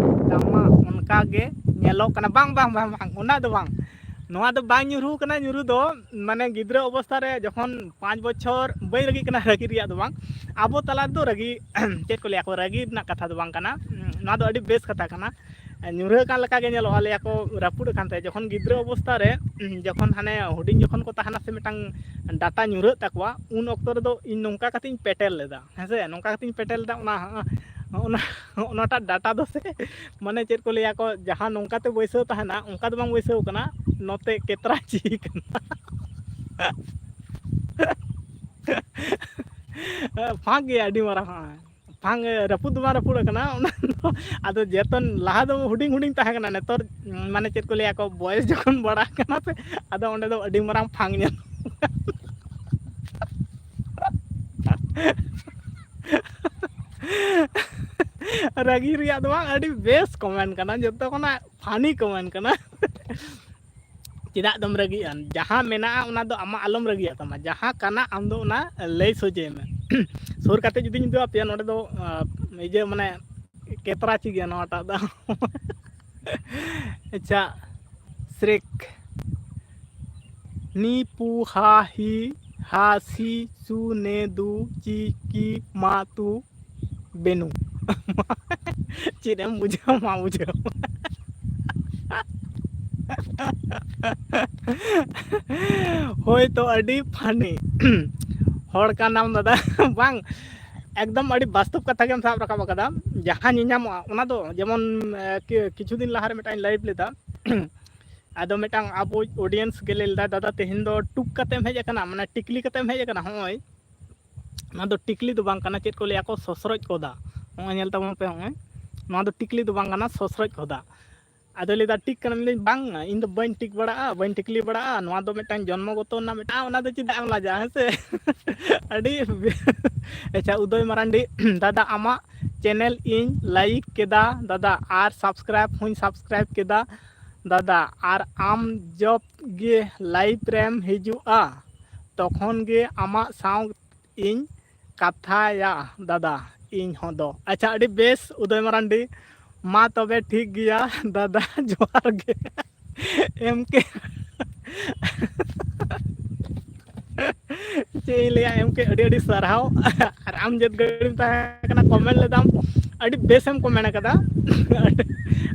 ᱛᱟᱢᱟ, ᱚᱱᱠᱟ ᱜᱮ ᱧᱮᱞᱚᱜ ᱠᱟᱱᱟ᱾ ᱵᱟᱝ, ᱵᱟᱝ, ᱵᱟᱝ, ᱵᱟᱝ, ᱚᱱᱟ ᱫᱚ ᱵᱟᱝ᱾ ᱱᱚᱣᱟ ᱫᱚ ᱵᱟᱝ ᱧᱩᱨᱦᱩ ᱠᱟᱱᱟ, ᱧᱩᱨᱦᱩ ᱫᱚ ᱢᱟᱱᱮ ᱜᱤᱫᱽᱨᱟᱹ ᱚᱵᱚᱥᱛᱷᱟ ᱨᱮ ᱡᱚᱠᱷᱚᱱ ᱯᱟᱸᱪ ᱵᱚᱪᱷᱚᱨ, ᱵᱟᱹᱧ ᱨᱟᱹᱜᱤᱜ ᱠᱟᱱᱟ, ᱨᱟᱹᱜᱤ ᱨᱮᱭᱟᱜ ᱫᱚ ᱵᱟᱝ, ᱟᱵᱚ ᱛᱟᱞᱟ ᱨᱮᱫᱚ ᱨᱟᱹᱜᱤ ᱪᱮᱫ ᱠᱚ ᱞᱟᱹᱭᱟ, ᱠᱚ ᱨᱟᱹᱜᱤ ᱨᱮᱱᱟᱜ ᱠᱟᱛᱷᱟ ᱫᱚ ᱵᱟᱝ ᱠᱟᱱᱟ᱾ ᱱᱚᱣᱟ ᱫᱚ ᱟᱹᱰᱤ ᱵᱮᱥ ᱠᱟᱛᱷᱟ ᱠᱟᱱᱟ᱾ ᱧᱩᱨᱦᱟᱹᱜ ᱠᱟᱱ ᱞᱮᱠᱟ ᱜᱮ ᱧᱮᱞᱚᱜᱼᱟ, ᱞᱟᱹᱭᱟ ᱠᱚ ᱨᱟᱹᱯᱩᱫ ᱟᱠᱟᱱ ᱛᱟᱭᱟ᱾ ᱡᱚᱠᱷᱚᱱ ᱜᱤᱫᱽᱨᱟᱹ ᱚᱵᱚᱥᱛᱷᱟ ᱨᱮ, ᱡᱚᱠᱷᱚᱱ ᱦᱟᱱᱮ ᱦᱩᱰᱤᱧ ᱡᱚᱠᱷᱚᱱ ᱠᱚ ᱛᱟᱦᱮᱱᱟ ᱥᱮ, ᱢᱤᱫᱴᱟᱝ ᱰᱟᱴᱟ ᱧᱩᱨᱦᱟᱹᱜ ᱛᱟᱠᱚᱣᱟ, ᱩᱱ ᱚᱠᱛᱚ ᱨᱮᱫᱚ ᱤᱧ ᱱᱚᱝᱠᱟ ᱠᱟᱛᱮᱧ ᱯᱮᱴᱮᱨ ᱞᱮᱫᱟ, ᱦᱮᱸ ᱥᱮ, ᱱᱚᱝᱠᱟ ᱠᱟᱛᱮᱧ ᱯᱮᱴᱮᱨ ᱞᱮᱫᱟ᱾ ᱚᱱᱟ, ᱚᱱᱟ, ᱚᱱᱟᱴᱟᱜ ᱰᱟᱴᱟ ᱫᱚ ᱥᱮ, ᱢᱟᱱᱮ ᱪᱮᱫ ᱠᱚ ᱞᱟᱹᱭᱟ ᱠᱚ, ᱡᱟᱦᱟᱸ ᱱᱚᱝᱠᱟ ᱛᱮ ᱵᱟᱹᱭᱥᱟᱹᱣ ᱛᱟᱦᱮᱱᱟ, ᱚᱱᱠᱟ ᱫᱚ ᱵᱟᱝ ᱵᱟᱹᱭᱥᱟᱹᱣ ᱠᱟᱱᱟ, ᱱᱚᱛᱮ ᱠᱮᱛᱨᱟ ᱪᱤ ᱠᱟᱱᱟ᱾ ᱯᱷᱟᱸᱠ ᱜᱮᱭᱟ ᱟᱹᱰᱤ ᱢᱟᱨᱟᱝ ᱦᱚᱸ᱾ ᱵᱟᱝ, ᱨᱟᱹᱯᱩᱫ ᱫᱚ ᱵᱟᱝ ᱨᱟᱹᱯᱩᱫ ᱟᱠᱟᱱᱟ, ᱚᱱᱟ ᱫᱚ, ᱟᱫᱚ ᱡᱮᱦᱮᱛᱩ ᱞᱟᱦᱟ ᱫᱚ ᱦᱩᱰᱤᱧ ᱦᱩᱰᱤᱧ ᱛᱟᱦᱮᱸ ᱠᱟᱱᱟ, ᱱᱤᱛᱚᱜ ᱢᱟᱱᱮ ᱪᱮᱫ ᱠᱚ ᱞᱟᱹᱭᱟ ᱠᱚ, ᱵᱚᱭᱮᱥ ᱡᱚᱠᱷᱚᱱ ᱵᱟᱲᱟᱜ ᱠᱟᱱᱟ ᱥᱮ, ᱟᱫᱚ ᱚᱸᱰᱮ ᱫᱚ ᱟᱹᱰᱤ ᱢᱟᱨᱟᱝ ᱯᱷᱟᱝ ᱧᱮᱞ᱾ ᱨᱟᱹᱜᱤ ᱨᱮᱭᱟᱜ ᱫᱚ ᱵᱟᱝ, ᱟᱹᱰᱤ ᱵᱮᱥ ᱠᱚᱢᱮᱱᱴ ᱠᱟᱱᱟ, ᱡᱚᱛᱚ ᱠᱷᱚᱱᱟᱜ ᱯᱷᱟᱱᱤ ᱠᱚᱢᱮᱱᱴ ᱠᱟᱱᱟ᱾ ᱪᱮᱫᱟᱜ ᱫᱚᱢ ᱨᱟᱹᱜᱤᱜᱼᱟ? ᱡᱟᱦᱟᱸ ᱢᱮᱱᱟᱜᱼᱟ, ᱚᱱᱟ ᱫᱚ ᱟᱢᱟᱜ ᱟᱞᱚᱢ ᱨᱟᱹᱜᱤᱭᱟᱜ ᱛᱟᱢᱟ᱾ ᱡᱟᱦᱟᱸ ᱠᱟᱱᱟ, ᱟᱢ ᱫᱚ ᱚᱱᱟ ᱞᱟᱹᱭ ᱥᱚᱡᱷᱮᱭ ᱢᱮ᱾ ᱥᱩᱨ ᱠᱟᱛᱮ ᱡᱩᱫᱤᱧ ᱩᱫᱩᱜ ᱟᱯᱮᱭᱟ, ᱱᱚᱰᱮ ᱫᱚ, ᱟᱸ, ᱤᱭᱟᱹ, ᱢᱟᱱᱮ, ᱠᱮᱛᱨᱟ ᱪᱤ ᱜᱮᱭᱟ ᱱᱚᱣᱟᱴᱟᱜ ᱫᱚ᱾ ᱟᱪᱪᱷᱟ, ᱥᱨᱮᱠ᱾ ᱱᱤ ᱯᱩ ᱦᱟ ᱦᱤ ᱦᱟ ᱥᱤ ᱥᱩ ᱱᱮ ᱫᱩ ᱪᱤ ᱠᱤ ᱢᱟ ᱛᱩ ᱵᱮᱱᱩ᱾ ᱪᱮᱫ ᱮᱢ ᱵᱩᱡᱷᱟᱹᱣ, ᱢᱟ ᱵᱩᱡᱷᱟᱹᱣ᱾ ᱦᱳᱭ ᱛᱚ, ᱟᱹᱰᱤ ᱯᱷᱟᱱᱤ ᱦᱚᱲ ᱠᱟᱱᱟᱢ ᱫᱟᱫᱟ᱾ ᱵᱟᱝ, ᱮᱠᱫᱚᱢ ᱟᱹᱰᱤ ᱵᱟᱥᱛᱚᱵ ᱠᱟᱛᱷᱟ ᱜᱮᱢ ᱥᱟᱵ ᱨᱟᱠᱟᱵ ᱟᱠᱟᱫᱟ᱾ ᱡᱟᱦᱟᱸ ᱧᱮᱧᱟᱢᱚᱜᱼᱟ, ᱚᱱᱟ ᱫᱚ ᱡᱮᱢᱚᱱ, ᱮ, ᱠᱤ-, ᱠᱤᱪᱷᱩ ᱫᱤᱱ ᱞᱟᱦᱟᱨᱮ ᱢᱤᱫᱴᱟᱝ ᱞᱟᱭᱤᱵᱷ ᱞᱮᱫᱟ᱾ ᱟᱫᱚ ᱢᱤᱫᱴᱟᱝ ᱟᱵᱚ ᱚᱰᱤᱭᱮᱱᱥ ᱜᱮ ᱞᱟᱹᱭ ᱞᱮᱫᱟ, "ᱫᱟᱫᱟ, ᱛᱮᱦᱮᱧ ᱫᱚ ᱴᱩᱠ ᱠᱟᱛᱮᱢ ᱦᱮᱡ ᱟᱠᱟᱱᱟ, ᱢᱟᱱᱮ ᱴᱤᱠᱞᱤ ᱠᱟᱛᱮᱢ ᱦᱮᱡ ᱟᱠᱟᱱᱟ, ᱦᱚᱸᱜᱼᱚᱭ ᱱᱚᱣᱟ ᱫᱚ ᱴᱤᱠᱞᱤ ᱫᱚ ᱵᱟᱝ ᱠᱟᱱᱟ, ᱪᱮᱫ ᱠᱚ ᱞᱟᱹᱭᱟ ᱠᱚ, ᱥᱚᱥᱨᱚᱡ ᱠᱚᱫᱟ᱾ ᱦᱚᱸᱜᱼᱚᱭ ᱧᱮᱞ ᱛᱟᱵᱚᱱ ᱯᱮ, ᱦᱚᱸᱜᱼᱚᱭ ᱱᱚᱣᱟ ᱫᱚ ᱴᱤᱠᱞᱤ ᱫᱚ ᱵᱟᱝ ᱠᱟᱱᱟ, ᱥᱚᱥᱨᱚᱡ ᱠᱚᱫᱟ᱾" ᱟᱫᱚᱭ ᱞᱟᱹᱭᱫᱟ, "ᱴᱤᱠ ᱠᱟᱱᱟ?" ᱢᱮᱱᱫᱟᱹᱧ, "ᱵᱟᱝ, ᱤᱧ ᱫᱚ ᱵᱟᱹᱧ ᱴᱤᱠ ᱵᱟᱲᱟᱜᱼᱟ, ᱵᱟᱹᱧ ᱴᱤᱠᱞᱤ ᱵᱟᱲᱟᱜᱼᱟ, ᱱᱚᱣᱟ ᱫᱚ ᱢᱤᱫᱴᱟᱝ ᱡᱚᱱᱢᱚᱜᱚᱛᱚ ᱨᱮᱱᱟᱜ ᱢᱤᱫᱴᱟᱝ, ᱚᱱᱟ ᱫᱚ ᱪᱮᱫᱟᱜ ᱮᱢ ᱞᱟᱡᱟᱜᱼᱟ?" ᱦᱮᱸ ᱥᱮ? ᱟᱹᱰᱤ ᱵᱮ-, ᱟᱪᱪᱷᱟ, ᱩᱫᱚᱭ ᱢᱟᱨᱟᱱᱰᱤ, "ᱫᱟᱫᱟ, ᱟᱢᱟᱜ ᱪᱮᱱᱮᱞ ᱤᱧ ᱞᱟᱭᱤᱠ ᱠᱮᱫᱟ ᱫᱟᱫᱟ, ᱟᱨ ᱥᱟᱵᱥᱠᱨᱟᱭᱤᱵ ᱦᱚᱸᱧ ᱥᱟᱵᱥᱠᱨᱟᱭᱤᱵ ᱠᱮᱫᱟ ᱫᱟᱫᱟ, ᱟᱨ ᱟᱢ ᱡᱚᱵ ᱜᱮ ᱞᱟᱭᱤᱵᱷ ᱨᱮᱢ ᱦᱤᱡᱩᱜᱼᱟ, ᱛᱚᱠᱷᱚᱱ ᱜᱮ ᱟᱢᱟᱜ ᱥᱟᱶ ᱤᱧ ᱠᱟᱛᱷᱟᱭᱟ ᱫᱟᱫᱟ, ᱤᱧ ᱦᱚᱸ ᱫᱚ᱾" ᱟᱪᱪᱷᱟ, ᱟᱹᱰᱤ ᱵᱮᱥ ᱩᱫᱚᱭ ᱢᱟᱨᱟᱱᱰᱤ, ᱢᱟ ᱛᱚᱵᱮ ᱴᱷᱤᱠ ᱜᱮᱭᱟ ᱫᱟᱫᱟ, ᱡᱚᱦᱟᱨ ᱜᱮ᱾ ᱮᱢ ᱠᱮ ᱪᱮᱫ ᱤᱧ ᱞᱟᱹᱭᱟ, ᱮᱢ ᱠᱮ ᱟᱹᱰᱤ ᱟᱹᱰᱤ ᱥᱟᱨᱦᱟᱣ᱾ ᱟᱨ ᱟᱢ ᱡᱮᱫ ᱜᱷᱟᱹᱲᱤᱢ ᱛᱟᱦᱮᱸ ᱠᱟᱱᱟ, ᱠᱚᱢᱮᱱᱴ ᱞᱮᱫᱟᱢ, ᱟᱹᱰᱤ ᱵᱮᱥᱮᱢ ᱠᱚᱢᱮᱱᱴ ᱟᱠᱟᱫᱟ᱾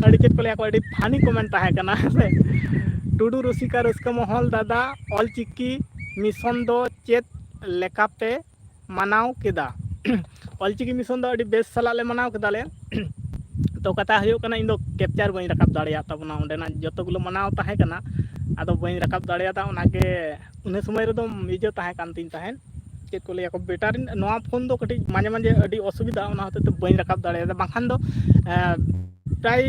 ᱟᱹᱰᱤ ᱪᱮᱫ ᱠᱚ ᱞᱟᱹᱭᱟ, ᱟᱹᱰᱤ ᱯᱷᱟᱱᱤ ᱠᱚᱢᱮᱱᱴ ᱛᱟᱦᱮᱸ ᱠᱟᱱᱟ, ᱦᱮᱸ ᱥᱮ? ᱴᱩᱰᱩ ᱨᱩᱥᱤᱠᱟ ᱨᱟᱹᱥᱠᱟᱹ ᱢᱚᱦᱚᱞ ᱫᱟᱫᱟ, ᱚᱞᱪᱤᱠᱤ ᱢᱤᱥᱚᱱ ᱫᱚ ᱪᱮᱫ ᱞᱮᱠᱟᱯᱮ ᱢᱟᱱᱟᱣ ᱠᱮᱫᱟ? ᱚᱞᱪᱤᱠᱤ ᱢᱤᱥᱚᱱ ᱫᱚ ᱟᱹᱰᱤ ᱵᱮᱥ ᱥᱟᱞᱟᱜ ᱞᱮ ᱢᱟᱱᱟᱣ ᱠᱮᱫᱟᱞᱮ᱾ ᱛᱚ, ᱠᱟᱛᱷᱟ ᱦᱩᱭᱩᱜ ᱠᱟᱱᱟ, ᱤᱧ ᱫᱚ ᱠᱮᱯᱪᱟᱨ ᱵᱟᱹᱧ ᱨᱟᱠᱟᱵ ᱫᱟᱲᱮᱭᱟᱜ ᱛᱟᱵᱚᱱᱟ ᱚᱸᱰᱮᱱᱟᱜ ᱡᱚᱛᱚ ᱜᱩᱞᱳ ᱢᱟᱱᱟᱣ ᱛᱟᱦᱮᱸ ᱠᱟᱱᱟ, ᱟᱫᱚ ᱵᱟᱹᱧ ᱨᱟᱠᱟᱵ ᱫᱟᱲᱮᱭᱟᱫᱟ᱾ ᱚᱱᱟᱜᱮ ᱩᱱᱟᱹ ᱥᱚᱢᱚᱭ ᱨᱮᱫᱚ ᱤᱭᱟᱹ ᱛᱟᱦᱮᱸ ᱠᱟᱱ ᱛᱤᱧ ᱛᱟᱦᱮᱸᱫ, ᱪᱮᱫ ᱠᱚ ᱞᱟᱹᱭᱟ ᱠᱚ, ᱵᱮᱴᱟᱨᱤ, ᱱᱚᱣᱟ ᱯᱷᱳᱱ ᱫᱚ ᱠᱟᱹᱴᱤᱡ ᱢᱟᱡᱷᱮ ᱢᱟᱡᱷᱮ ᱟᱹᱰᱤ ᱚᱥᱩᱵᱤᱫᱷᱟ, ᱚᱱᱟ ᱦᱚᱛᱮᱡ ᱛᱮ ᱵᱟᱹᱧ ᱨᱟᱠᱟᱵ ᱫᱟᱲᱮᱭᱟᱫᱟ, ᱵᱟᱝᱠᱷᱟᱱ ᱫᱚ ᱮᱸ, ᱯᱨᱟᱭ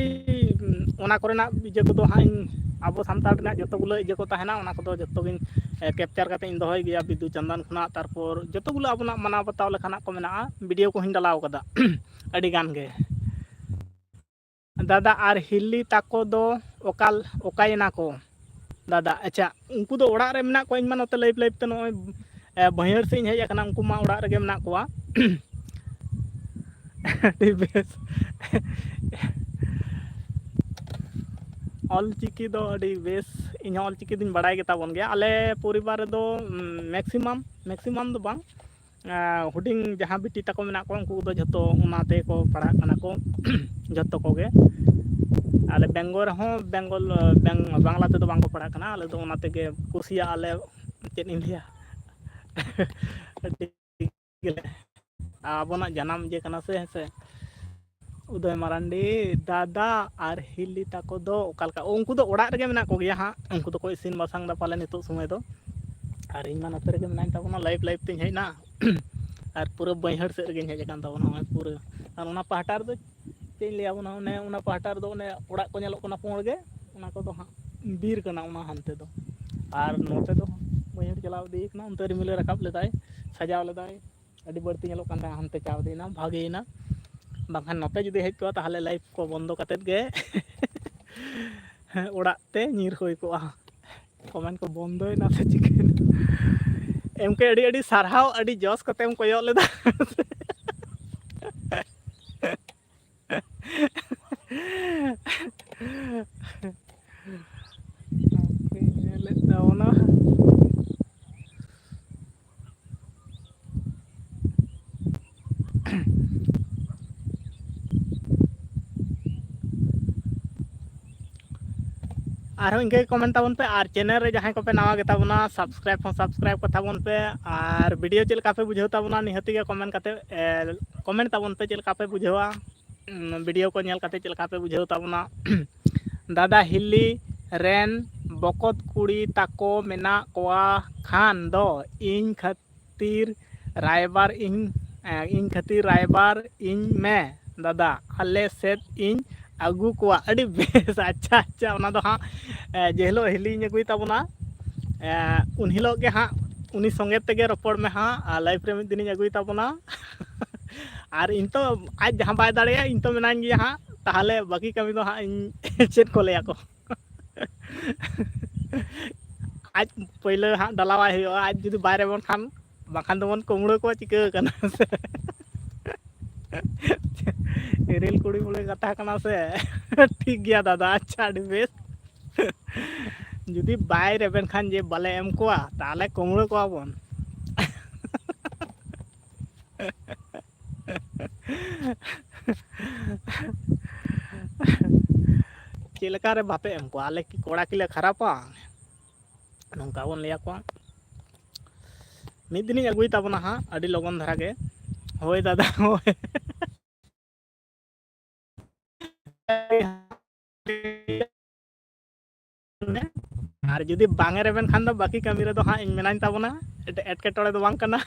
ᱚᱱᱟ ᱠᱚᱨᱮᱱᱟᱜ ᱤᱭᱟᱹ ᱠᱚᱫᱚ ᱦᱟᱸᱜ ᱤᱧ, ᱟᱵᱚ ᱥᱟᱱᱛᱟᱲ ᱨᱮᱱᱟᱜ ᱡᱚᱛᱚ ᱜᱩᱞᱳ ᱤᱭᱟᱹ ᱠᱚ ᱛᱟᱦᱮᱱᱟ, ᱚᱱᱟ ᱠᱚᱫᱚ ᱡᱚᱛᱚ ᱜᱤᱧ ᱠᱮᱯᱪᱟᱨ ᱠᱟᱛᱮ ᱤᱧ ᱫᱚᱦᱚᱭ ᱜᱮᱭᱟ᱾ ᱵᱤᱫᱩ ᱪᱟᱸᱫᱟᱱ ᱠᱷᱚᱱᱟᱜ, ᱛᱟᱨᱯᱚᱨ ᱡᱚᱛᱚ ᱜᱩᱞᱳ ᱟᱵᱚᱱᱟᱜ ᱢᱟᱱᱟᱣ ᱵᱟᱛᱟᱣ ᱞᱮᱠᱟᱱᱟᱜ ᱠᱚ ᱢᱮᱱᱟᱜᱼᱟ, ᱵᱷᱤᱰᱤᱭᱳ ᱠᱚᱦᱚᱸᱧ ᱰᱟᱞᱟᱣ ᱠᱟᱫᱟ ᱟᱹᱰᱤ ᱜᱟᱱ ᱜᱮ᱾ ᱫᱟᱫᱟ ᱟᱨ ᱦᱤᱞᱤ ᱛᱟᱠᱚ ᱫᱚ ᱚᱠᱟ, ᱚᱠᱟᱭᱮᱱᱟ ᱠᱚ? ᱫᱟᱫᱟ, ᱟᱪᱪᱷᱟ, ᱩᱱᱠᱩ ᱫᱚ ᱚᱲᱟᱜ ᱨᱮ ᱢᱮᱱᱟᱜ ᱠᱚᱣᱟ᱾ ᱤᱧ ᱢᱟ ᱱᱚᱛᱮ ᱞᱟᱭᱤᱵᱷ ᱞᱟᱭᱤᱵᱷ ᱛᱮ ᱱᱚᱜᱼᱚᱭ, ᱮ, ᱵᱟᱹᱭᱦᱟᱹᱲ ᱥᱮᱫ ᱤᱧ ᱦᱮᱡ ᱟᱠᱟᱱᱟ, ᱩᱱᱠᱩ ᱢᱟ ᱚᱲᱟᱜ ᱨᱮᱜᱮ ᱢᱮᱱᱟᱜ ᱠᱚᱣᱟ᱾ ᱟᱹᱰᱤ ᱵᱮᱥ᱾ ᱚᱞᱪᱤᱠᱤ ᱫᱚ ᱟᱹᱰᱤ ᱵᱮᱥ, ᱤᱧ ᱦᱚᱸ ᱚᱞᱪᱤᱠᱤ ᱫᱚᱧ ᱵᱟᱲᱟᱭ ᱜᱮ ᱛᱟᱵᱚᱱ ᱜᱮᱭᱟ᱾ ᱟᱞᱮ ᱯᱚᱨᱤᱵᱟᱨ ᱨᱮᱫᱚ, ᱩᱢ, ᱢᱮᱠᱥᱤᱢᱟᱢ, ᱢᱮᱠᱥᱤᱢᱟᱢ ᱫᱚ ᱵᱟᱝ, ᱟᱸ, ᱦᱩᱰᱤᱧ ᱡᱟᱦᱟᱸ ᱵᱤᱴᱤ ᱛᱟᱠᱚ ᱢᱮᱱᱟᱜ ᱠᱚᱣᱟ, ᱩᱱᱠᱩ ᱠᱚᱫᱚ ᱡᱷᱚᱛᱚ ᱚᱱᱟ ᱛᱮᱜᱮ ᱠᱚ ᱯᱟᱲᱦᱟᱜ ᱠᱟᱱᱟ ᱠᱚ, ᱡᱷᱚᱛᱚ ᱠᱚᱜᱮ᱾ ᱟᱞᱮ ᱵᱮᱝᱜᱚᱞ ᱨᱮᱦᱚᱸ, ᱵᱮᱝᱜᱚᱞ, ᱵᱮᱝ-, ᱵᱟᱝᱞᱟ ᱛᱮᱫᱚ ᱵᱟᱝ ᱠᱚ ᱯᱟᱲᱦᱟᱜ ᱠᱟᱱᱟ᱾ ᱟᱞᱮ ᱫᱚ ᱚᱱᱟ ᱛᱮᱜᱮ ᱠᱩᱥᱤᱭᱟᱜᱼᱟ ᱞᱮ, ᱪᱮᱫ ᱤᱧ ᱞᱟᱹᱭᱟ, ᱟᱹᱰᱤ ᱜᱮ ᱟᱵᱚᱱᱟᱜ ᱡᱟᱱᱟᱢ ᱤᱭᱟᱹ ᱠᱟᱱᱟ ᱥᱮ, ᱦᱮᱸ ᱥᱮ? ᱩᱫᱚᱭ ᱢᱟᱨᱟᱱᱰᱤ, ᱫᱟᱫᱟ ᱟᱨ ᱦᱤᱞᱤ ᱛᱟᱠᱚ ᱫᱚ ᱚᱠᱟ ᱞᱮᱠᱟ? ᱩᱱᱠᱩ ᱫᱚ ᱚᱲᱟᱜ ᱨᱮᱜᱮ ᱢᱮᱱᱟᱜ ᱠᱚᱜᱮᱭᱟ ᱦᱟᱸᱜ, ᱩᱱᱠᱩ ᱫᱚᱠᱚ ᱤᱥᱤᱱ ᱵᱟᱥᱟᱝ ᱫᱟ ᱯᱟᱞᱮ ᱱᱤᱛᱚᱜ ᱥᱚᱢᱚᱭ ᱫᱚ᱾ ᱟᱨ ᱤᱧ ᱢᱟ ᱱᱚᱛᱮ ᱨᱮᱜᱮ ᱢᱮᱱᱟᱧ ᱛᱟᱵᱚᱱᱟ, ᱞᱟᱭᱤᱵᱷ ᱞᱟᱭᱤᱵᱷ ᱛᱤᱧ ᱦᱮᱡ ᱮᱱᱟ᱾ ᱟᱨ ᱯᱩᱨᱟᱹ ᱵᱟᱹᱭᱦᱟᱹᱲ ᱥᱮᱫ ᱨᱮᱜᱮᱧ ᱦᱮᱡ ᱟᱠᱟᱱ ᱛᱟᱵᱚᱱᱟ ᱱᱚᱜᱼᱚᱭ ᱯᱩᱨᱟᱹ᱾ ᱟᱨ ᱚᱱᱟ ᱯᱟᱦᱴᱟ ᱨᱮᱫᱚ ᱪᱮᱫ ᱤᱧ ᱞᱟᱹᱭᱟ ᱵᱚᱱᱟ, ᱚᱱᱮ ᱚᱱᱟ ᱯᱟᱦᱴᱟ ᱨᱮᱫᱚ ᱚᱱᱮ ᱚᱲᱟᱜ ᱠᱚ ᱧᱮᱞᱚᱜ ᱠᱟᱱᱟ ᱯᱩᱸᱲ ᱜᱮ, ᱚᱱᱟ ᱠᱚᱫᱚ ᱦᱟᱸᱜ ᱵᱤᱨ ᱠᱟᱱᱟ ᱚᱱᱟ ᱦᱟᱱᱛᱮ ᱫᱚ᱾ ᱟᱨ ᱱᱚᱛᱮ ᱫᱚ ᱵᱟᱹᱭᱦᱟᱹᱲ ᱪᱟᱞᱟᱣ ᱤᱫᱤ ᱠᱟᱱᱟ, ᱚᱱᱛᱮ ᱨᱤᱢᱤᱞᱮ ᱨᱟᱠᱟᱵ ᱞᱮᱫᱟᱭ, ᱥᱟᱡᱟᱣ ᱞᱮᱫᱟᱭ, ᱟᱹᱰᱤ ᱵᱟᱹᱲᱛᱤ ᱧᱮᱞᱚᱜ ᱠᱟᱱ ᱛᱟᱦᱮᱸᱫ, ᱦᱟᱱᱛᱮ ᱪᱟᱣ ᱤᱫᱤᱭᱮᱱᱟ, ᱵᱷᱟᱜᱮᱭᱮᱱᱟ᱾ ᱵᱟᱝᱠᱷᱟᱱ ᱱᱚᱛᱮ ᱡᱩᱫᱤ ᱦᱮᱡ ᱠᱚᱜᱼᱟ, ᱛᱟᱦᱚᱞᱮ ᱞᱟᱭᱤᱵᱷ ᱠᱚ ᱵᱚᱱᱫᱚ ᱠᱟᱛᱮᱫ ᱜᱮ ᱚᱲᱟᱜ ᱛᱮ ᱧᱤᱨ ᱦᱩᱭ ᱠᱚᱜᱼᱟ᱾ ᱠᱚᱢᱮᱱᱴ ᱠᱚ ᱵᱚᱱᱫᱚᱭᱮᱱᱟ ᱥᱮ ᱪᱤᱠᱟᱹᱭᱮᱱᱟ? ᱮᱢ ᱠᱮ ᱟᱹᱰᱤ ᱟᱹᱰᱤ ᱥᱟᱨᱦᱟᱣ, ᱟᱹᱰᱤ ᱡᱚᱥ ᱠᱟᱛᱮᱢ ᱠᱚᱭᱚᱜ ᱞᱮᱫᱟ᱾ ᱟᱨᱦᱚᱸ ᱤᱱᱠᱟᱹ ᱜᱮ ᱠᱚᱢᱮᱱᱴ ᱛᱟᱵᱚᱱ ᱯᱮ, ᱟᱨ ᱪᱮᱱᱮᱞ ᱨᱮ ᱡᱟᱦᱟᱸᱭ ᱠᱚᱯᱮ ᱱᱟᱣᱟ ᱜᱮᱛᱟ ᱵᱚᱱᱟ, ᱥᱟᱵᱥᱠᱨᱟᱭᱤᱵ ᱦᱚᱸ ᱥᱟᱵᱥᱠᱨᱟᱭᱤᱵ ᱠᱚᱛᱟ ᱵᱚᱱ ᱯᱮ, ᱟᱨ ᱵᱷᱤᱰᱤᱭᱳ ᱪᱮᱫ ᱞᱮᱠᱟ ᱯᱮ ᱵᱩᱡᱷᱟᱹᱣ ᱛᱟᱵᱚᱱᱟ ᱱᱤᱦᱟᱹᱛ ᱜᱮ ᱠᱚᱢᱮᱱᱴ ᱠᱟᱛᱮ, ᱮ, ᱠᱚᱢᱮᱱᱴ ᱛᱟᱵᱚᱱ ᱯᱮ ᱪᱮᱫ ᱞᱮᱠᱟ ᱯᱮ ᱵᱩᱡᱷᱟᱹᱣᱟ, ᱩᱢ, ᱵᱷᱤᱰᱤᱭᱳ ᱠᱚ ᱧᱮᱞ ᱠᱟᱛᱮ ᱪᱮᱫ ᱞᱮᱠᱟ ᱯᱮ ᱵᱩᱡᱷᱟᱹᱣ ᱛᱟᱵᱚᱱᱟ᱾ ᱫᱟᱫᱟ ᱦᱤᱞᱤ ᱨᱮᱱ ᱵᱚᱠᱚᱛ ᱠᱩᱲᱤ ᱛᱟᱠᱚ ᱢᱮᱱᱟᱜ ᱠᱚᱣᱟ ᱠᱷᱟᱱ ᱫᱚ ᱤᱧ ᱠᱷᱟᱹᱛᱤᱨ ᱨᱟᱭᱵᱟᱨ ᱤᱧ, ᱮ, ᱤᱧ ᱠᱷᱟᱹᱛᱤᱨ ᱨᱟᱭᱵᱟᱨ ᱤᱧ ᱢᱮ ᱫᱟᱫᱟ, ᱟᱞᱮ ᱥᱮᱫ ᱤᱧ ᱟᱹᱜᱩ ᱠᱚᱣᱟ᱾ ᱟᱹᱰᱤ ᱵᱮᱥ, ᱟᱪᱪᱷᱟ, ᱟᱪᱪᱷᱟ, ᱚᱱᱟ ᱫᱚ ᱦᱟᱸᱜ, ᱮ, ᱡᱮ ᱦᱤᱞᱳᱜ ᱦᱤᱞᱤᱧ ᱟᱹᱜᱩᱭ ᱛᱟᱵᱚᱱᱟ, ᱮ, ᱩᱱ ᱦᱤᱞᱳᱜ ᱜᱮ ᱦᱟᱸᱜ ᱩᱱᱤ ᱥᱚᱸᱜᱮ ᱛᱮᱜᱮ ᱨᱚᱯᱚᱲ ᱢᱮ ᱦᱟᱸᱜ, ᱟᱨ ᱞᱟᱭᱤᱵᱷ ᱨᱮ ᱢᱤᱫ ᱫᱤᱱᱤᱧ ᱟᱹᱜᱩᱭ ᱛᱟᱵᱚᱱᱟ᱾ ᱟᱨ ᱤᱧ ᱛᱚ ᱟᱡ ᱡᱟᱦᱟᱸ ᱵᱟᱭ ᱫᱟᱲᱮᱭᱟᱜᱼᱟ, ᱤᱧ ᱛᱚ ᱢᱮᱱᱟᱧ ᱜᱮᱭᱟ ᱦᱟᱸᱜ, ᱛᱟᱦᱚᱞᱮ ᱵᱟᱹᱠᱤ ᱠᱟᱹᱢᱤ ᱫᱚ ᱦᱟᱸᱜ ᱤᱧ ᱪᱮᱫ ᱠᱚ ᱞᱟᱹᱭᱟ ᱠᱚ᱾ ᱟᱡ ᱯᱳᱭᱞᱳ ᱦᱟᱸᱜ ᱰᱟᱞᱟᱣᱟᱭ ᱦᱩᱭᱩᱜᱼᱟ, ᱟᱡ ᱡᱩᱫᱤ ᱵᱟᱭ ᱨᱮᱵᱮᱱ ᱠᱷᱟᱱ, ᱵᱟᱠᱷᱟᱱ ᱫᱚᱵᱚᱱ ᱠᱩᱢᱲᱟᱹ ᱠᱚᱣᱟ, ᱪᱤᱠᱟᱹ ᱠᱟᱱᱟ ᱥᱮ? ᱨᱤᱞ ᱠᱩᱲᱤ ᱵᱚᱞᱮ ᱠᱟᱛᱷᱟ ᱠᱟᱱᱟ ᱥᱮ? ᱴᱷᱤᱠ ᱜᱮᱭᱟ ᱫᱟᱫᱟ, ᱟᱪᱪᱷᱟ, ᱟᱹᱰᱤ ᱵᱮᱥ᱾ ᱡᱩᱫᱤ ᱵᱟᱭ ᱨᱮᱵᱮᱱ ᱠᱷᱟᱱ ᱡᱮ ᱵᱟᱞᱮ ᱮᱢ ᱠᱚᱣᱟ, ᱛᱟᱦᱚᱞᱮ ᱠᱩᱢᱲᱟᱹ ᱠᱚᱣᱟ ᱵᱚᱱ᱾ ᱪᱮᱫ ᱞᱮᱠᱟ ᱨᱮ ᱵᱟᱯᱮ ᱮᱢ ᱠᱚᱣᱟ? ᱟᱞᱮ ᱠᱤ ᱠᱚᱲᱟ ᱠᱤᱞᱮ ᱠᱷᱟᱨᱟᱯᱟ? ᱱᱚᱝᱠᱟ ᱵᱚᱱ ᱞᱟᱹᱭ ᱟᱠᱚᱣᱟ᱾ ᱢᱤᱫ ᱫᱤᱱᱤᱧ ᱟᱹᱜᱩᱭ ᱛᱟᱵᱚᱱᱟ ᱦᱟᱸᱜ, ᱟᱹᱰᱤ ᱞᱚᱜᱚᱱ ᱫᱷᱟᱨᱟ ᱜᱮ᱾ ᱦᱳᱭ ᱫᱟᱫᱟ, ᱦᱳᱭ᱾ ᱟᱨ ᱡᱩᱫᱤ ᱵᱟᱝ ᱮ ᱨᱮᱵᱮᱱ ᱠᱷᱟᱱ ᱫᱚ ᱵᱟᱹᱠᱤ ᱠᱟᱹᱢᱤ ᱨᱮᱫᱚ ᱦᱟᱸᱜ ᱤᱧ ᱢᱮᱱᱟᱧ ᱛᱟᱵᱚᱱᱟ, ᱮᱴ-, ᱮᱴᱠᱮᱴᱚᱬᱮ ᱫᱚ ᱵᱟᱝ ᱠᱟᱱᱟ᱾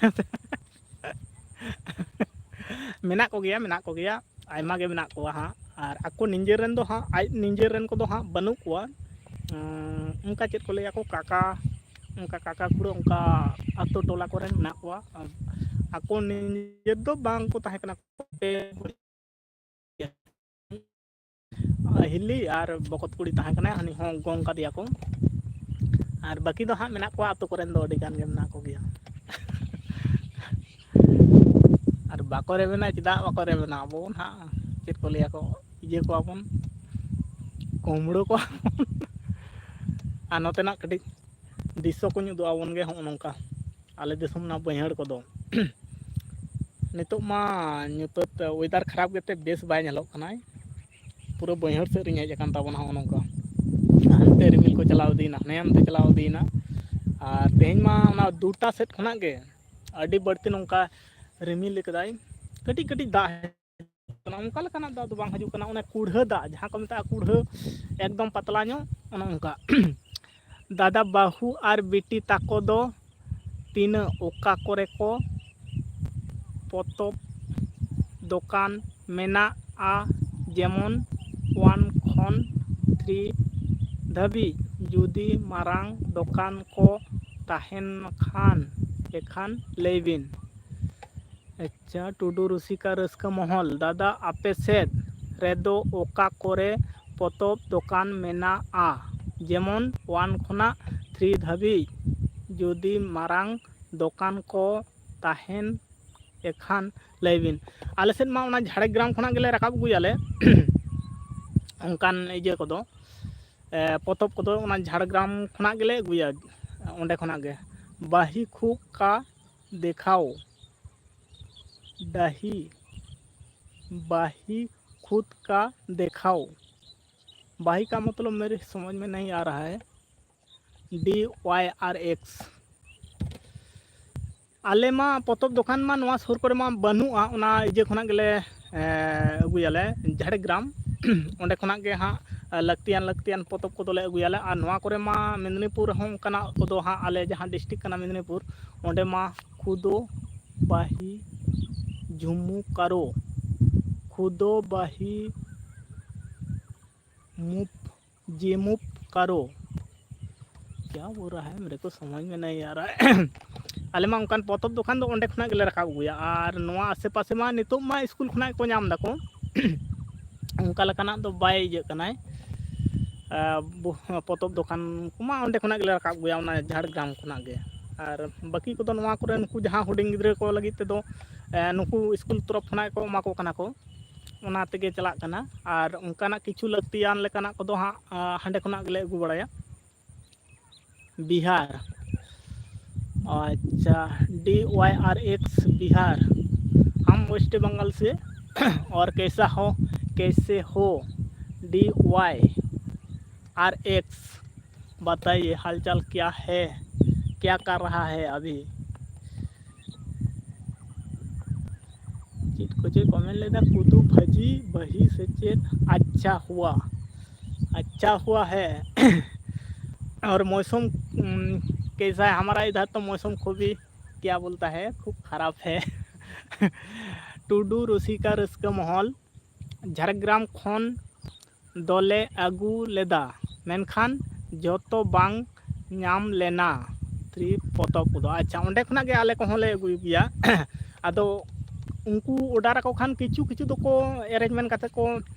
ᱢᱮᱱᱟᱜ ᱠᱚᱜᱮᱭᱟ, ᱢᱮᱱᱟᱜ ᱠᱚᱜᱮᱭᱟ, ᱟᱭᱢᱟ ᱜᱮ ᱢᱮᱱᱟᱜ ᱠᱚᱣᱟ ᱦᱟᱸᱜ᱾ ᱟᱨ ᱟᱠᱚ ᱱᱤᱡᱮᱨ ᱨᱮᱱ ᱫᱚ ᱦᱟᱸᱜ, ᱟᱡ ᱱᱤᱡᱮᱨ ᱨᱮᱱ ᱠᱚᱫᱚ ᱦᱟᱸᱜ ᱵᱟᱹᱱᱩᱜ ᱠᱚᱣᱟ᱾ ᱩᱸ, ᱚᱱᱠᱟ ᱪᱮᱫ ᱠᱚ ᱞᱟᱹᱭᱟ ᱠᱚ, ᱠᱟᱠᱟ, ᱚᱱᱠᱟ ᱠᱟᱠᱟ ᱠᱷᱩᱲᱟᱹ, ᱚᱱᱠᱟ ᱟᱛᱳ ᱴᱚᱞᱟ ᱠᱚᱨᱮᱱ ᱢᱮᱱᱟᱜ ᱠᱚᱣᱟ᱾ ᱟᱠᱚ ᱱᱤᱡᱮᱨ ᱫᱚ ᱵᱟᱝ ᱠᱚ ᱛᱟᱦᱮᱸ ᱠᱟᱱᱟ᱾ ᱦᱤᱞᱤ ᱟᱨ ᱵᱚᱠᱚᱛ ᱠᱩᱲᱤ ᱛᱟᱦᱮᱸ ᱠᱟᱱᱟᱭ, ᱦᱟᱹᱱᱤ ᱦᱚᱸ ᱜᱚᱝ ᱠᱟᱫᱮᱭᱟ ᱠᱚ᱾ ᱟᱨ ᱵᱟᱹᱠᱤ ᱫᱚ ᱦᱟᱸᱜ ᱢᱮᱱᱟᱜ ᱠᱚᱣᱟ, ᱟᱛᱳ ᱠᱚᱨᱮᱱ ᱫᱚ ᱟᱹᱰᱤ ᱜᱟᱱ ᱜᱮ ᱢᱮᱱᱟᱜ ᱠᱚᱜᱮᱭᱟ᱾ ᱟᱨ ᱵᱟᱠᱚ ᱨᱮᱵᱮᱱᱟ, ᱪᱮᱫᱟᱜ ᱵᱟᱠᱚ ᱨᱮᱵᱮᱱᱟ? ᱟᱵᱚ ᱵᱚᱱ ᱦᱟᱸᱜ ᱪᱮᱫ ᱠᱚ ᱞᱟᱹᱭᱟ ᱠᱚ, ᱤᱭᱟᱹ ᱠᱚᱣᱟ ᱵᱚᱱ, ᱠᱩᱢᱲᱟᱹ ᱠᱚᱣᱟ ᱵᱚᱱ᱾ ᱟᱨ ᱱᱚᱛᱮᱱᱟᱜ ᱠᱟᱹᱴᱤᱡ ᱫᱨᱤᱥᱥᱚ ᱠᱚᱧ ᱩᱫᱩᱜ ᱟᱵᱚᱱ ᱜᱮ, ᱦᱚᱸᱜᱼᱚ ᱱᱚᱝᱠᱟ ᱟᱞᱮ ᱫᱤᱥᱚᱢ ᱨᱮᱱᱟᱜ ᱵᱟᱹᱭᱦᱟᱹᱲ ᱠᱚᱫᱚ᱾ ᱱᱤᱛᱚᱜ ᱢᱟ ᱧᱩᱛᱟᱹᱛ weather ᱠᱷᱟᱨᱟᱯ ᱜᱮᱛᱮ ᱵᱮᱥ ᱵᱟᱭ ᱧᱮᱞᱚᱜ ᱠᱟᱱᱟᱭ᱾ ᱯᱩᱨᱟᱹ ᱵᱟᱹᱭᱦᱟᱹᱲ ᱥᱮᱫ ᱨᱤᱧ ᱦᱮᱡ ᱟᱠᱟᱱ ᱛᱟᱵᱚᱱᱟ, ᱦᱚᱸᱜᱼᱚ ᱱᱚᱝᱠᱟ᱾ ᱦᱟᱱᱛᱮ ᱨᱤᱢᱤᱞ ᱠᱚ ᱪᱟᱞᱟᱣ ᱤᱫᱤᱭᱮᱱᱟ, ᱦᱟᱱᱮ ᱦᱟᱱᱛᱮ ᱪᱟᱞᱟᱣ ᱤᱫᱤᱭᱮᱱᱟ᱾ ᱟᱨ ᱛᱮᱦᱮᱧ ᱢᱟ ᱚᱱᱟ ᱫᱩᱴᱟ ᱥᱮᱫ ᱠᱷᱚᱱᱟᱜ ᱜᱮ ᱟᱹᱰᱤ ᱵᱟᱹᱲᱛᱤ ᱱᱚᱝᱠᱟ ᱨᱤᱢᱤᱞ ᱠᱟᱫᱟᱭ, ᱠᱟᱹᱴᱤᱡ ᱠᱟᱹᱴᱤᱡ ᱫᱟᱜ ᱦᱤᱡᱩᱜ ᱠᱟᱱᱟ, ᱚᱱᱠᱟ ᱞᱮᱠᱟᱱᱟᱜ ᱫᱟᱜ ᱫᱚ ᱵᱟᱝ ᱦᱤᱡᱩᱜ ᱠᱟᱱᱟ᱾ ᱚᱱᱮ ᱠᱩᱲᱦᱟᱹ ᱫᱟᱜ, ᱡᱟᱦᱟᱸ ᱠᱚ ᱢᱮᱛᱟᱜᱼᱟ ᱠᱩᱲᱦᱟᱹ, ᱮᱠᱫᱚᱢ ᱯᱟᱛᱞᱟ ᱧᱚᱜ, ᱚᱱᱮ ᱚᱱᱠᱟ᱾ ᱫᱟᱫᱟ, ᱵᱟᱹᱦᱩ ᱟᱨ ᱵᱤᱴᱤ ᱛᱟᱠᱚ ᱫᱚ ᱛᱤᱱᱟᱹᱜ, ᱚᱠᱟ ᱠᱚᱨᱮ ᱠᱚ ᱯᱚᱛᱚᱵ ᱫᱚᱠᱟᱱ ᱢᱮᱱᱟᱜᱼᱟ, ᱡᱮᱢᱚᱱ ᱳᱣᱟᱱ ᱠᱷᱚᱱ ᱛᱷᱨᱤ ᱫᱷᱟᱹᱵᱤᱡ? ᱡᱩᱫᱤ ᱢᱟᱨᱟᱝ ᱫᱚᱠᱟᱱ ᱠᱚ ᱛᱟᱦᱮᱱ ᱠᱷᱟᱱ, ᱮᱠᱷᱟᱱ ᱞᱟᱹᱭ ᱵᱤᱱ᱾ ᱟᱪᱪᱷᱟ, ᱴᱩᱰᱩ ᱨᱩᱥᱤᱠᱟ ᱨᱟᱹᱥᱠᱟᱹ ᱢᱚᱦᱚᱞ, ᱫᱟᱫᱟ, ᱟᱯᱮ ᱥᱮᱫ ᱨᱮᱫᱚ ᱚᱠᱟ ᱠᱚᱨᱮ ᱯᱚᱛᱚᱵ ᱫᱚᱠᱟᱱ ᱢᱮᱱᱟᱜᱼᱟ, ᱡᱮᱢᱚᱱ ᱳᱣᱟᱱ ᱠᱷᱚᱱᱟᱜ ᱛᱷᱨᱤ ᱫᱷᱟᱹᱵᱤᱡ? ᱡᱩᱫᱤ ᱢᱟᱨᱟᱝ ᱫᱚᱠᱟᱱ ᱠᱚ ᱛᱟᱦᱮᱱ ᱮᱠᱷᱟᱱ ᱞᱟᱹᱭ ᱵᱤᱱ᱾ ᱟᱞᱮ ᱥᱮᱫ ᱢᱟ ᱚᱱᱟ ᱡᱷᱟᱲᱜᱨᱟᱢ ᱠᱷᱚᱱᱟᱜ ᱜᱮᱞᱮ ᱨᱟᱠᱟᱵ ᱟᱹᱜᱩᱭᱟᱞᱮ ᱚᱱᱠᱟᱱ ᱤᱭᱟᱹ ᱠᱚᱫᱚ, ᱮ, ᱯᱚᱛᱚᱵ ᱠᱚᱫᱚ ᱚᱱᱟ ᱡᱷᱟᱲᱜᱨᱟᱢ ᱠᱷᱚᱱᱟᱜ ᱜᱮᱞᱮ ᱟᱹᱜᱩᱭᱟ, ᱚᱸᱰᱮ ᱠᱷᱚᱱᱟᱜ ᱜᱮ᱾ ᱵᱟᱹᱦᱤ ᱠᱷᱩᱫ ᱠᱟ ᱫᱮᱠᱷᱟᱣ, ᱰᱟᱹᱦᱤ, ᱵᱟᱹᱦᱤ ᱠᱷᱩᱫ ᱠᱟ ᱫᱮᱠᱷᱟᱣ, ᱵᱟᱹᱦᱤ ᱠᱟ ᱢᱚᱛᱞᱚᱵ ᱢᱮᱨᱮ ᱥᱚᱢᱚᱡᱽ ᱢᱮ ᱱᱟᱦᱤ ᱟ ᱨᱟᱦᱟ ᱦᱟᱭ, ᱰᱤ ᱳᱣᱟᱭ ᱟᱨ ᱮᱠᱥ᱾ ᱟᱞᱮ ᱢᱟ ᱯᱚᱛᱚᱵ ᱫᱚᱠᱟᱱ ᱢᱟ ᱱᱚᱣᱟ ᱥᱩᱨ ᱠᱚᱨᱮ ᱢᱟ ᱵᱟᱹᱱᱩᱜᱼᱟ, ᱚᱱᱟ ᱤᱭᱟᱹ ᱠᱷᱚᱱᱟᱜ ᱜᱮᱞᱮ, ᱮ, ᱟᱹᱜᱩᱭᱟᱞᱮ, ᱡᱷᱟᱲᱜᱨᱟᱢ᱾ ᱚᱸᱰᱮ ᱠᱷᱚᱱᱟᱜ ᱜᱮ ᱦᱟᱸᱜ ᱞᱟᱹᱠᱛᱤᱭᱟᱱ ᱞᱟᱹᱠᱛᱤᱭᱟᱱ ᱯᱚᱛᱚᱵ ᱠᱚᱫᱚᱞᱮ ᱟᱹᱜᱩᱭᱟᱞᱮ᱾ ᱟᱨ ᱱᱚᱣᱟ ᱠᱚᱨᱮ ᱢᱟ ᱢᱮᱫᱽᱱᱤᱯᱩᱨ ᱨᱮᱦᱚᱸ ᱚᱱᱠᱟᱱᱟᱜ ᱠᱚᱫᱚ ᱦᱟᱸᱜ, ᱟᱞᱮ ᱡᱟᱦᱟᱸ ᱰᱤᱥᱴᱨᱤᱠᱴ ᱠᱟᱱᱟ ᱢᱮᱫᱽᱱᱤᱯᱩᱨ, ᱚᱸᱰᱮ ᱢᱟ ᱠᱷᱩᱫᱚ ᱵᱟᱦᱤ ᱡᱷᱩᱢᱩ ᱠᱟᱨᱳ, ᱠᱷᱩᱫᱚ ᱵᱟᱦᱤ ᱢᱩᱯ ᱡᱮᱢᱩᱯ ᱠᱟᱨᱳ, ᱠᱭᱟ ᱵᱳᱞ ᱨᱟᱦᱟ ᱦᱟᱭ ᱢᱮᱨᱮ ᱠᱚ ᱥᱚᱢᱚᱡᱽ ᱢᱮ ᱱᱟᱦᱤ ᱟ ᱨᱟᱦᱟ᱾ ᱟᱞᱮ ᱢᱟ ᱚᱱᱠᱟᱱ ᱯᱚᱛᱚᱵ ᱫᱚᱠᱟᱱ ᱫᱚ ᱚᱸᱰᱮ ᱠᱷᱚᱱᱟᱜ ᱜᱮᱞᱮ ᱨᱟᱠᱟᱵ ᱟᱹᱜᱩᱭᱟ᱾ ᱟᱨ ᱱᱚᱣᱟ ᱟᱥᱮ ᱯᱟᱥᱮ ᱢᱟ ᱱᱤᱛᱚᱜ ᱢᱟ ᱥᱠᱩᱞ ᱠᱷᱚᱱᱟᱜ ᱜᱮᱠᱚ ᱧᱟᱢ ᱫᱟᱠᱚ, ᱚᱱᱠᱟ ᱞᱮᱠᱟᱱᱟᱜ ᱫᱚ ᱵᱟᱭ ᱤᱭᱟᱹᱜ ᱠᱟᱱᱟᱭ, ᱟ, ᱵᱩ-, ᱯᱚᱛᱚᱵ ᱫᱚᱠᱟᱱ ᱠᱚᱢᱟ ᱚᱸᱰᱮ ᱠᱷᱚᱱᱟᱜ ᱜᱮᱞᱮ ᱨᱟᱠᱟᱵ ᱟᱹᱜᱩᱭᱟ, ᱚᱱᱟ ᱡᱷᱟᱲᱜᱨᱟᱢ ᱠᱷᱚᱱᱟᱜ ᱜᱮ᱾ ᱟᱨ ᱵᱟᱹᱠᱤ ᱠᱚᱫᱚ ᱱᱚᱣᱟ ᱠᱚᱨᱮ ᱱᱩᱠᱩ ᱡᱟᱦᱟᱸ ᱦᱩᱰᱤᱧ ᱜᱤᱫᱽᱨᱟᱹ ᱠᱚ ᱞᱟᱹᱜᱤᱫ ᱛᱮᱫᱚ, ᱮ, ᱱᱩᱠᱩ ᱥᱠᱩᱞ ᱛᱚᱨᱚᱯ ᱠᱷᱚᱱᱟᱜ ᱠᱚ ᱮᱢᱟ ᱠᱚ ᱠᱟᱱᱟ ᱠᱚ, ᱚᱱᱟ ᱛᱮᱜᱮ ᱪᱟᱞᱟᱜ ᱠᱟᱱᱟ᱾ ᱟᱨ ᱚᱱᱠᱟᱱᱟᱜ ᱠᱤᱪᱷᱩ ᱞᱟᱹᱠᱛᱤᱭᱟᱱ ᱞᱮᱠᱟᱱᱟᱜ ᱠᱚᱫᱚ ᱦᱟᱸᱜ, ᱟ, ᱦᱟᱸᱰᱮ ᱠᱷᱚᱱᱟᱜ ᱜᱮᱞᱮ ᱟᱹᱜᱩ ᱵᱟᱲᱟᱭᱟ᱾ ᱵᱤᱦᱟᱨ, ᱟᱪᱪᱷᱟ, ᱰᱤ ᱳᱣᱟᱭ ᱟᱨ ᱮᱠᱥ ᱵᱤᱦᱟᱨ, ᱟᱢ ᱳᱭᱮᱥᱴ ᱵᱮᱝᱜᱚᱞ ᱥᱮ? ᱚᱨ ᱠᱮᱥᱟ ᱦᱳ, ᱠᱮᱥᱮ ᱦᱳ, ᱰᱤ ᱳᱣᱟᱭ आर एक्स, बताइए हालचाल क्या है, क्या कर रहा है अभी? ᱪᱮᱫ ᱠᱚ ᱪᱮᱫ ᱠᱚ ᱢᱮᱱ ᱞᱮᱫᱟ, ᱠᱩᱫᱩ ᱵᱷᱟᱹᱡᱤ ᱵᱟᱹᱦᱤ ᱥᱮ ᱪᱮᱫ? अच्छा हुआ, अच्छा हुआ है। और मौसम, उम, कैसा है? हमारा इधर तो मौसम खूब ही, क्या बोलता है, खूब खराब है। ᱴᱩᱰᱩ ᱨᱩᱥᱤᱠᱟ ᱨᱟᱹᱥᱠᱟᱹ ᱢᱚᱦᱚᱞ, ᱡᱷᱟᱲᱜᱨᱟᱢ ᱠᱷᱚᱱ ᱫᱚᱞᱮ ᱟᱹᱜᱩ ᱞᱮᱫᱟ, ᱢᱮᱱᱠᱷᱟᱱ ᱡᱚᱛᱚ ᱵᱟᱝ ᱧᱟᱢ ᱞᱮᱱᱟ᱾ ᱛᱨᱤ ᱯᱚᱛᱚᱵ ᱠᱚᱫᱚ, ᱟᱪᱪᱷᱟ, ᱚᱸᱰᱮ ᱠᱷᱚᱱᱟᱜ ᱜᱮ ᱟᱞᱮ ᱠᱚᱦᱚᱸ ᱞᱮ ᱟᱹᱜᱩᱭ ᱜᱮᱭᱟ᱾ ᱟᱫᱚ ᱩᱱᱠᱩ ᱚᱰᱟᱨ ᱟᱠᱚ ᱠᱷᱟᱱ ᱠᱤᱪᱷᱩ ᱠᱤᱪᱷᱩ ᱫᱚᱠᱚ ᱮᱨᱮᱧᱡᱽᱢᱮᱱᱴ ᱠᱟᱛᱮ ᱠᱚ,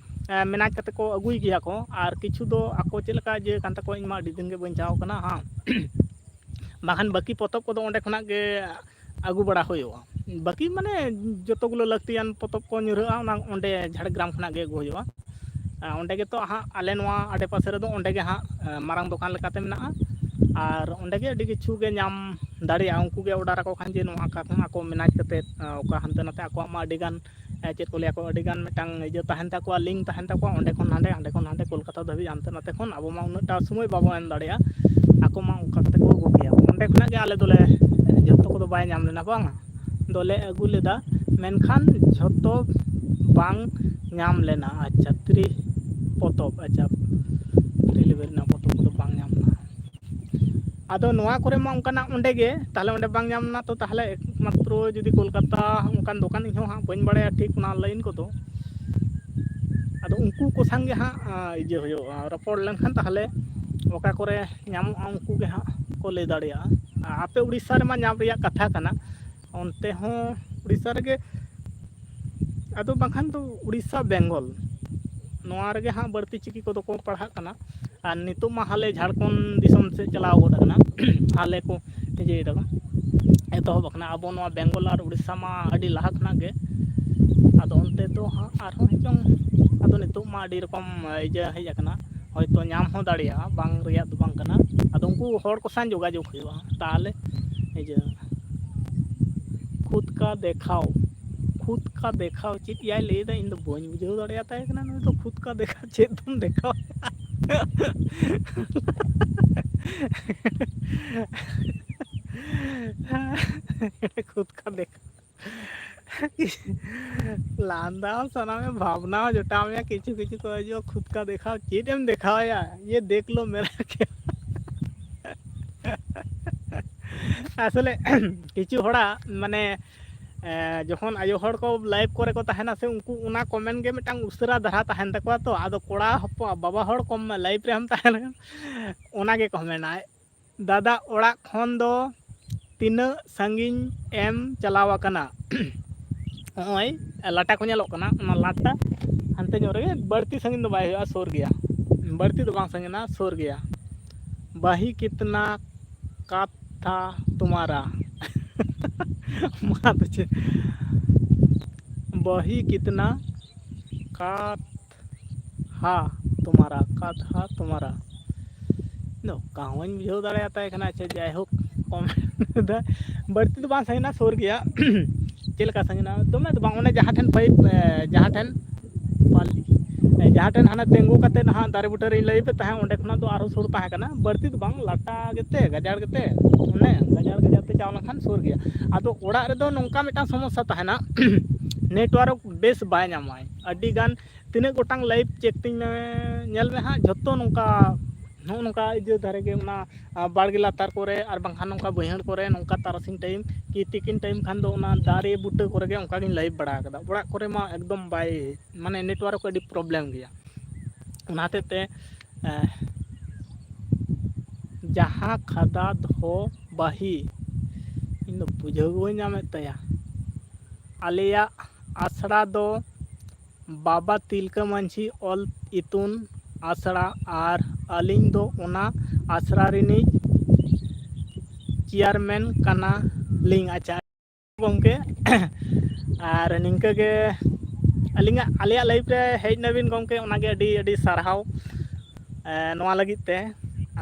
ᱮ, ᱢᱮᱱᱟᱡᱽ ᱠᱟᱛᱮ ᱠᱚ ᱟᱹᱜᱩᱭ ᱜᱮᱭᱟ ᱠᱚ, ᱟᱨ ᱠᱤᱪᱷᱩ ᱫᱚ ᱟᱠᱚ ᱪᱮᱫ ᱞᱮᱠᱟ ᱡᱮ ᱠᱟᱱ ᱛᱟᱠᱚᱣᱟ, ᱤᱧ ᱢᱟ ᱟᱹᱰᱤ ᱫᱤᱱ ᱜᱮ ᱵᱟᱹᱧ ᱪᱟᱞᱟᱣ ᱠᱟᱱᱟ ᱦᱟᱸᱜ᱾ ᱵᱟᱠᱷᱟᱱ ᱵᱟᱹᱠᱤ ᱯᱚᱛᱚᱵ ᱠᱚᱫᱚ ᱚᱸᱰᱮ ᱠᱷᱚᱱᱟᱜ ᱜᱮ ᱟᱹᱜᱩ ᱵᱟᱲᱟ ᱦᱩᱭᱩᱜᱼᱟ᱾ ᱵᱟᱹᱠᱤ ᱢᱟᱱᱮ ᱡᱚᱛᱚ ᱜᱩᱞᱳ ᱞᱟᱹᱠᱛᱤᱭᱟᱱ ᱯᱚᱛᱚᱵ ᱠᱚ ᱧᱩᱨᱦᱟᱹᱜᱼᱟ, ᱚᱱᱟ ᱚᱸᱰᱮ ᱡᱷᱟᱲᱜᱨᱟᱢ ᱠᱷᱚᱱᱟᱜ ᱜᱮ ᱟᱹᱜᱩ ᱦᱩᱭᱩᱜᱼᱟ᱾ ᱟᱨ ᱚᱸᱰᱮ ᱜᱮᱛᱚ ᱦᱟᱸᱜ ᱟᱞᱮ ᱱᱚᱣᱟ ᱟᱰᱮᱯᱟᱥᱮ ᱨᱮᱫᱚ ᱚᱸᱰᱮ ᱜᱮ ᱦᱟᱸᱜ, ᱮ, ᱢᱟᱨᱟᱝ ᱫᱚᱠᱟᱱ ᱞᱮᱠᱟᱛᱮ ᱢᱮᱱᱟᱜᱼᱟ᱾ ᱟᱨ ᱚᱸᱰᱮ ᱜᱮ ᱟᱹᱰᱤ ᱠᱤᱪᱷᱩ ᱜᱮ ᱧᱟᱢ ᱫᱟᱲᱮᱭᱟᱜᱼᱟ᱾ ᱩᱱᱠᱩ ᱜᱮ ᱚᱰᱟᱨ ᱟᱠᱚ ᱠᱷᱟᱱ ᱡᱮ ᱱᱚᱣᱟ ᱠᱟ-, ᱟᱠᱚ ᱢᱮᱱᱟᱡᱽ ᱠᱟᱛᱮᱫ, ᱮ, ᱚᱠᱟ ᱦᱟᱱᱛᱮ ᱱᱟᱛᱮ ᱟᱠᱚᱣᱟᱜ ᱢᱟ ᱟᱹᱰᱤ ᱜᱟᱱ, ᱮ, ᱪᱮᱫ ᱠᱚ ᱞᱟᱹᱭᱟ ᱠᱚ, ᱟᱹᱰᱤ ᱜᱟᱱ ᱢᱤᱫᱴᱟᱝ ᱤᱭᱟᱹ ᱛᱟᱦᱮᱱ ᱛᱟᱠᱚᱣᱟ, ᱞᱤᱝᱠ ᱛᱟᱦᱮᱱ ᱛᱟᱠᱚᱣᱟ, ᱚᱸᱰᱮ ᱠᱷᱚᱱ ᱦᱟᱸᱰᱮ, ᱦᱟᱸᱰᱮ ᱠᱷᱚᱱ ᱦᱟᱸᱰᱮ, ᱠᱳᱞᱠᱟᱛᱟ ᱫᱷᱟᱹᱵᱤᱡ ᱦᱟᱱᱛᱮ ᱱᱟᱛᱮ ᱠᱷᱚᱱ ᱟᱵᱚ ᱢᱟ ᱩᱱᱟᱹᱜ ᱴᱟ ᱥᱚᱢᱚᱭ ᱵᱟᱵᱚ ᱮᱢ ᱫᱟᱲᱮᱭᱟᱜᱼᱟ᱾ ᱟᱠᱚ ᱢᱟ ᱚᱱᱠᱟ ᱠᱟᱛᱮ ᱠᱚ ᱟᱹᱜᱩ ᱠᱮᱭᱟ᱾ ᱚᱸᱰᱮ ᱠᱷᱚᱱᱟᱜ ᱜᱮ ᱟᱞᱮ ᱫᱚᱞᱮ ᱡᱚᱛᱚ ᱠᱚᱫᱚ ᱵᱟᱭ ᱧᱟᱢ ᱞᱮᱱᱟ ᱵᱟᱝ, ᱫᱚᱞᱮ ᱟᱹᱜᱩ ᱞᱮᱫᱟ, ᱢᱮᱱᱠᱷᱟᱱ ᱡᱷᱚᱛᱚ ᱵᱟᱝ ᱧᱟᱢ ᱞᱮᱱᱟ᱾ ᱟᱪᱪᱷᱟ, ᱛᱨᱤ ᱯᱚᱛᱚᱵ, ᱟᱪᱪᱷᱟ, ᱛᱨᱤ ᱞᱮᱵᱮᱞ ᱨᱮᱱᱟᱜ ᱯᱚᱛᱚᱵ ᱠᱚᱫᱚ ᱵᱟᱝ ᱧᱟᱢ ᱞᱮᱱᱟ᱾ ᱟᱫᱚ ᱱᱚᱣᱟ ᱠᱚᱨᱮ ᱢᱟ ᱚᱱᱠᱟᱱᱟᱜ ᱚᱸᱰᱮ ᱜᱮ, ᱛᱟᱦᱚᱞᱮ ᱚᱸᱰᱮ ᱵᱟᱝ ᱧᱟᱢ ᱞᱮᱱᱟ, ᱛᱚ ᱛᱟᱦᱚᱞᱮ ᱮᱠᱢᱟᱛᱨᱚ ᱡᱩᱫᱤ ᱠᱳᱞᱠᱟᱛᱟ ᱚᱱᱠᱟᱱ ᱫᱚᱠᱟᱱ, ᱤᱧ ᱦᱚᱸ ᱦᱟᱸᱜ ᱵᱟᱹᱧ ᱵᱟᱲᱟᱭᱟ ᱴᱷᱤᱠ ᱚᱱᱟ ᱞᱟᱭᱤᱱ ᱠᱚᱫᱚ, ᱟᱫᱚ ᱩᱱᱠᱩ ᱠᱚ ᱥᱟᱝ ᱜᱮ ᱦᱟᱸᱜ, ᱟ, ᱤᱭᱟᱹ ᱦᱩᱭᱩᱜᱼᱟ, ᱨᱚᱯᱚᱲ ᱞᱮᱱᱠᱷᱟᱱ ᱛᱟᱦᱚᱞᱮ ᱚᱠᱟ ᱠᱚᱨᱮ ᱧᱟᱢᱚᱜᱼᱟ ᱩᱱᱠᱩ ᱜᱮ ᱦᱟᱸᱜ ᱠᱚ ᱞᱟᱹᱭ ᱫᱟᱲᱮᱭᱟᱜᱼᱟ᱾ ᱟᱯᱮ ᱩᱲᱤᱥᱥᱟ ᱨᱮᱢᱟ ᱧᱟᱢ ᱨᱮᱭᱟᱜ ᱠᱟᱛᱷᱟ ᱠᱟᱱᱟ, ᱚᱱᱛᱮ ᱦᱚᱸ ᱩᱲᱤᱥᱥᱟ ᱨᱮᱜᱮ, ᱟᱫᱚ ᱵᱟᱝᱠᱷᱟᱱ ᱫᱚ ᱩᱲᱤᱥᱥᱟ ᱵᱮᱝᱜᱚᱞ ᱱᱚᱣᱟ ᱨᱮᱜᱮ ᱦᱟᱸᱜ ᱵᱟᱹᱲᱛᱤ ᱪᱤᱠᱤ ᱠᱚᱫᱚ ᱠᱚ ᱯᱟᱲᱦᱟᱜ ᱠᱟᱱᱟ᱾ ᱟᱨ ᱱᱤᱛᱚᱜ ᱢᱟ ᱦᱟᱞᱮ ᱡᱷᱟᱲᱠᱷᱚᱸᱰ ᱫᱤᱥᱚᱢ ᱥᱮᱫ ᱪᱟᱞᱟᱣ ᱜᱚᱫ ᱟᱠᱟᱱᱟ, ᱦᱟᱞᱮ ᱠᱚ ᱤᱭᱟᱹᱭ ᱫᱟᱠᱚ, ᱮᱛᱚᱦᱚᱵ ᱟᱠᱟᱱᱟ᱾ ᱟᱵᱚ ᱱᱚᱣᱟ ᱵᱮᱝᱜᱚᱞ ᱟᱨ ᱩᱲᱤᱥᱥᱟ ᱢᱟ ᱟᱹᱰᱤ ᱞᱟᱦᱟ ᱠᱷᱚᱱᱟᱜ ᱜᱮ, ᱟᱫᱚ ᱚᱱᱛᱮ ᱫᱚ ᱦᱟᱸᱜ ᱟᱨᱦᱚᱸ ᱦᱮᱪᱚᱝ, ᱟᱫᱚ ᱱᱤᱛᱚᱜ ᱢᱟ ᱟᱹᱰᱤ ᱨᱚᱠᱚᱢ ᱤᱭᱟᱹ ᱦᱮᱡ ᱟᱠᱟᱱᱟ, ᱦᱚᱭᱛᱳ ᱧᱟᱢ ᱦᱚᱸ ᱫᱟᱲᱮᱭᱟᱜᱼᱟ, ᱵᱟᱝ ᱨᱮᱭᱟᱜ ᱫᱚ ᱵᱟᱝ ᱠᱟᱱᱟ᱾ ᱟᱫᱚ ᱩᱱᱠᱩ ᱦᱚᱲ ᱠᱚ ᱥᱟᱶ ᱡᱳᱜᱟᱡᱳᱜᱽ ᱦᱩᱭᱩᱜᱼᱟ, ᱛᱟᱦᱚᱞᱮ ᱤᱭᱟᱹ ᱠᱷᱩᱫ ᱠᱟ ᱫᱮᱠᱷᱟᱣ, ᱠᱷᱩᱫ ᱠᱟ ᱫᱮᱠᱷᱟᱣ ᱪᱮᱫ ᱭᱟᱭ ᱞᱟᱹᱭᱫᱟ, ᱤᱧ ᱫᱚ ᱵᱟᱹᱧ ᱵᱩᱡᱷᱟᱹᱣ ᱫᱟᱲᱮᱭᱟᱛᱟᱭ ᱠᱟᱱᱟ ᱱᱩᱭ ᱫᱚ᱾ ᱠᱷᱩᱫ ᱠᱟ ᱫᱮᱠᱷᱟᱣ ᱪᱮᱫ ᱫᱚᱢ ᱫᱮᱠᱷᱟᱣ? खुद का देखा। ᱞᱟᱸᱫᱟ ᱦᱚᱸ ᱥᱟᱱᱟ ᱢᱮ, ᱵᱷᱟᱵᱽᱱᱟ ᱦᱚᱸ ᱡᱚᱴᱟᱣ ᱢᱮᱭᱟ, ᱠᱤᱪᱷᱩ ᱠᱤᱪᱷᱩ ᱠᱚ ᱦᱤᱡᱩᱜᱼᱟ, "ᱠᱷᱩᱫ ᱠᱟ ᱫᱮᱠᱷᱟᱣ, ᱪᱮᱫ ᱮᱢ ᱫᱮᱠᱷᱟᱣᱟᱭᱟ, ᱭᱮ ᱫᱮᱠᱷ ᱞᱳ ᱢᱮᱨᱟ ᱠᱮ?" ᱟᱥᱚᱞᱮ ᱠᱤᱪᱷᱩ ᱦᱚᱲᱟᱜ ᱢᱟᱱᱮ, ᱮ, ᱡᱚᱠᱷᱚᱱ ᱟᱭᱳ ᱦᱚᱲ ᱠᱚ ᱞᱟᱭᱤᱵᱷ ᱠᱚᱨᱮ ᱠᱚ ᱛᱟᱦᱮᱱᱟ ᱥᱮ, ᱩᱱᱠᱩ ᱚᱱᱟ ᱠᱚᱢᱮᱱᱴ ᱜᱮ ᱢᱤᱫᱴᱟᱝ ᱩᱥᱟᱹᱨᱟ ᱫᱷᱟᱨᱟ ᱛᱟᱦᱮᱱ ᱛᱟᱠᱚᱣᱟ ᱛᱚ᱾ ᱟᱫᱚ ᱠᱚᱲᱟ ᱦᱚᱯᱚᱱ, ᱵᱟᱵᱟ ᱦᱚᱲ ᱠᱚᱢ ᱞᱟᱭᱤᱵᱷ ᱨᱮᱢ ᱛᱟᱦᱮᱱᱟ, ᱚᱱᱟ ᱜᱮ ᱠᱚ ᱢᱮᱱᱟ, "ᱫᱟᱫᱟ, ᱚᱲᱟᱜ ᱠᱷᱚᱱ ᱫᱚ ᱛᱤᱱᱟᱹᱜ ᱥᱟᱺᱜᱤᱧ ᱮᱢ ᱪᱟᱞᱟᱣ ᱟᱠᱟᱱᱟ?" ᱱᱚᱜᱼᱚᱭ ᱞᱟᱴᱟ ᱠᱚ ᱧᱮᱞᱚᱜ ᱠᱟᱱᱟ, ᱚᱱᱟ ᱞᱟᱴᱟ ᱦᱟᱱᱛᱮ ᱧᱚᱜ ᱨᱮᱜᱮ, ᱵᱟᱹᱲᱛᱤ ᱥᱟᱺᱜᱤᱧ ᱫᱚ ᱵᱟᱭ ᱦᱩᱭᱩᱜᱼᱟ, ᱥᱩᱨ ᱜᱮᱭᱟ, ᱵᱟᱹᱲᱛᱤ ᱫᱚ ᱵᱟᱝ ᱥᱟᱺᱜᱤᱧᱟ, ᱥᱩᱨ ᱜᱮᱭᱟ᱾ ᱵᱟᱦᱤ ᱠᱤᱛᱱᱟ ᱠᱟᱛ ᱛᱷᱟ ᱛᱩᱢᱟᱨᱟ᱾ ᱢᱟ ᱛᱚ ᱪᱮᱫ, ᱵᱟᱦᱤ ᱠᱤᱛᱱᱟ ᱠᱟᱛ ᱦᱟ ᱛᱩᱢᱟᱨᱟ, ᱠᱟᱛ ᱦᱟ ᱛᱩᱢᱟᱨᱟ᱾ ᱤᱧ ᱫᱚ ᱚᱠᱟ ᱦᱚᱸ ᱵᱟᱹᱧ ᱵᱩᱡᱷᱟᱹᱣ ᱫᱟᱲᱮᱭᱟᱛᱟᱭ ᱠᱟᱱᱟ᱾ ᱟᱪᱪᱷᱟ, ᱡᱟᱭᱦᱳᱠ, ᱠᱚᱢᱮᱱᱴ ᱫᱟ᱾ ᱵᱟᱹᱲᱛᱤ ᱫᱚ ᱵᱟᱝ ᱥᱟᱺᱜᱤᱧᱟ, ᱥᱩᱨ ᱜᱮᱭᱟ᱾ ᱪᱮᱫ ᱞᱮᱠᱟ ᱥᱟᱺᱜᱤᱧᱟ? ᱫᱚᱢᱮ ᱫᱚ ᱵᱟᱝ, ᱚᱱᱮ ᱡᱟᱦᱟᱸ ᱴᱷᱮᱱ ᱯᱟᱭᱤᱯ, ᱮ, ᱡᱟᱦᱟᱸ ᱴᱷᱮᱱ ᱯᱟᱞ-, ᱮ, ᱡᱟᱦᱟᱸ ᱴᱷᱮᱱ ᱦᱟᱱᱟ ᱛᱤᱸᱜᱩ ᱠᱟᱛᱮ ᱱᱟᱦᱟᱜ ᱫᱟᱨᱮ ᱵᱩᱴᱟᱹ ᱨᱤᱧ ᱞᱟᱹᱭ ᱯᱮ ᱛᱟᱦᱮᱸᱫ, ᱚᱸᱰᱮ ᱠᱷᱚᱱᱟᱜ ᱫᱚ ᱟᱨᱦᱚᱸ ᱥᱩᱨ ᱛᱟᱦᱮᱸ ᱠᱟᱱᱟ᱾ ᱵᱟᱹᱲᱛᱤ ᱫᱚ ᱵᱟᱝ, ᱞᱟᱴᱟ ᱜᱮᱛᱮ, ᱜᱟᱡᱟᱲ ᱜᱮᱛᱮ, ᱚᱱᱮ ᱜᱟᱡᱟᱲ ᱜᱟᱡᱟᱲ ᱛᱮ ᱪᱟᱣ ᱞᱮᱱᱠᱷᱟᱱ ᱥᱩᱨ ᱜᱮᱭᱟ᱾ ᱟᱫᱚ ᱚᱲᱟᱜ ᱨᱮᱫᱚ ᱱᱚᱝᱠᱟ ᱢᱤᱫᱴᱟᱝ ᱥᱚᱢᱚᱥᱥᱟ ᱛᱟᱦᱮᱱᱟ, ᱱᱮᱴᱣᱟᱨᱠ ᱵᱮᱥ ᱵᱟᱭ ᱧᱟᱢᱟᱭ᱾ ᱟᱹᱰᱤ ᱜᱟᱱ ᱛᱤᱱᱟᱹᱜ ᱜᱚᱴᱟᱝ ᱞᱟᱭᱤᱵᱷ ᱪᱮᱠ ᱛᱤᱧ ᱢᱮ, ᱧᱮᱞ ᱢᱮ ᱦᱟᱸᱜ, ᱡᱷᱚᱛᱚ ᱱᱚᱝᱠᱟ, ᱱᱚᱜᱼᱚ ᱱᱚᱝᱠᱟ ᱤᱭᱟᱹ ᱫᱷᱟᱨᱮ ᱜᱮ, ᱚᱱᱟ, ᱟ, ᱵᱟᱲᱜᱮ ᱞᱟᱛᱟᱨ ᱠᱚᱨᱮ, ᱟᱨ ᱵᱟᱝᱠᱷᱟᱱ ᱱᱚᱝᱠᱟ ᱵᱟᱹᱭᱦᱟᱹᱲ ᱠᱚᱨᱮ, ᱱᱚᱝᱠᱟ ᱛᱟᱨᱟᱥᱤᱧ ᱴᱟᱭᱤᱢ ᱠᱤ ᱛᱤᱠᱤᱱ ᱴᱟᱭᱤᱢ ᱠᱷᱟᱱ ᱫᱚ ᱚᱱᱟ ᱫᱟᱨᱮ ᱵᱩᱴᱟᱹ ᱠᱚᱨᱮ ᱜᱮ ᱚᱱᱠᱟ ᱜᱤᱧ ᱞᱟᱭᱤᱵᱷ ᱵᱟᱲᱟ ᱟᱠᱟᱫᱟ᱾ ᱚᱲᱟᱜ ᱠᱚᱨᱮ ᱢᱟ ᱮᱠᱫᱚᱢ ᱵᱟᱭ, ᱢᱟᱱᱮ, ᱱᱮᱴᱣᱟᱨᱠ ᱠᱚ ᱟᱹᱰᱤ ᱯᱨᱚᱵᱞᱮᱢ ᱜᱮᱭᱟ᱾ ᱚᱱᱟ ᱦᱚᱛᱮᱡ ᱛᱮ, ᱮ, ᱡᱟᱦᱟᱸ ᱠᱷᱟᱫᱟ ᱫᱷᱚ ᱵᱟᱦᱤ, ᱤᱧ ᱫᱚ ᱵᱩᱡᱷᱟᱹᱣ ᱜᱮ ᱵᱟᱹᱧ ᱧᱟᱢᱮᱫ ᱛᱟᱭᱟ᱾ ᱟᱞᱮᱭᱟᱜ ᱟᱥᱲᱟ ᱫᱚ ᱵᱟᱵᱟ ᱛᱤᱞᱠᱟᱹ ᱢᱟᱹᱡᱷᱤ ᱚᱞ ᱤᱛᱩᱱ ᱟᱥᱲᱟ, ᱟᱨ ᱟᱹᱞᱤᱧ ᱫᱚ ᱚᱱᱟ ᱟᱥᱲᱟ ᱨᱤᱱᱤᱡ ᱪᱮᱭᱟᱨᱢᱮᱱ ᱠᱟᱱᱟᱞᱤᱧ᱾ ᱟᱪᱪᱷᱟ ᱜᱚᱢᱠᱮ, ᱟᱨ ᱱᱤᱝᱠᱟᱹ ᱜᱮ ᱟᱹᱞᱤᱧᱟᱜ, ᱟᱞᱮᱭᱟᱜ ᱞᱟᱭᱤᱵᱷ ᱨᱮ ᱦᱮᱡ ᱱᱟᱵᱤᱱ ᱜᱚᱢᱠᱮ, ᱚᱱᱟᱜᱮ ᱟᱹᱰᱤ ᱟᱹᱰᱤ ᱥᱟᱨᱦᱟᱣ, ᱮ, ᱱᱚᱣᱟ ᱞᱟᱹᱜᱤᱫ ᱛᱮ᱾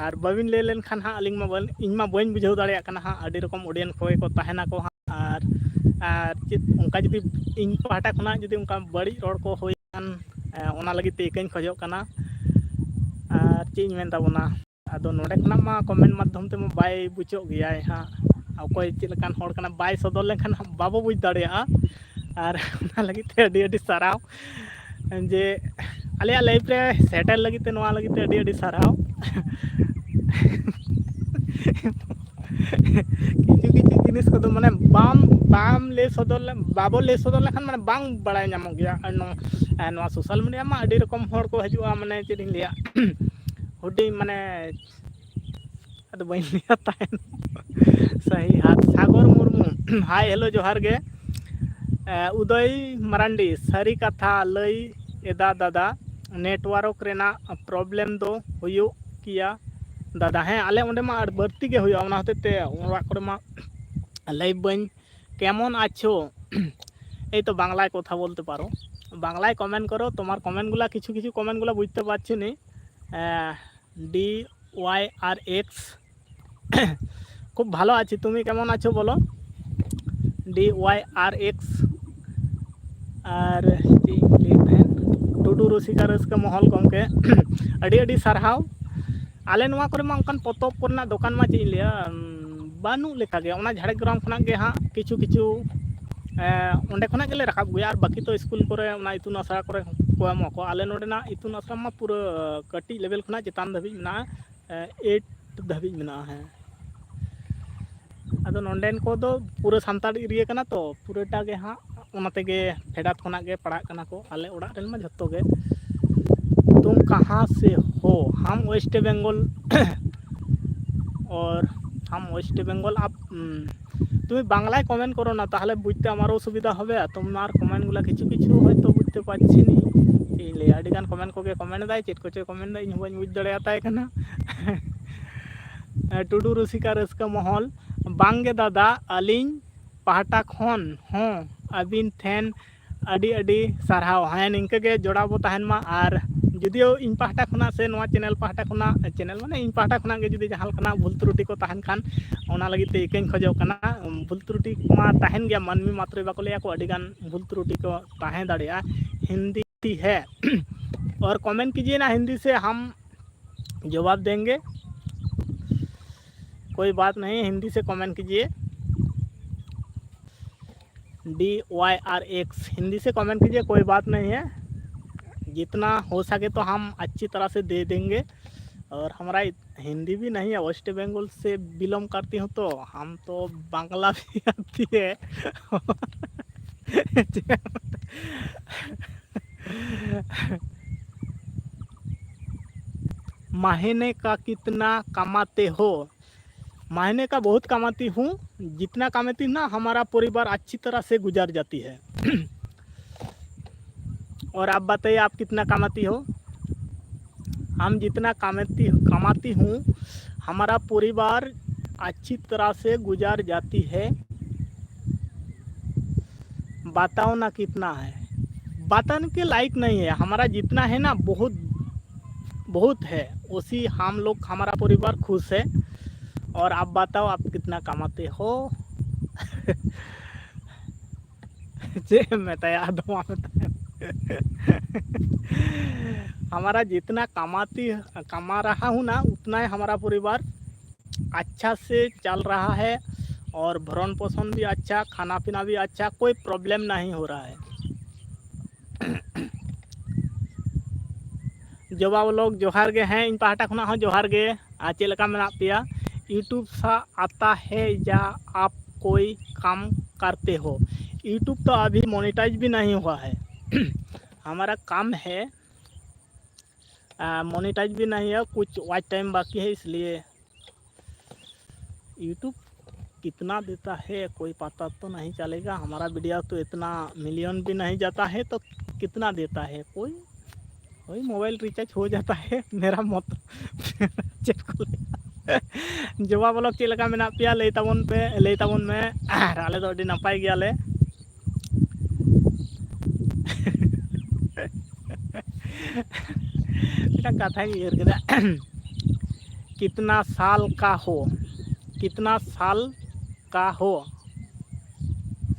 ᱟᱨ ᱵᱟᱹᱵᱤᱱ ᱞᱟᱹᱭ ᱞᱮᱱᱠᱷᱟᱱ ᱦᱟᱸᱜ ᱟᱹᱞᱤᱧ ᱢᱟ ᱵᱟᱹᱞ-, ᱤᱧ ᱢᱟ ᱵᱟᱹᱧ ᱵᱩᱡᱷᱟᱹᱣ ᱫᱟᱲᱮᱭᱟᱜ ᱠᱟᱱᱟ ᱦᱟᱸᱜ, ᱟᱹᱰᱤ ᱨᱚᱠᱚᱢ ᱚᱰᱤᱭᱮᱱᱥ ᱠᱚᱜᱮ ᱠᱚ ᱛᱟᱦᱮᱱᱟᱠᱚ ᱦᱟᱸᱜ᱾ ᱟᱨ, ᱟᱨ ᱪᱮᱫ ᱚᱱᱠᱟ ᱡᱩᱫᱤ ᱤᱧ ᱯᱟᱦᱴᱟ ᱠᱷᱚᱱᱟᱜ ᱡᱩᱫᱤ ᱚᱱᱠᱟ ᱵᱟᱹᱲᱤᱡ ᱨᱚᱲ ᱠᱚ ᱦᱩᱭ ᱠᱷᱟᱱ, ᱮ, ᱚᱱᱟ ᱞᱟᱹᱜᱤᱫ ᱛᱮ ᱤᱠᱟᱹᱧ ᱠᱷᱚᱡᱚᱜ ᱠᱟᱱᱟ᱾ ᱮ, ᱪᱮᱫ ᱤᱧ ᱢᱮᱱ ᱛᱟᱵᱚᱱᱟ, ᱟᱫᱚ ᱱᱚᱰᱮ ᱠᱷᱚᱱᱟᱜ ᱢᱟ ᱠᱚᱢᱮᱱᱴ ᱢᱟᱫᱽᱫᱷᱚᱢ ᱛᱮᱢᱟ ᱵᱟᱭ ᱵᱩᱡᱷᱟᱹᱜ ᱜᱮᱭᱟᱭ ᱦᱟᱸᱜ, ᱚᱠᱚᱭ ᱪᱮᱫ ᱞᱮᱠᱟᱱ ᱦᱚᱲ ᱠᱟᱱᱟ ᱵᱟᱭ ᱥᱚᱫᱚᱨ ᱞᱮᱱᱠᱷᱟᱱ ᱦᱟᱸᱜ ᱵᱟᱵᱚ ᱵᱩᱡᱽ ᱫᱟᱲᱮᱭᱟᱜᱼᱟ᱾ ᱟᱨ ᱚᱱᱟ ᱞᱟᱹᱜᱤᱫ ᱛᱮ ᱟᱹᱰᱤ ᱟᱹᱰᱤ ᱥᱟᱨᱦᱟᱣ ᱡᱮ ᱟᱞᱮᱭᱟᱜ ᱞᱟᱭᱤᱯᱷ ᱨᱮ ᱥᱮᱴᱮᱨ ᱞᱟᱹᱜᱤᱫ ᱛᱮ, ᱱᱚᱣᱟ ᱞᱟᱹᱜᱤᱫ ᱛᱮ ᱟᱹᱰᱤ ᱟᱹᱰᱤ ᱥᱟᱨᱦᱟᱣ᱾ ᱠᱤᱪᱷᱩ ᱠᱤᱪᱷᱩ ᱡᱤᱱᱤᱥ ᱠᱚᱫᱚ ᱢᱟᱱᱮ ᱵᱟᱢ ᱵᱟᱢ ᱞᱟᱹᱭ ᱥᱚᱫᱚᱨ ᱞᱮ ᱵᱟᱵᱚ ᱞᱟᱹᱭ ᱥᱚᱫᱚᱨ ᱞᱮᱠᱷᱟᱱ ᱢᱟᱱᱮ ᱵᱟᱝ ᱵᱟᱲᱟᱭ ᱧᱟᱢᱚᱜ ᱜᱮᱭᱟ᱾ ᱟᱨ ᱱᱚᱣᱟ, ᱟᱨ ᱱᱚᱣᱟ ᱥᱳᱥᱟᱞ ᱢᱤᱰᱤᱭᱟ ᱢᱟ ᱟᱹᱰᱤ ᱨᱚᱠᱚᱢ ᱦᱚᱲ ᱠᱚ ᱦᱤᱡᱩᱜᱼᱟ, ᱢᱟᱱᱮ ᱪᱮᱫ ᱤᱧ ᱞᱟᱹᱭᱟ, ᱦᱩᱰᱤᱧ ᱢᱟᱱᱮ ᱟᱫᱚ ᱵᱟᱹᱧ ᱞᱟᱹᱭᱟ ᱛᱟᱦᱮᱱ᱾ ᱥᱟᱹᱦᱤ ᱦᱟᱛ ᱥᱟᱜᱚᱨ ᱢᱩᱨᱢᱩ, ᱦᱟᱭ ᱦᱮᱞᱳ ᱡᱚᱦᱟᱨ ᱜᱮ᱾ ᱮ, ᱩᱫᱚᱭ ᱢᱟᱨᱟᱱᱰᱤ, ᱥᱟᱹᱨᱤ ᱠᱟᱛᱷᱟ ᱞᱟᱹᱭ ᱮᱫᱟ ᱫᱟᱫᱟ, ᱱᱮᱴᱣᱟᱨᱠ ᱨᱮᱱᱟᱜ ᱯᱨᱚᱵᱞᱮᱢ ᱫᱚ ᱦᱩᱭᱩᱜ ᱜᱮᱭᱟ ᱫᱟᱫᱟ᱾ ᱦᱮᱸ, ᱟᱞᱮ ᱚᱸᱰᱮ ᱢᱟ ᱟᱹᱰᱤ ᱵᱟᱹᱲᱛᱤ ᱜᱮ ᱦᱩᱭᱩᱜᱼᱟ, ᱚᱱᱟ ᱦᱚᱛᱮᱡ ᱛᱮ ᱚᱲᱟᱜ ᱠᱚᱨᱮ ᱢᱟ ᱞᱟᱹᱭ ᱵᱟᱹᱧ᱾ কেমন আছো? এই তো বাংলায় কথা বলতে পারো, বাংলায় কমেন্ট করো। তোমার কমেন্টগুলা, কিছু কিছু কমেন্টগুলা বুঝতে পারছি নি। ডি ওয়াই আর এক্স, খুব ভালো আছি, তুমি কেমন আছো বলো? ডি ওয়াই আর এক্স। ᱟᱨ ᱪᱮᱫ ᱤᱧ ᱞᱟᱹᱭᱮᱫ ᱛᱟᱦᱮᱸᱫ, ᱴᱩᱰᱩ ᱨᱩᱥᱤᱠᱟ ᱨᱟᱹᱥᱠᱟᱹ ᱢᱚᱦᱚᱞ ᱜᱚᱢᱠᱮ, ᱟᱹᱰᱤ ᱟᱹᱰᱤ ᱥᱟᱨᱦᱟᱣ᱾ ᱟᱞᱮ ᱱᱚᱣᱟ ᱠᱚᱨᱮ ᱢᱟ ᱚᱱᱠᱟᱱ ᱯᱚᱛᱚᱵ ᱠᱚᱨᱮᱱᱟᱜ ᱫᱚᱠᱟᱱ ᱢᱟ ᱪᱮᱫ ᱤᱧ ᱞᱟᱹᱭᱟ, ᱩᱢ, ᱵᱟᱹᱱᱩᱜ ᱞᱮᱠᱟᱜᱮ᱾ ᱚᱱᱟ ᱡᱷᱟᱲᱜᱨᱟᱢ ᱠᱷᱚᱱᱟᱜ ᱜᱮ ᱦᱟᱸᱜ ᱠᱤᱪᱷᱩ ᱠᱤᱪᱷᱩ, ᱮ, ᱚᱸᱰᱮ ᱠᱷᱚᱱᱟᱜ ᱜᱮᱞᱮ ᱨᱟᱠᱟᱵ ᱟᱹᱜᱩᱭᱟ᱾ ᱟᱨ ᱵᱟᱹᱠᱤ ᱫᱚ ᱥᱠᱩᱞ ᱠᱚᱨᱮ, ᱚᱱᱟ ᱤᱛᱩᱱ ᱟᱥᱲᱟ ᱠᱚᱨᱮ ᱠᱚ ᱮᱢᱚᱜ ᱟᱠᱚ᱾ ᱟᱞᱮ ᱱᱚᱰᱮᱱᱟᱜ ᱤᱛᱩᱱ ᱟᱥᱲᱟ ᱢᱟ ᱯᱩᱨᱟᱹ ᱠᱟᱹᱴᱤᱡ ᱞᱮᱵᱮᱞ ᱠᱷᱚᱱᱟᱜ ᱪᱮᱛᱟᱱ ᱫᱷᱟᱹᱵᱤᱡ ᱢᱮᱱᱟᱜᱼᱟ, ᱮ, ᱮᱭᱤᱴ ᱫᱷᱟᱹᱵᱤᱡ ᱢᱮᱱᱟᱜᱼᱟ᱾ ᱦᱮᱸ, ᱟᱫᱚ ᱱᱚᱸᱰᱮᱱ ᱠᱚᱫᱚ ᱯᱩᱨᱟᱹ ᱥᱟᱱᱛᱟᱲ ᱮᱨᱤᱭᱟ ᱠᱟᱱᱟ ᱛᱚ, ᱯᱩᱨᱟᱹᱴᱟ ᱜᱮ ᱦᱟᱸᱜ ᱚᱱᱟ ᱛᱮᱜᱮ ᱯᱷᱮᱰᱟᱛ ᱠᱷᱚᱱᱟᱜ ᱜᱮ ᱯᱟᱲᱦᱟᱜ ᱠᱟᱱᱟ ᱠᱚ᱾ ᱟᱞᱮ ᱚᱲᱟᱜ ᱨᱮᱱ ᱢᱟ ᱡᱷᱚᱛᱚ ᱜᱮ᱾ तुम कहाँ से हो? हम वेस्ट बंगाल। और हम वेस्ट बंगाल। आप, উম, তুমি বাংলায় কমেন্ট করো না, তাহলে বুঝতে আমারও সুবিধা হবে। আর তোমার কমেন্টগুলো কিছু কিছু হয়তো বুঝতে পারছি নি। এই লে, আᱹᱰᱤ ᱜᱟᱱ ᱠᱚᱢᱮᱱᱴ ᱠᱚᱜᱮ ᱠᱚᱢᱮᱱᱴ ᱮᱫᱟᱭ, ᱪᱮᱫ ᱠᱚᱪᱚᱭ ᱠᱚᱢᱮᱱᱴ ᱮᱫᱟ, ᱤᱧ ᱦᱚᱸ ᱵᱟᱹᱧ ᱵᱩᱡᱽ ᱫᱟᱲᱮᱭᱟᱛᱟᱭ ᱠᱟᱱᱟ᱾ ᱴᱩᱰᱩ ᱨᱩᱥᱤᱠᱟ ᱨᱟᱹᱥᱠᱟᱹ ᱢᱚᱦᱚᱞ, ᱵᱟᱝ ᱜᱮ ᱫᱟᱫᱟ, ᱟᱹᱞᱤᱧ ᱯᱟᱦᱴᱟ ᱠᱷᱚᱱ ᱦᱚᱸ ᱟᱹᱵᱤᱱ ᱴᱷᱮᱱ ᱟᱹᱰᱤ ᱟᱹᱰᱤ ᱥᱟᱨᱦᱟᱣ᱾ ᱦᱮᱸ, ᱱᱤᱝᱠᱟᱹ ᱜᱮ ᱡᱚᱲᱟᱣ ᱵᱚ ᱛᱟᱦᱮᱱ ᱢᱟ᱾ ᱟᱨ ᱡᱩᱫᱤᱭᱳ ᱤᱧ ᱯᱟᱦᱴᱟ ᱠᱷᱚᱱᱟᱜ ᱥᱮ ᱱᱚᱣᱟ ᱪᱮᱱᱮᱞ ᱯᱟᱦᱴᱟ ᱠᱷᱚᱱᱟᱜ, ᱪᱮᱱᱮᱞ ᱢᱟᱱᱮ ᱤᱧ ᱯᱟᱦᱴᱟ ᱠᱷᱚᱱᱟᱜ ᱜᱮ ᱡᱩᱫᱤ ᱡᱟᱦᱟᱸ ᱞᱮᱠᱟᱱᱟᱜ ᱵᱷᱩᱞ ᱛᱨᱩᱴᱤ ᱠᱚ ᱛᱟᱦᱮᱱ ᱠᱷᱟᱱ, ᱚᱱᱟ ᱞᱟᱹᱜᱤᱫ ᱛᱮ ᱤᱠᱟᱹᱧ ᱠᱷᱚᱡᱚᱜ ᱠᱟᱱᱟ᱾ ᱵᱷᱩᱞ ᱛᱨᱩᱴᱤ ᱢᱟ ᱛᱟᱦᱮᱱ ᱜᱮᱭᱟ, ᱢᱟᱹᱱᱢᱤ ᱢᱟᱛᱨᱚᱭ ᱵᱟᱠᱚ ᱞᱟᱹᱭᱟ ᱠᱚ, ᱟᱹᱰᱤ ᱜᱟᱱ ᱵᱷᱩᱞ ᱛᱨᱩᱴᱤ ᱠᱚ ᱛᱟᱦᱮᱸ ᱫᱟᱲᱮᱭᱟᱜᱼᱟ᱾ ᱦᱤᱱᱫᱤ ᱦᱮ ᱚᱨ ᱠᱚᱢᱮᱱᱴ ᱠᱤᱡᱤᱭᱮ ᱱᱟ ᱦᱤᱱᱫᱤ ᱥᱮ ᱦᱟᱢ जवाब देंगे। कोई बात नहीं, हिंदी से कमेंट कीजिए। D Y R X, Hindi से कमेंट कीजिए, कोई बात नहीं है। जितना हो सके तो हम अच्छी तरह से दे देंगे। और हमारा इत- हिंदी भी नहीं है, वेस्ट बंगाल से बिलोंग करती हूँ, तो हम तो बांग्ला भी आती है। महीने का कितना कमाते हो? महीने का बहुत कमाती हूँ। जितना कमाती हूँ ना, हमारा परिवार अच्छी तरह से गुजर जाती है। और आप बताइए, आप कितना कमाती हो? हम जितना कमाती कमाती हूँ, हमारा परिवार अच्छी तरह से गुजर जाती है। बताओ ना कितना है। बताने के लायक नहीं है, हमारा जितना है ना, बहुत बहुत है, उसी हम लोग, हमारा परिवार खुश है। और आप बताओ, आप कितना कमाते हो? ᱪᱮᱫ ᱮᱢ ᱢᱮᱛᱟᱭᱟ ᱟᱫᱚ, ᱢᱟ ᱢᱮᱛᱟᱭ᱾ हमारा जितना कमाती कमा रहा हूँ ना, उतना ही हमारा परिवार अच्छा से चल रहा है और भरण पोषण भी अच्छा, खाना पीना भी अच्छा, कोई प्रॉब्लम नहीं हो रहा है। ᱡᱚᱵᱟ ᱵᱞᱚᱜ ᱡᱚᱦᱟᱨ ᱜᱮ᱾ ᱦᱮᱸ, ᱤᱧ ᱯᱟᱦᱴᱟ ᱠᱷᱚᱱᱟᱜ ᱦᱚᱸ ᱡᱚᱦᱟᱨ ᱜᱮ᱾ ᱟᱨ ᱪᱮᱫ ᱞᱮᱠᱟ ᱢᱮᱱᱟᱜ ᱯᱮᱭᱟ? YouTube सा आता है या आप कोई काम करते हो? YouTube तो अभी मोनेटाइज भी नहीं हुआ है। हमारा काम है, मोनेटाइज भी नहीं है, कुछ वॉच टाइम बाकी है, इसलिए YouTube कितना देता है कोई पता तो नहीं चलेगा। हमारा वीडियो तो इतना मिलियन भी नहीं जाता है, तो कितना देता है कोई, वही मोबाइल रिचार्ज हो जाता है। मेरा मत ᱪᱮᱫ ᱠᱚ ᱞᱟᱹᱭᱟ? ᱡᱚᱵᱟ ᱵᱞᱚᱜ ᱪᱮᱫ ᱞᱮᱠᱟ ᱢᱮᱱᱟᱜ ᱯᱮᱭᱟ? ᱞᱟᱹᱭ ᱛᱟᱵᱚᱱ ᱯᱮ, ᱞᱟᱹᱭ ᱛᱟᱵᱚᱱ ᱢᱮ᱾ ᱟᱨ ᱟᱞᱮ ᱫᱚ ᱟᱹᱰᱤ ᱱᱟᱯᱟᱭ ᱜᱮᱭᱟᱞᱮ᱾ ᱢᱤᱫᱴᱟᱝ ᱠᱟᱛᱷᱟᱧ ᱩᱭᱦᱟᱹᱨ ᱠᱮᱫᱟ᱾ कितना साल का हो? कितना साल का हो?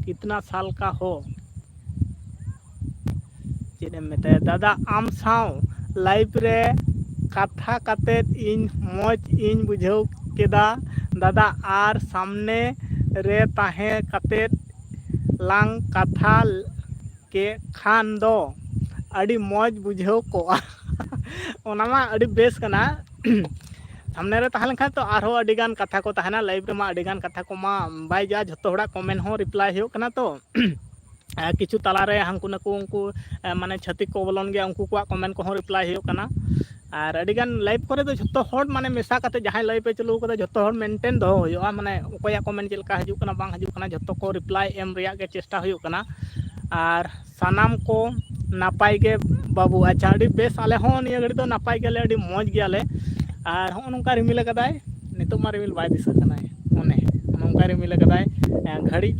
कितना साल का हो? ᱪᱮᱫ ᱮᱢ ᱢᱮᱛᱟᱭᱟ ᱫᱟᱫᱟ, ᱟᱢ ᱥᱟᱶ ᱞᱟᱭᱤᱵᱷ ᱨᱮ ᱠᱟᱛᱷᱟ ᱠᱟᱛᱮᱫ ᱤᱧ ᱢᱚᱡᱽ ᱤᱧ ᱵᱩᱡᱷᱟᱹᱣ ᱠᱮᱫᱟ ᱫᱟᱫᱟ, ᱟᱨ ᱥᱟᱢᱱᱮ ᱨᱮ ᱛᱟᱦᱮᱸ ᱠᱟᱛᱮᱫ ᱞᱟᱝ ᱠᱟᱛᱷᱟ ᱠᱮᱫ ᱠᱷᱟᱱ ᱫᱚ ᱟᱹᱰᱤ ᱢᱚᱡᱽ ᱵᱩᱡᱷᱟᱹᱣ ᱠᱚᱜᱼᱟ᱾ ᱚᱱᱟ ᱢᱟ ᱟᱹᱰᱤ ᱵᱮᱥ ᱠᱟᱱᱟ᱾ ᱥᱟᱢᱱᱮ ᱨᱮ ᱛᱟᱦᱮᱸ ᱞᱮᱱᱠᱷᱟᱱ ᱛᱚ ᱟᱨᱦᱚᱸ ᱟᱹᱰᱤ ᱜᱟᱱ ᱠᱟᱛᱷᱟ ᱠᱚ ᱛᱟᱦᱮᱱᱟ, ᱞᱟᱭᱤᱯᱷ ᱨᱮᱢᱟ ᱟᱹᱰᱤ ᱜᱟᱱ ᱠᱟᱛᱷᱟ ᱠᱚᱢᱟ ᱵᱟᱭ ᱡᱟ, ᱡᱷᱚᱛᱚ ᱦᱚᱲᱟᱜ ᱠᱚᱢᱮᱱᱴ ᱦᱚᱸ ᱨᱤᱯᱞᱟᱭ ᱦᱩᱭᱩᱜ ᱠᱟᱱᱟ ᱛᱚ᱾ ᱟᱨ ᱠᱤᱪᱷᱩ ᱛᱟᱞᱟᱨᱮ ᱦᱟᱱᱠᱩ ᱱᱟᱠᱩ ᱩᱱᱠᱩ, ᱮ, ᱢᱟᱱᱮ ᱪᱷᱟᱹᱛᱤᱠ ᱠᱚ ᱵᱚᱞᱚᱱ ᱜᱮᱭᱟ, ᱩᱱᱠᱩ ᱠᱚᱣᱟᱜ ᱠᱚᱢᱮᱱᱴ ᱠᱚᱦᱚᱸ ᱨᱤᱯᱞᱟᱭ ᱦᱩᱭᱩᱜ ᱠᱟᱱᱟ᱾ ᱟᱨ ᱟᱹᱰᱤᱜᱟᱱ ᱞᱟᱭᱤᱯᱷ ᱠᱚᱨᱮ ᱫᱚ ᱡᱷᱚᱛᱚ ᱦᱚᱲ ᱢᱟᱱᱮ ᱢᱮᱥᱟ ᱠᱟᱛᱮ ᱡᱟᱦᱟᱸᱭ ᱞᱟᱭᱤᱯᱷ ᱮ ᱪᱟᱹᱞᱩ ᱠᱟᱫᱟ, ᱡᱷᱚᱛᱚ ᱦᱚᱲ ᱢᱮᱱᱴᱮᱱ ᱫᱚᱦᱚ ᱦᱩᱭᱩᱜᱼᱟ, ᱢᱟᱱᱮ ᱚᱠᱚᱭᱟᱜ ᱠᱚᱢᱮᱱᱴ ᱪᱮᱫ ᱞᱮᱠᱟ ᱦᱤᱡᱩᱜ ᱠᱟᱱᱟ ᱵᱟᱝ ᱦᱤᱡᱩᱜ ᱠᱟᱱᱟ, ᱡᱷᱚᱛᱚ ᱠᱚ ᱨᱤᱯᱞᱟᱭ ᱮᱢ ᱨᱮᱭᱟᱜ ᱜᱮ ᱪᱮᱥᱴᱟ ᱦᱩᱭᱩᱜ ᱠᱟᱱᱟ᱾ ᱟᱨ ᱥᱟᱱᱟᱢ ᱠᱚ ᱱᱟᱯᱟᱭ ᱜᱮ ᱵᱟᱹᱵᱩ? ᱟᱪᱪᱷᱟ, ᱟᱹᱰᱤ ᱵᱮᱥ, ᱟᱞᱮ ᱦᱚᱸ ᱱᱤᱭᱟᱹ ᱜᱷᱟᱹᱲᱤᱡ ᱫᱚ ᱱᱟᱯᱟᱭ ᱜᱮᱭᱟᱞᱮ, ᱟᱹᱰᱤ ᱢᱚᱡᱽ ᱜᱮᱭᱟᱞᱮ᱾ ᱟᱨ ᱦᱚᱸᱜᱼᱚ ᱱᱚᱝᱠᱟ ᱨᱤᱢᱤᱞ ᱟᱠᱟᱫᱟᱭ, ᱱᱤᱛᱚᱜ ᱢᱟ ᱨᱤᱢᱤᱞ ᱵᱟᱭ ᱫᱤᱥᱟᱹᱜ ᱠᱟᱱᱟᱭ, ᱚᱱᱮ ᱱᱚᱝᱠᱟ ᱨᱤᱢᱤᱞ ᱟᱠᱟᱫᱟᱭ᱾ ᱜᱷᱟᱹᱲᱤᱡ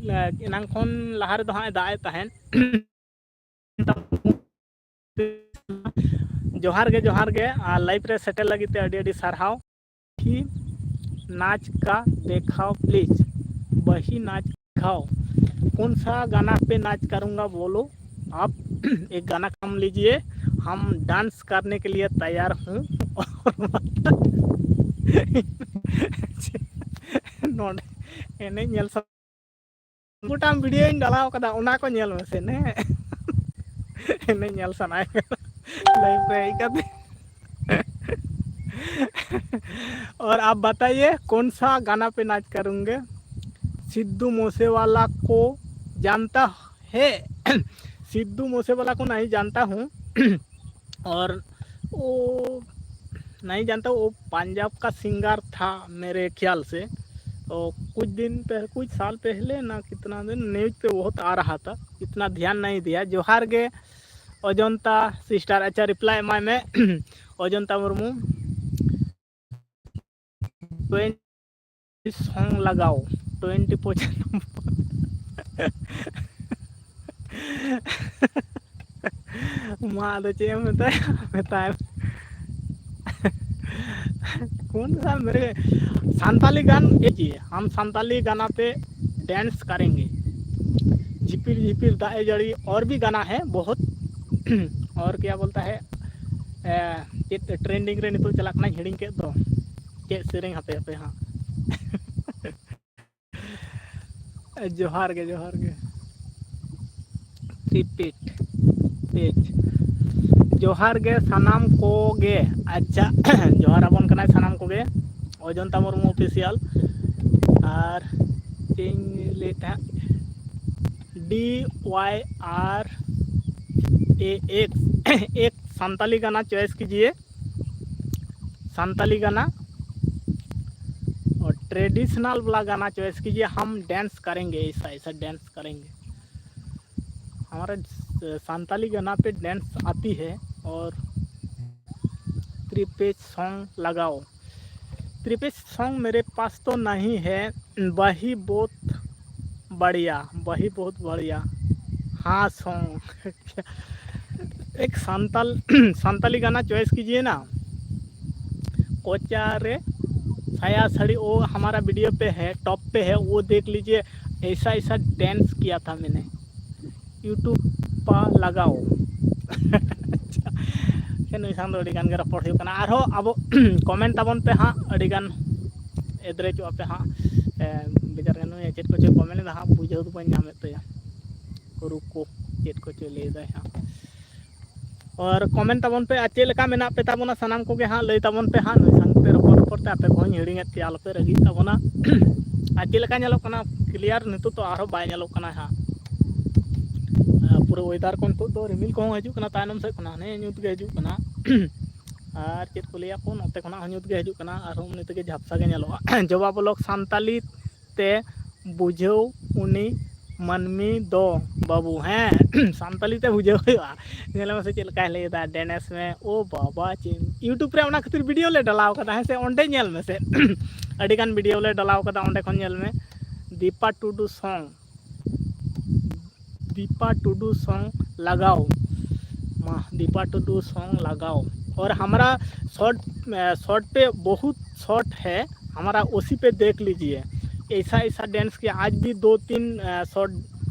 ᱮᱱᱟᱝ ᱠᱷᱚᱱ ᱞᱟᱦᱟ ᱨᱮᱫᱚ ᱦᱟᱸᱜ ᱮ ᱫᱟᱜ ᱮᱫ ᱛᱟᱦᱮᱸᱫ᱾ ᱡᱚᱦᱟᱨ ᱜᱮ, ᱡᱚᱦᱟᱨ ᱜᱮ, ᱟᱨ ᱞᱟᱭᱤᱯᱷ ᱨᱮ ᱥᱮᱴᱮᱨ ᱞᱟᱹᱜᱤᱫ ᱛᱮ ᱟᱹᱰᱤ ᱟᱹᱰᱤ ᱥᱟᱨᱦᱟᱣ᱾ ᱵᱟᱦᱤ ᱱᱟᱪ ᱠᱟ ᱫᱮᱠᱷᱟᱣ please, ᱵᱟᱦᱤ ᱱᱟᱪ ᱫᱮᱠᱷᱟᱣ, ᱠᱚᱱ ᱥᱟ ᱜᱟᱱᱟ ᱯᱮ ᱱᱟᱪ ᱠᱟᱨᱩᱸᱜᱟ ᱵᱳᱞᱳ, ᱟᱯ ᱮᱠ ᱜᱟᱱᱟ ᱠᱟᱢ ᱞᱤᱡᱤᱭᱮ, ᱦᱟᱢ ᱰᱟᱱᱥ ᱠᱟᱨᱱᱮ ᱠᱮ ᱞᱤᱭᱮ ᱛᱟᱭᱟᱨ ᱦᱩᱸ᱾ ᱱᱚᱰᱮ ᱮᱱᱮᱡ ᱧᱮᱞ ᱥᱟᱱᱟ ᱜᱚᱴᱟᱝ ᱵᱷᱤᱰᱤᱭᱳᱧ ᱰᱟᱞᱟᱣ ᱠᱟᱫᱟ, ᱚᱱᱟ ᱠᱚ ᱧᱮᱞ ᱢᱮᱥᱮ ᱱᱮ᱾ ᱮᱱᱮᱡ ᱧᱮᱞ ᱥᱟᱱᱟᱭᱮᱫ ᱠᱟᱱᱟ ᱞᱟᱭᱤᱯᱷ ᱨᱮ ᱦᱮᱡ ᱠᱟᱛᱮ᱾ और आप बताइए कौन सा गाना पे नाच करूँगे? सिद्धू मूसेवाला को जानता है? सिद्धू मूसेवाला को नहीं जानता हूँ। और वो नहीं जानता, वो पंजाब का सिंगर था मेरे ख्याल से। तो कुछ दिन पहले, कुछ साल पहले ना, कितना दिन न्यूज पे बहुत आ रहा था, इतना ध्यान नहीं दिया। जोहार गे अजंता सिस्टर, अच्छा रिप्लाई एमाय में। अजंता मुर्मू, ट्वेंटी सॉन्ग लगाओ, ट्वेंटी पचास नंबर। ᱢᱟ ᱟᱫᱚ ᱪᱮᱫ ᱮᱢ ᱢᱮᱛᱟᱭᱟ, ᱢᱮᱛᱟᱭ ᱢᱮ᱾ कौन सा मेरे संताली गान, ये जी, हम संताली गाना पे डांस करेंगे। झिपिर झिपिर दाए जड़ी, और भी गाना है बहुत। और क्या बोलता है, ᱮ, ᱪᱮᱫ trending ᱨᱮ ᱱᱤᱛᱚᱜ ᱪᱟᱞᱟᱜ ᱠᱟᱱᱟᱧ ᱦᱤᱲᱤᱧ ᱠᱮᱫ ᱫᱚ᱾ ᱪᱮᱫ ᱥᱮᱨᱮᱧ? ᱦᱟᱯᱮ ᱦᱟᱯᱮ ᱦᱟᱸᱜ᱾ ᱡᱚᱦᱟᱨ ᱜᱮ, ᱡᱚᱦᱟᱨ ᱜᱮ᱾ ᱛᱨᱤᱯᱤᱴ ᱯᱮᱡᱽ᱾ ᱡᱚᱦᱟᱨ ᱜᱮ ᱥᱟᱱᱟᱢ ᱠᱚᱜᱮ᱾ ᱟᱪᱪᱷᱟ, ᱡᱚᱦᱟᱨ ᱟᱵᱚᱱ ᱠᱟᱱᱟᱭ ᱥᱟᱱᱟᱢ ᱠᱚᱜᱮ᱾ ᱚᱡᱚᱱᱛᱟ ᱢᱩᱨᱢᱩ Official᱾ ᱟᱨ ᱪᱮᱫ ᱤᱧ ᱞᱟᱹᱭᱮᱫ ᱛᱟᱦᱮᱸᱫ? D Y R A X, ᱮᱠ ᱥᱟᱱᱛᱟᱞᱤ ᱜᱟᱱᱟ choice कीजिए। संताली गाना और ट्रेडिशनल वाला गाना चॉइस कीजिए। हम डांस करेंगे, ऐसा ऐसा डांस करेंगे। हमारे संताली गाना पे डांस आती है। और त्रिपेश सॉन्ग लगाओ। त्रिपेश सॉन्ग मेरे पास तो नहीं है। वही बहुत बढ़िया, वही बहुत बढ़िया। हाँ सॉन्ग। एक संताल संताली गाना चॉइस कीजिए ना। कोचा रे साया साड़ी, वो हमारा वीडियो पे है, टॉप पे है, वो देख लीजिए। ऐसा ऐसा डांस किया था मैंने। YouTube पा लगाओ। ᱟᱪᱪᱷᱟ, ᱱᱩᱭ ᱥᱟᱶ ᱫᱚ ᱟᱹᱰᱤ ᱜᱟᱱ ᱜᱮ ᱨᱚᱯᱚᱲ ᱦᱩᱭᱩᱜ ᱠᱟᱱᱟ᱾ ᱟᱨᱦᱚᱸ ᱟᱵᱚ ᱠᱚᱢᱮᱱᱴ ᱛᱟᱵᱚᱱ ᱯᱮ ᱦᱟᱸᱜ, ᱟᱹᱰᱤ ᱜᱟᱱ ᱮᱫᱽᱨᱮ ᱪᱚᱜ ᱟᱯᱮ ᱦᱟᱸᱜ᱾ ᱮ, ᱵᱮᱡᱟᱨ ᱜᱮ ᱱᱩᱭ ᱪᱮᱫ ᱠᱚᱪᱚᱭ ᱠᱚᱢᱮᱱᱴ ᱮᱫᱟ ᱦᱟᱸᱜ, ᱵᱩᱡᱷᱟᱹᱣ ᱫᱚ ᱵᱟᱹᱧ ᱧᱟᱢᱮᱫ ᱛᱟᱭᱟ᱾ ᱨᱩᱠᱳ, ᱪᱮᱫ ᱠᱚᱪᱚᱭ ᱞᱟᱹᱭ ᱮᱫᱟᱭ ᱦᱟᱸᱜ᱾ ᱟᱨ ᱠᱚᱢᱮᱱᱴ ᱛᱟᱵᱚᱱ ᱯᱮ, ᱟᱨ ᱪᱮᱫ ᱞᱮᱠᱟ ᱢᱮᱱᱟᱜ ᱯᱮ ᱛᱟᱵᱚᱱᱟ ᱥᱟᱱᱟᱢ ᱠᱚᱜᱮ ᱦᱟᱸᱜ, ᱞᱟᱹᱭ ᱛᱟᱵᱚᱱ ᱯᱮ ᱦᱟᱸᱜ᱾ ᱱᱩᱭ ᱥᱟᱶᱛᱮ ᱨᱚᱯᱚᱲ ᱨᱚᱯᱚᱲ ᱛᱮ ᱟᱯᱮ ᱠᱚᱦᱚᱸᱧ ᱦᱤᱲᱤᱧᱮᱫ ᱯᱮᱭᱟ, ᱟᱞᱚᱯᱮ ᱨᱟᱹᱜᱤᱜ ᱛᱟᱵᱚᱱᱟ᱾ ᱟᱨ ᱪᱮᱫ ᱞᱮᱠᱟ ᱧᱮᱞᱚᱜ ᱠᱟᱱᱟ ᱠᱞᱤᱭᱟᱨ? ᱱᱤᱛᱚᱜ ᱛᱚ ᱟᱨᱦᱚᱸ ᱵᱟᱭ ᱧᱮᱞᱚᱜ ᱠᱟᱱᱟ ᱦᱟᱸᱜ᱾ ᱟᱨ ᱯᱩᱨᱟᱹ ᱚᱭᱮᱫᱟᱨ ᱠᱚ ᱱᱤᱛᱚᱜ ᱫᱚ ᱨᱤᱢᱤᱞ ᱠᱚᱦᱚᱸ ᱦᱤᱡᱩᱜ ᱠᱟᱱᱟ ᱛᱟᱭᱱᱚᱢ ᱥᱮᱫ ᱠᱷᱚᱱᱟᱜ, ᱦᱟᱱᱮ ᱧᱩᱛ ᱜᱮ ᱦᱤᱡᱩᱜ ᱠᱟᱱᱟ᱾ ᱟᱨ ᱪᱮᱫ ᱠᱚ ᱞᱟᱹᱭᱟ ᱠᱚ, ᱱᱚᱛᱮ ᱠᱷᱚᱱᱟᱜ ᱦᱚᱸ ᱧᱩᱛ ᱜᱮ ᱦᱤᱡᱩᱜ ᱠᱟᱱᱟ, ᱟᱨᱦᱚᱸ ᱩᱱᱤ ᱛᱮᱜᱮ ᱡᱷᱟᱯᱥᱟ ᱜᱮ ᱧᱮᱞᱚᱜᱼᱟ᱾ ᱡᱚᱵᱟ ᱵᱞᱚᱜ ᱥᱟᱱᱛᱟᱞᱤ ᱛᱮ ᱵᱩᱡᱷᱟᱹᱣ ᱩᱱᱤ ᱢᱟᱹᱱᱢᱤ ᱫᱚ ᱵᱟᱹᱵᱩ, ᱦᱮᱸ, ᱥᱟᱱᱛᱟᱞᱤ ᱛᱮ ᱵᱩᱡᱷᱟᱹᱣ ᱦᱩᱭᱩᱜᱼᱟ᱾ ᱧᱮᱞ ᱢᱮᱥᱮ ᱪᱮᱫ ᱞᱮᱠᱟᱭ ᱞᱟᱹᱭ ᱮᱫᱟ, ᱰᱮᱱᱮᱥ ᱢᱮ, ᱳ ᱵᱟᱵᱟ, ᱪᱮᱫ YouTube ᱨᱮ ᱚᱱᱟ ᱠᱷᱟᱹᱛᱤᱨ ᱵᱷᱤᱰᱤᱭᱳ ᱞᱮ ᱰᱟᱞᱟᱣ ᱠᱟᱫᱟ, ᱦᱮᱸ ᱥᱮ, ᱚᱸᱰᱮ ᱧᱮᱞ ᱢᱮᱥᱮ᱾ ᱟᱹᱰᱤ ᱜᱟᱱ ᱵᱷᱤᱰᱤᱭᱳ ᱞᱮ ᱰᱟᱞᱟᱣ ᱠᱟᱫᱟ, ᱚᱸᱰᱮ ᱠᱷᱚᱱ ᱧᱮᱞ ᱢᱮ᱾ ᱫᱤᱯᱟ ᱴᱩᱰᱩ ᱥᱚᱝ, दीपा टुडू सॉन्ग लगाओ। माँ, दीपा टुडू सॉन्ग लगाओ। और हमारा शॉर्ट, अ, शॉर्ट पे बहुत शॉर्ट है, हमारा उसी पे देख लीजिए। ऐसा ऐसा डांस किया, आज भी दो तीन, अ, शॉर्ट,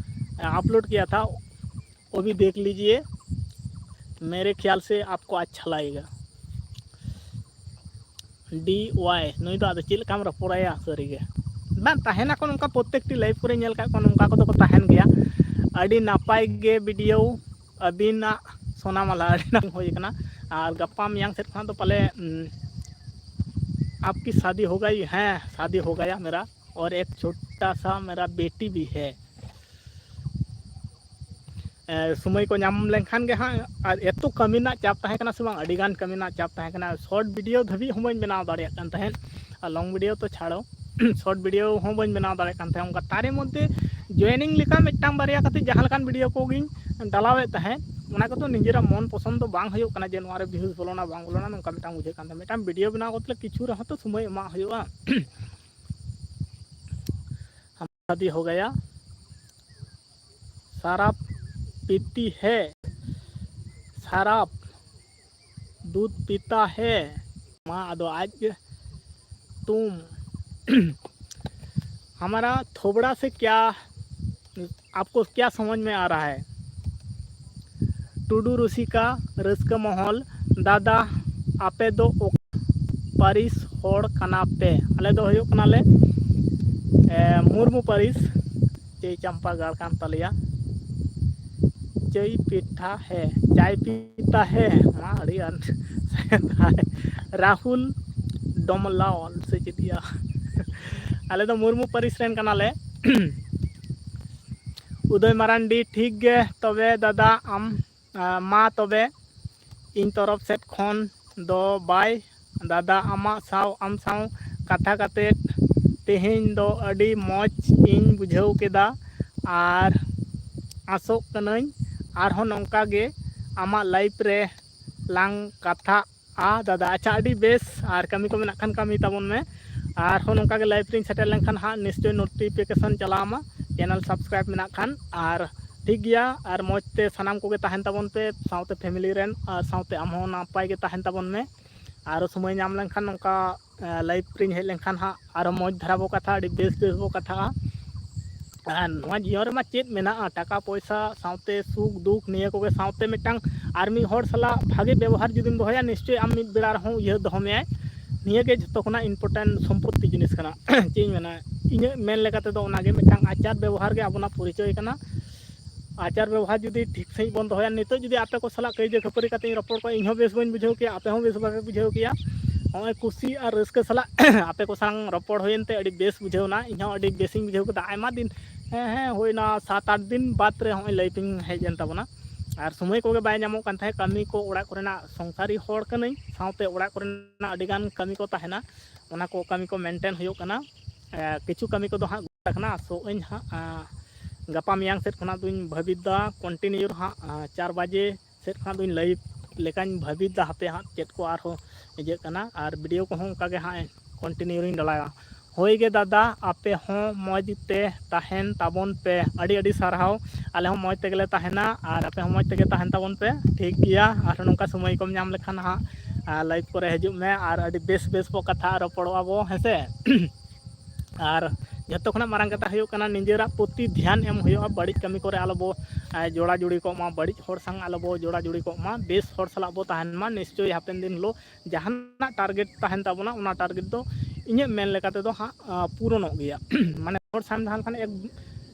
अ, अपलोड किया था, वो भी देख लीजिए। मेरे ख्याल से आपको अच्छा लगेगा। डी वाई, ᱱᱩᱭ ᱫᱚ ᱟᱫᱚ ᱪᱮᱫ ᱞᱮᱠᱟᱢ ᱨᱚᱯᱚᱲᱟᱭᱟ ᱥᱟᱹᱨᱤᱜᱮ᱾ ᱵᱟᱝ, ᱛᱟᱦᱮᱱᱟᱠᱚ ᱱᱚᱝᱠᱟ, ᱯᱨᱚᱛᱮᱠᱴᱤ ᱞᱟᱭᱤᱵᱷ ᱠᱚᱨᱮ ᱧᱮᱞ ᱠᱟᱜ ᱠᱚᱣᱟ, ᱱᱚᱝᱠᱟ ᱠᱚᱫᱚ ᱠᱚ ᱛᱟᱦᱮᱱ ᱜᱮᱭᱟ᱾ ᱟᱹᱰᱤ ᱱᱟᱯᱟᱭ ᱜᱮ ᱵᱷᱤᱰᱤᱭᱳ ᱟᱹᱵᱤᱱᱟᱜ ᱥᱳᱱᱟᱢᱟᱞᱟ, ᱟᱹᱰᱤ ᱱᱟᱯᱟᱭ ᱦᱩᱭ ᱠᱟᱱᱟ᱾ ᱟᱨ ᱜᱟᱯᱟ ᱢᱮᱭᱟᱝ ᱥᱮᱫ ᱠᱷᱚᱱᱟᱜ ᱫᱚ ᱯᱟᱞᱮ, ᱩᱢ, आपकी शादी हो गई? ᱦᱮᱸ, शादी हो गया मेरा, और एक छोटा सा मेरा बेटी भी है। ᱮ, ᱥᱚᱢᱚᱭ ᱠᱚ ᱧᱟᱢ ᱞᱮᱱᱠᱷᱟᱱ ᱜᱮ ᱦᱟᱸᱜ, ᱟᱨ ᱮᱛᱚ ᱠᱟᱹᱢᱤ ᱨᱮᱱᱟᱜ ᱪᱟᱯ ᱛᱟᱦᱮᱸ ᱠᱟᱱᱟ ᱥᱮ ᱵᱟᱝ, ᱟᱹᱰᱤ ᱜᱟᱱ ᱠᱟᱹᱢᱤ ᱨᱮᱱᱟᱜ ᱪᱟᱯ ᱛᱟᱦᱮᱸ ᱠᱟᱱᱟ᱾ ᱥᱚᱨᱴ ᱵᱷᱤᱰᱤᱭᱳ ᱫᱷᱟᱹᱵᱤᱡ ᱦᱚᱸ ᱵᱟᱹᱧ ᱵᱮᱱᱟᱣ ᱫᱟᱲᱮᱭᱟᱜ ᱠᱟᱱ ᱛᱟᱦᱮᱸᱫ, ᱟᱨ ᱞᱚᱝ ᱵᱷᱤᱰᱤᱭᱳ ᱛᱚ ᱪᱷᱟᱲᱚ, ᱥᱚᱨᱴ ᱵᱷᱤᱰᱤᱭᱳ ᱦᱚᱸ ᱵᱟᱹᱧ ᱵᱮᱱᱟᱣ ᱫᱟᱲᱮᱭᱟᱜ ᱠᱟᱱ ᱛᱟᱦᱮᱸᱫ᱾ ᱚᱱᱠᱟ ᱛᱟᱨᱮ ᱢᱚᱫᱽᱫᱷᱮ ᱡᱚᱭᱮᱱᱤᱝ ᱞᱮᱠᱟ ᱢᱤᱫᱴᱟᱝ ᱵᱟᱨᱭᱟ ᱠᱟᱛᱮ ᱡᱟᱦᱟᱸ ᱞᱮᱠᱟᱱ ᱵᱷᱤᱰᱤᱭᱳ ᱠᱚᱜᱤᱧ ᱰᱟᱞᱟᱣᱮᱫ ᱛᱟᱦᱮᱸᱫ, ᱚᱱᱟ ᱠᱚᱫᱚ ᱱᱤᱡᱮᱨᱟᱜ ᱢᱚᱱ ᱯᱚᱥᱚᱱᱫ ᱫᱚ ᱵᱟᱝ ᱦᱩᱭᱩᱜ ᱠᱟᱱᱟ ᱡᱮ ᱱᱚᱣᱟ ᱨᱮ ᱵᱷᱤᱭᱩᱡᱽ ᱵᱚᱞᱚᱱᱟ ᱵᱟᱝ ᱵᱚᱞᱚᱱᱟ, ᱱᱚᱝᱠᱟ ᱢᱤᱫᱴᱟᱝ ᱵᱩᱡᱷᱟᱹᱜ ᱠᱟᱱ ᱛᱟᱦᱮᱸᱫ᱾ ᱢᱤᱫᱴᱟᱝ ᱵᱷᱤᱰᱤᱭᱳ ᱵᱮᱱᱟᱣ ᱠᱚᱨᱛᱮ ᱜᱮᱞᱮ ᱠᱤᱪᱷᱩ ᱨᱮᱦᱚᱸ ᱛᱚ ᱥᱚᱢᱚᱭ ᱮᱢᱟᱜ ᱦᱩᱭᱩᱜᱼᱟ᱾ शादी हो गया। शराब पीती है। शराब, दूध पीता है। ᱢᱟ ᱟᱫᱚ ᱟᱡ ᱜᱮ, तुम, हमारा थोबड़ा से क्या, आपको क्या समझ में आ रहा है? ᱴᱩᱰᱩ ᱨᱩᱥᱤᱠᱟ, ᱨᱟᱹᱥᱠᱟᱹ ᱢᱚᱦᱚᱞ, ᱫᱟᱫᱟ, ᱟᱯᱮ ᱫᱚ ᱚᱠᱟ ᱯᱟᱹᱨᱤᱥ ᱦᱚᱲ ᱠᱟᱱᱟ ᱯᱮ? ᱟᱞᱮ ᱫᱚ ᱦᱩᱭᱩᱜ ᱠᱟᱱᱟᱞᱮ, ᱮ, ᱢᱩᱨᱢᱩ ᱯᱟᱹᱨᱤᱥ᱾ ᱪᱟᱹᱭ ᱪᱟᱢᱯᱟ ᱜᱟᱲ ᱠᱟᱱ ᱛᱟᱞᱮᱭᱟ᱾ ᱪᱟᱹᱭ ᱯᱤᱴᱷᱟ ᱦᱮ, ᱪᱟᱭ ᱯᱤᱛᱟ ᱦᱮ, ᱢᱟ ᱟᱹᱰᱤ ᱟᱸᱴ᱾ ᱨᱟᱦᱩᱞ ᱰᱚᱢᱞᱟᱣ ᱥᱮ ᱪᱮᱫ ᱭᱟ? ᱟᱞᱮ ᱫᱚ ᱢᱩᱨᱢᱩ ᱯᱟᱹᱨᱤᱥ ᱨᱮᱱ ᱠᱟᱱᱟᱞᱮ᱾ ᱩᱫᱚᱭ ᱢᱟᱨᱟᱱᱰᱤ, ᱴᱷᱤᱠ ᱜᱮ ᱛᱚᱵᱮ ᱫᱟᱫᱟ, ᱟᱢ, ᱟ, ᱢᱟ ᱛᱚᱵᱮ ᱤᱧ ᱛᱚᱨᱚᱯ ᱥᱮᱫ ᱠᱷᱚᱱ ᱫᱚ ᱵᱟᱭ᱾ ᱫᱟᱫᱟ, ᱟᱢᱟᱜ ᱥᱟᱶ, ᱟᱢ ᱥᱟᱶ ᱠᱟᱛᱷᱟ ᱠᱟᱛᱮᱫ ᱛᱮᱦᱮᱧ ᱫᱚ ᱟᱹᱰᱤ ᱢᱚᱡᱽ ᱤᱧ ᱵᱩᱡᱷᱟᱹᱣ ᱠᱮᱫᱟ, ᱟᱨ ᱟᱥᱚᱜ ᱠᱟᱹᱱᱟᱹᱧ ᱟᱨᱦᱚᱸ ᱱᱚᱝᱠᱟ ᱜᱮ ᱟᱢᱟᱜ ᱞᱟᱭᱤᱯᱷ ᱨᱮ ᱞᱟᱝ ᱠᱟᱛᱷᱟᱜᱼᱟ ᱫᱟᱫᱟ᱾ ᱟᱪᱪᱷᱟ, ᱟᱹᱰᱤ ᱵᱮᱥ, ᱟᱨ ᱠᱟᱹᱢᱤ ᱠᱚ ᱢᱮᱱᱟᱜ ᱠᱷᱟᱱ ᱠᱟᱹᱢᱤ ᱛᱟᱵᱚᱱ ᱢᱮ, ᱟᱨᱦᱚᱸ ᱱᱚᱝᱠᱟ ᱜᱮ ᱞᱟᱭᱤᱯᱷ ᱨᱤᱧ ᱥᱮᱴᱮᱨ ᱞᱮᱱᱠᱷᱟᱱ ᱦᱟᱸᱜ ᱱᱤᱥᱪᱚᱭ ᱱᱳᱴᱤᱯᱷᱤᱠᱮᱥᱚᱱ ᱪᱟᱞᱟᱣ ᱟᱢᱟ, ᱪᱮᱱᱮᱞ ᱥᱟᱵᱥᱠᱨᱟᱭᱤᱵ ᱢᱮᱱᱟᱜ ᱠᱷᱟᱱ᱾ ᱟᱨ ᱴᱷᱤᱠ ᱜᱮᱭᱟ, ᱟᱨ ᱢᱚᱡᱽ ᱛᱮ ᱥᱟᱱᱟᱢ ᱠᱚᱜᱮ ᱛᱟᱦᱮᱱ ᱛᱟᱵᱚᱱ ᱯᱮ, ᱥᱟᱶᱛᱮ ᱯᱷᱮᱢᱤᱞᱤ ᱨᱮᱱ, ᱟᱨ ᱥᱟᱶᱛᱮ ᱟᱢ ᱦᱚᱸ ᱱᱟᱯᱟᱭ ᱜᱮ ᱛᱟᱦᱮᱱ ᱛᱟᱵᱚᱱ ᱢᱮ᱾ ᱟᱨᱚ ᱥᱚᱢᱚᱭ ᱧᱟᱢ ᱞᱮᱱᱠᱷᱟᱱ ᱱᱚᱝᱠᱟ, ᱮ, ᱞᱟᱭᱤᱵᱷ ᱨᱤᱧ ᱦᱮᱡ ᱞᱮᱱᱠᱷᱟᱱ ᱦᱟᱸᱜ ᱟᱨᱚ ᱢᱚᱡᱽ ᱫᱷᱟᱨᱟ ᱵᱚ ᱠᱟᱛᱷᱟ, ᱟᱹᱰᱤ ᱵᱮᱥ ᱵᱮᱥ ᱵᱚ ᱠᱟᱛᱷᱟᱜᱼᱟ᱾ ᱟᱨ ᱱᱚᱣᱟ ᱡᱤᱭᱚᱱ ᱨᱮᱢᱟ ᱪᱮᱫ ᱢᱮᱱᱟᱜᱼᱟ, ᱴᱟᱠᱟ ᱯᱚᱭᱥᱟ ᱥᱟᱶᱛᱮ ᱥᱩᱠ ᱫᱩᱠ ᱱᱤᱭᱟᱹ ᱠᱚᱜᱮ, ᱥᱟᱶᱛᱮ ᱢᱤᱫᱴᱟᱝ ᱟᱨ ᱢᱤᱫ ᱦᱚᱲ ᱥᱟᱞᱟᱜ ᱵᱷᱟᱜᱮ ᱵᱮᱵᱚᱦᱟᱨ ᱡᱩᱫᱤᱢ ᱫᱚᱦᱚᱭᱟ, ᱱᱤᱥᱪᱳᱭ ᱟᱢ ᱢᱤᱫ ᱵᱮᱲᱟ ᱨᱮᱦᱚᱸ ᱩᱭᱦᱟᱹᱨ ᱫᱚᱦᱚ ᱢᱮᱭᱟᱭ᱾ ᱱᱤᱭᱟᱹ ᱜᱮ ᱡᱷᱚᱛᱚ ᱠᱷᱚᱱᱟᱜ important ᱥᱚᱢᱯᱚᱛᱛᱤ ᱡᱤᱱᱤᱥ ᱠᱟᱱᱟ᱾ ᱪᱮᱫ ᱤᱧ ᱢᱮᱱᱟ, ᱤᱧᱟᱹᱜ ᱢᱮᱱ ᱞᱮᱠᱟ ᱛᱮᱫᱚ ᱚᱱᱟᱜᱮ, ᱢᱤᱫᱴᱟᱝ ᱟᱪᱟᱨ ᱵᱮᱵᱚᱦᱟᱨ ᱜᱮ ᱟᱵᱚᱱᱟᱜ ᱯᱚᱨᱤᱪᱚᱭ ᱠᱟᱱᱟ᱾ ᱟᱪᱟᱨ ᱵᱮᱵᱚᱦᱟᱨ ᱡᱩᱫᱤ ᱴᱷᱤᱠ ᱥᱟᱺᱦᱤᱡ ᱵᱚᱱ ᱫᱚᱦᱚᱭᱟ, ᱱᱤᱛᱚᱜ ᱡᱩᱫᱤ ᱟᱯᱮ ᱠᱚ ᱥᱟᱞᱟᱜ ᱠᱟᱹᱭᱡᱟᱹ ᱠᱷᱟᱹᱯᱟᱹᱨᱤ ᱠᱟᱛᱮ ᱤᱧ ᱨᱚᱯᱚᱲ ᱠᱚᱣᱟ, ᱤᱧ ᱦᱚᱸ ᱵᱮᱥ ᱵᱟᱹᱧ ᱵᱩᱡᱷᱟᱹᱣ ᱠᱮᱭᱟ, ᱟᱯᱮ ᱦᱚᱸ ᱵᱮᱥ ᱵᱟᱯᱮ ᱵᱩᱡᱷᱟᱹᱣ ᱠᱮᱭᱟ᱾ ᱱᱚᱜᱼᱚᱭ ᱠᱩᱥᱤ ᱟᱨ ᱨᱟᱹᱥᱠᱟᱹ ᱥᱟᱞᱟᱜ ᱟᱯᱮ ᱠᱚ ᱥᱟᱶ ᱨᱚᱯᱚᱲ ᱦᱩᱭᱮᱱ ᱛᱮ ᱟᱹᱰᱤ ᱵᱮᱥ ᱵᱩᱡᱷᱟᱹᱣ ᱮᱱᱟ᱾ ᱤᱧ ᱦᱚᱸ ᱟᱹᱰᱤ ᱵᱮᱥᱤᱧ ᱵᱩᱡᱷᱟᱹᱣ ᱠᱮᱫᱟ᱾ ᱟᱭᱢᱟ ᱫᱤᱱ, ᱦᱮᱸ, ᱦᱮᱸ, ᱦᱩᱭᱱᱟ ᱥᱟᱛ ᱟᱴ ᱫᱤᱱ ᱵᱟᱫᱽ ᱨᱮ ᱦᱚᱸᱜᱼᱚᱭ live ᱤᱧ ᱦᱮᱡ ᱮᱱ ᱛᱟᱵᱚᱱᱟ᱾ ᱟᱨ ᱥᱚᱢᱚᱭ ᱠᱚᱜᱮ ᱵᱟᱭ ᱧᱟᱢᱚᱜ ᱠᱟᱱ ᱛᱟᱦᱮᱸᱫ᱾ ᱠᱟᱹᱢᱤ ᱠᱚ, ᱚᱲᱟᱜ ᱠᱚᱨᱮᱱᱟᱜ, ᱥᱚᱝᱥᱟᱨᱤ ᱦᱚᱲ ᱠᱟᱹᱱᱟᱹᱧ, ᱥᱟᱶᱛᱮ ᱚᱲᱟᱜ ᱠᱚᱨᱮᱱᱟᱜ ᱟᱹᱰᱤᱜᱟᱱ ᱠᱟᱹᱢᱤ ᱠᱚ ᱛᱟᱦᱮᱱᱟ, ᱚᱱᱟ ᱠᱚ ᱠᱟᱹᱢᱤ ᱠᱚ maintain ᱦᱩᱭᱩᱜ ᱠᱟᱱᱟ᱾ ᱮ, ᱠᱤᱪᱷᱩ ᱠᱟᱹᱢᱤ ᱠᱚᱫᱚ ᱦᱟᱸᱜ ᱜᱚᱴᱟ ᱠᱟᱱᱟ, ᱟᱥᱚᱜ ᱟᱹᱧ ᱦᱟᱸᱜ, ᱟ, ᱜᱟᱯᱟ ᱢᱮᱭᱟᱝ ᱥᱮᱫ ᱠᱷᱚᱱᱟᱜ ᱫᱚᱧ ᱵᱷᱟᱹᱵᱤᱛ ᱫᱟ continue ᱦᱟᱸᱜ, ᱟ, ᱪᱟᱨ ᱵᱟᱡᱮ ᱥᱮᱫ ᱠᱷᱚᱱᱟᱜ ᱫᱚᱧ live ᱞᱮᱠᱟᱧ ᱵᱷᱟᱹᱵᱤᱛ ᱫᱟ, ᱦᱟᱯᱮ ᱦᱟᱸᱜ ᱪᱮᱫ ᱠᱚ ᱟᱨᱦᱚᱸ ᱤᱭᱟᱹᱜ ᱠᱟᱱᱟ᱾ ᱟᱨ video ᱠᱚᱦᱚᱸ ᱚᱱᱠᱟ ᱜᱮ ᱦᱟᱸᱜ continue ᱨᱤᱧ ᱰᱟᱞᱟᱭᱟ᱾ ᱦᱳᱭ ᱜᱮ ᱫᱟᱫᱟ, ᱟᱯᱮ ᱦᱚᱸ ᱢᱚᱡᱽ ᱛᱮ ᱛᱟᱦᱮᱱ ᱛᱟᱵᱚᱱ ᱯᱮ᱾ ᱟᱹᱰᱤ ᱟᱹᱰᱤ ᱥᱟᱨᱦᱟᱣ᱾ ᱟᱞᱮ ᱦᱚᱸ ᱢᱚᱡᱽ ᱛᱮᱜᱮᱞᱮ ᱛᱟᱦᱮᱱᱟ ᱟᱨ ᱟᱯᱮ ᱦᱚᱸ ᱢᱚᱡᱽ ᱛᱮᱜᱮ ᱛᱟᱦᱮᱱ ᱛᱟᱵᱚᱱ ᱯᱮ᱾ ᱴᱷᱤᱠ ᱜᱮᱭᱟ, ᱟᱨᱦᱚᱸ ᱱᱚᱝᱠᱟ ᱥᱚᱢᱚᱭ ᱠᱚᱢ ᱧᱟᱢ ᱞᱮᱠᱷᱟᱱ ᱦᱟᱸᱜ, ᱟ, live ᱠᱚᱨᱮ ᱦᱤᱡᱩᱜ ᱢᱮ ᱟᱨ ᱟᱹᱰᱤ ᱵᱮᱥ ᱵᱮᱥ ᱵᱚ ᱠᱟᱛᱷᱟ ᱨᱚᱯᱚᱲᱚᱜᱼᱟ ᱵᱚ, ᱦᱮᱸ ᱥᱮ? ᱟᱨ ᱡᱷᱚᱛᱚ ᱠᱷᱚᱱᱟᱜ ᱢᱟᱨᱟᱝ ᱠᱟᱛᱷᱟ ᱦᱩᱭᱩᱜ ᱠᱟᱱᱟ, ᱱᱤᱡᱮᱨᱟᱜ ᱯᱨᱚᱛᱤ ᱫᱷᱮᱭᱟᱱ ᱮᱢ ᱦᱩᱭᱩᱜᱼᱟ᱾ ᱵᱟᱹᱲᱤᱡ ᱠᱟᱹᱢᱤ ᱠᱚᱨᱮ ᱟᱞᱚ ᱵᱚ, ᱟ, ᱡᱚᱲᱟ ᱡᱩᱲᱤ ᱠᱚᱜ ᱢᱟ, ᱵᱟᱹᱲᱤᱡ ᱦᱚᱲ ᱥᱟᱝ ᱟᱞᱚ ᱵᱚ ᱡᱚᱲᱟ ᱡᱩᱲᱤ ᱠᱚᱜ ᱢᱟ, ᱵᱮᱥ ᱦᱚᱲ ᱥᱟᱞᱟᱜ ᱵᱚ ᱛᱟᱦᱮᱱ ᱢᱟ᱾ ᱱᱤᱥᱪᱳᱭ ᱦᱟᱯᱮᱱ ᱫᱤᱱ ᱦᱤᱞᱳᱜ ᱡᱟᱦᱟᱱᱟᱜ target ᱛᱟᱦᱮᱱ ᱛᱟᱵᱚᱱᱟ, ᱚᱱᱟ target ᱫᱚ ᱤᱧᱟᱹᱜ ᱢᱮᱱ ᱞᱮᱠᱟ ᱛᱮᱫᱚ ᱦᱟᱸᱜ, ᱟ, ᱯᱩᱨᱚᱱᱚᱜ ᱜᱮᱭᱟ᱾ ᱢᱟᱱᱮ ᱦᱚᱲ ᱥᱟᱝ ᱛᱟᱦᱮᱸ ᱞᱮᱱᱠᱷᱟᱱ ᱮᱠ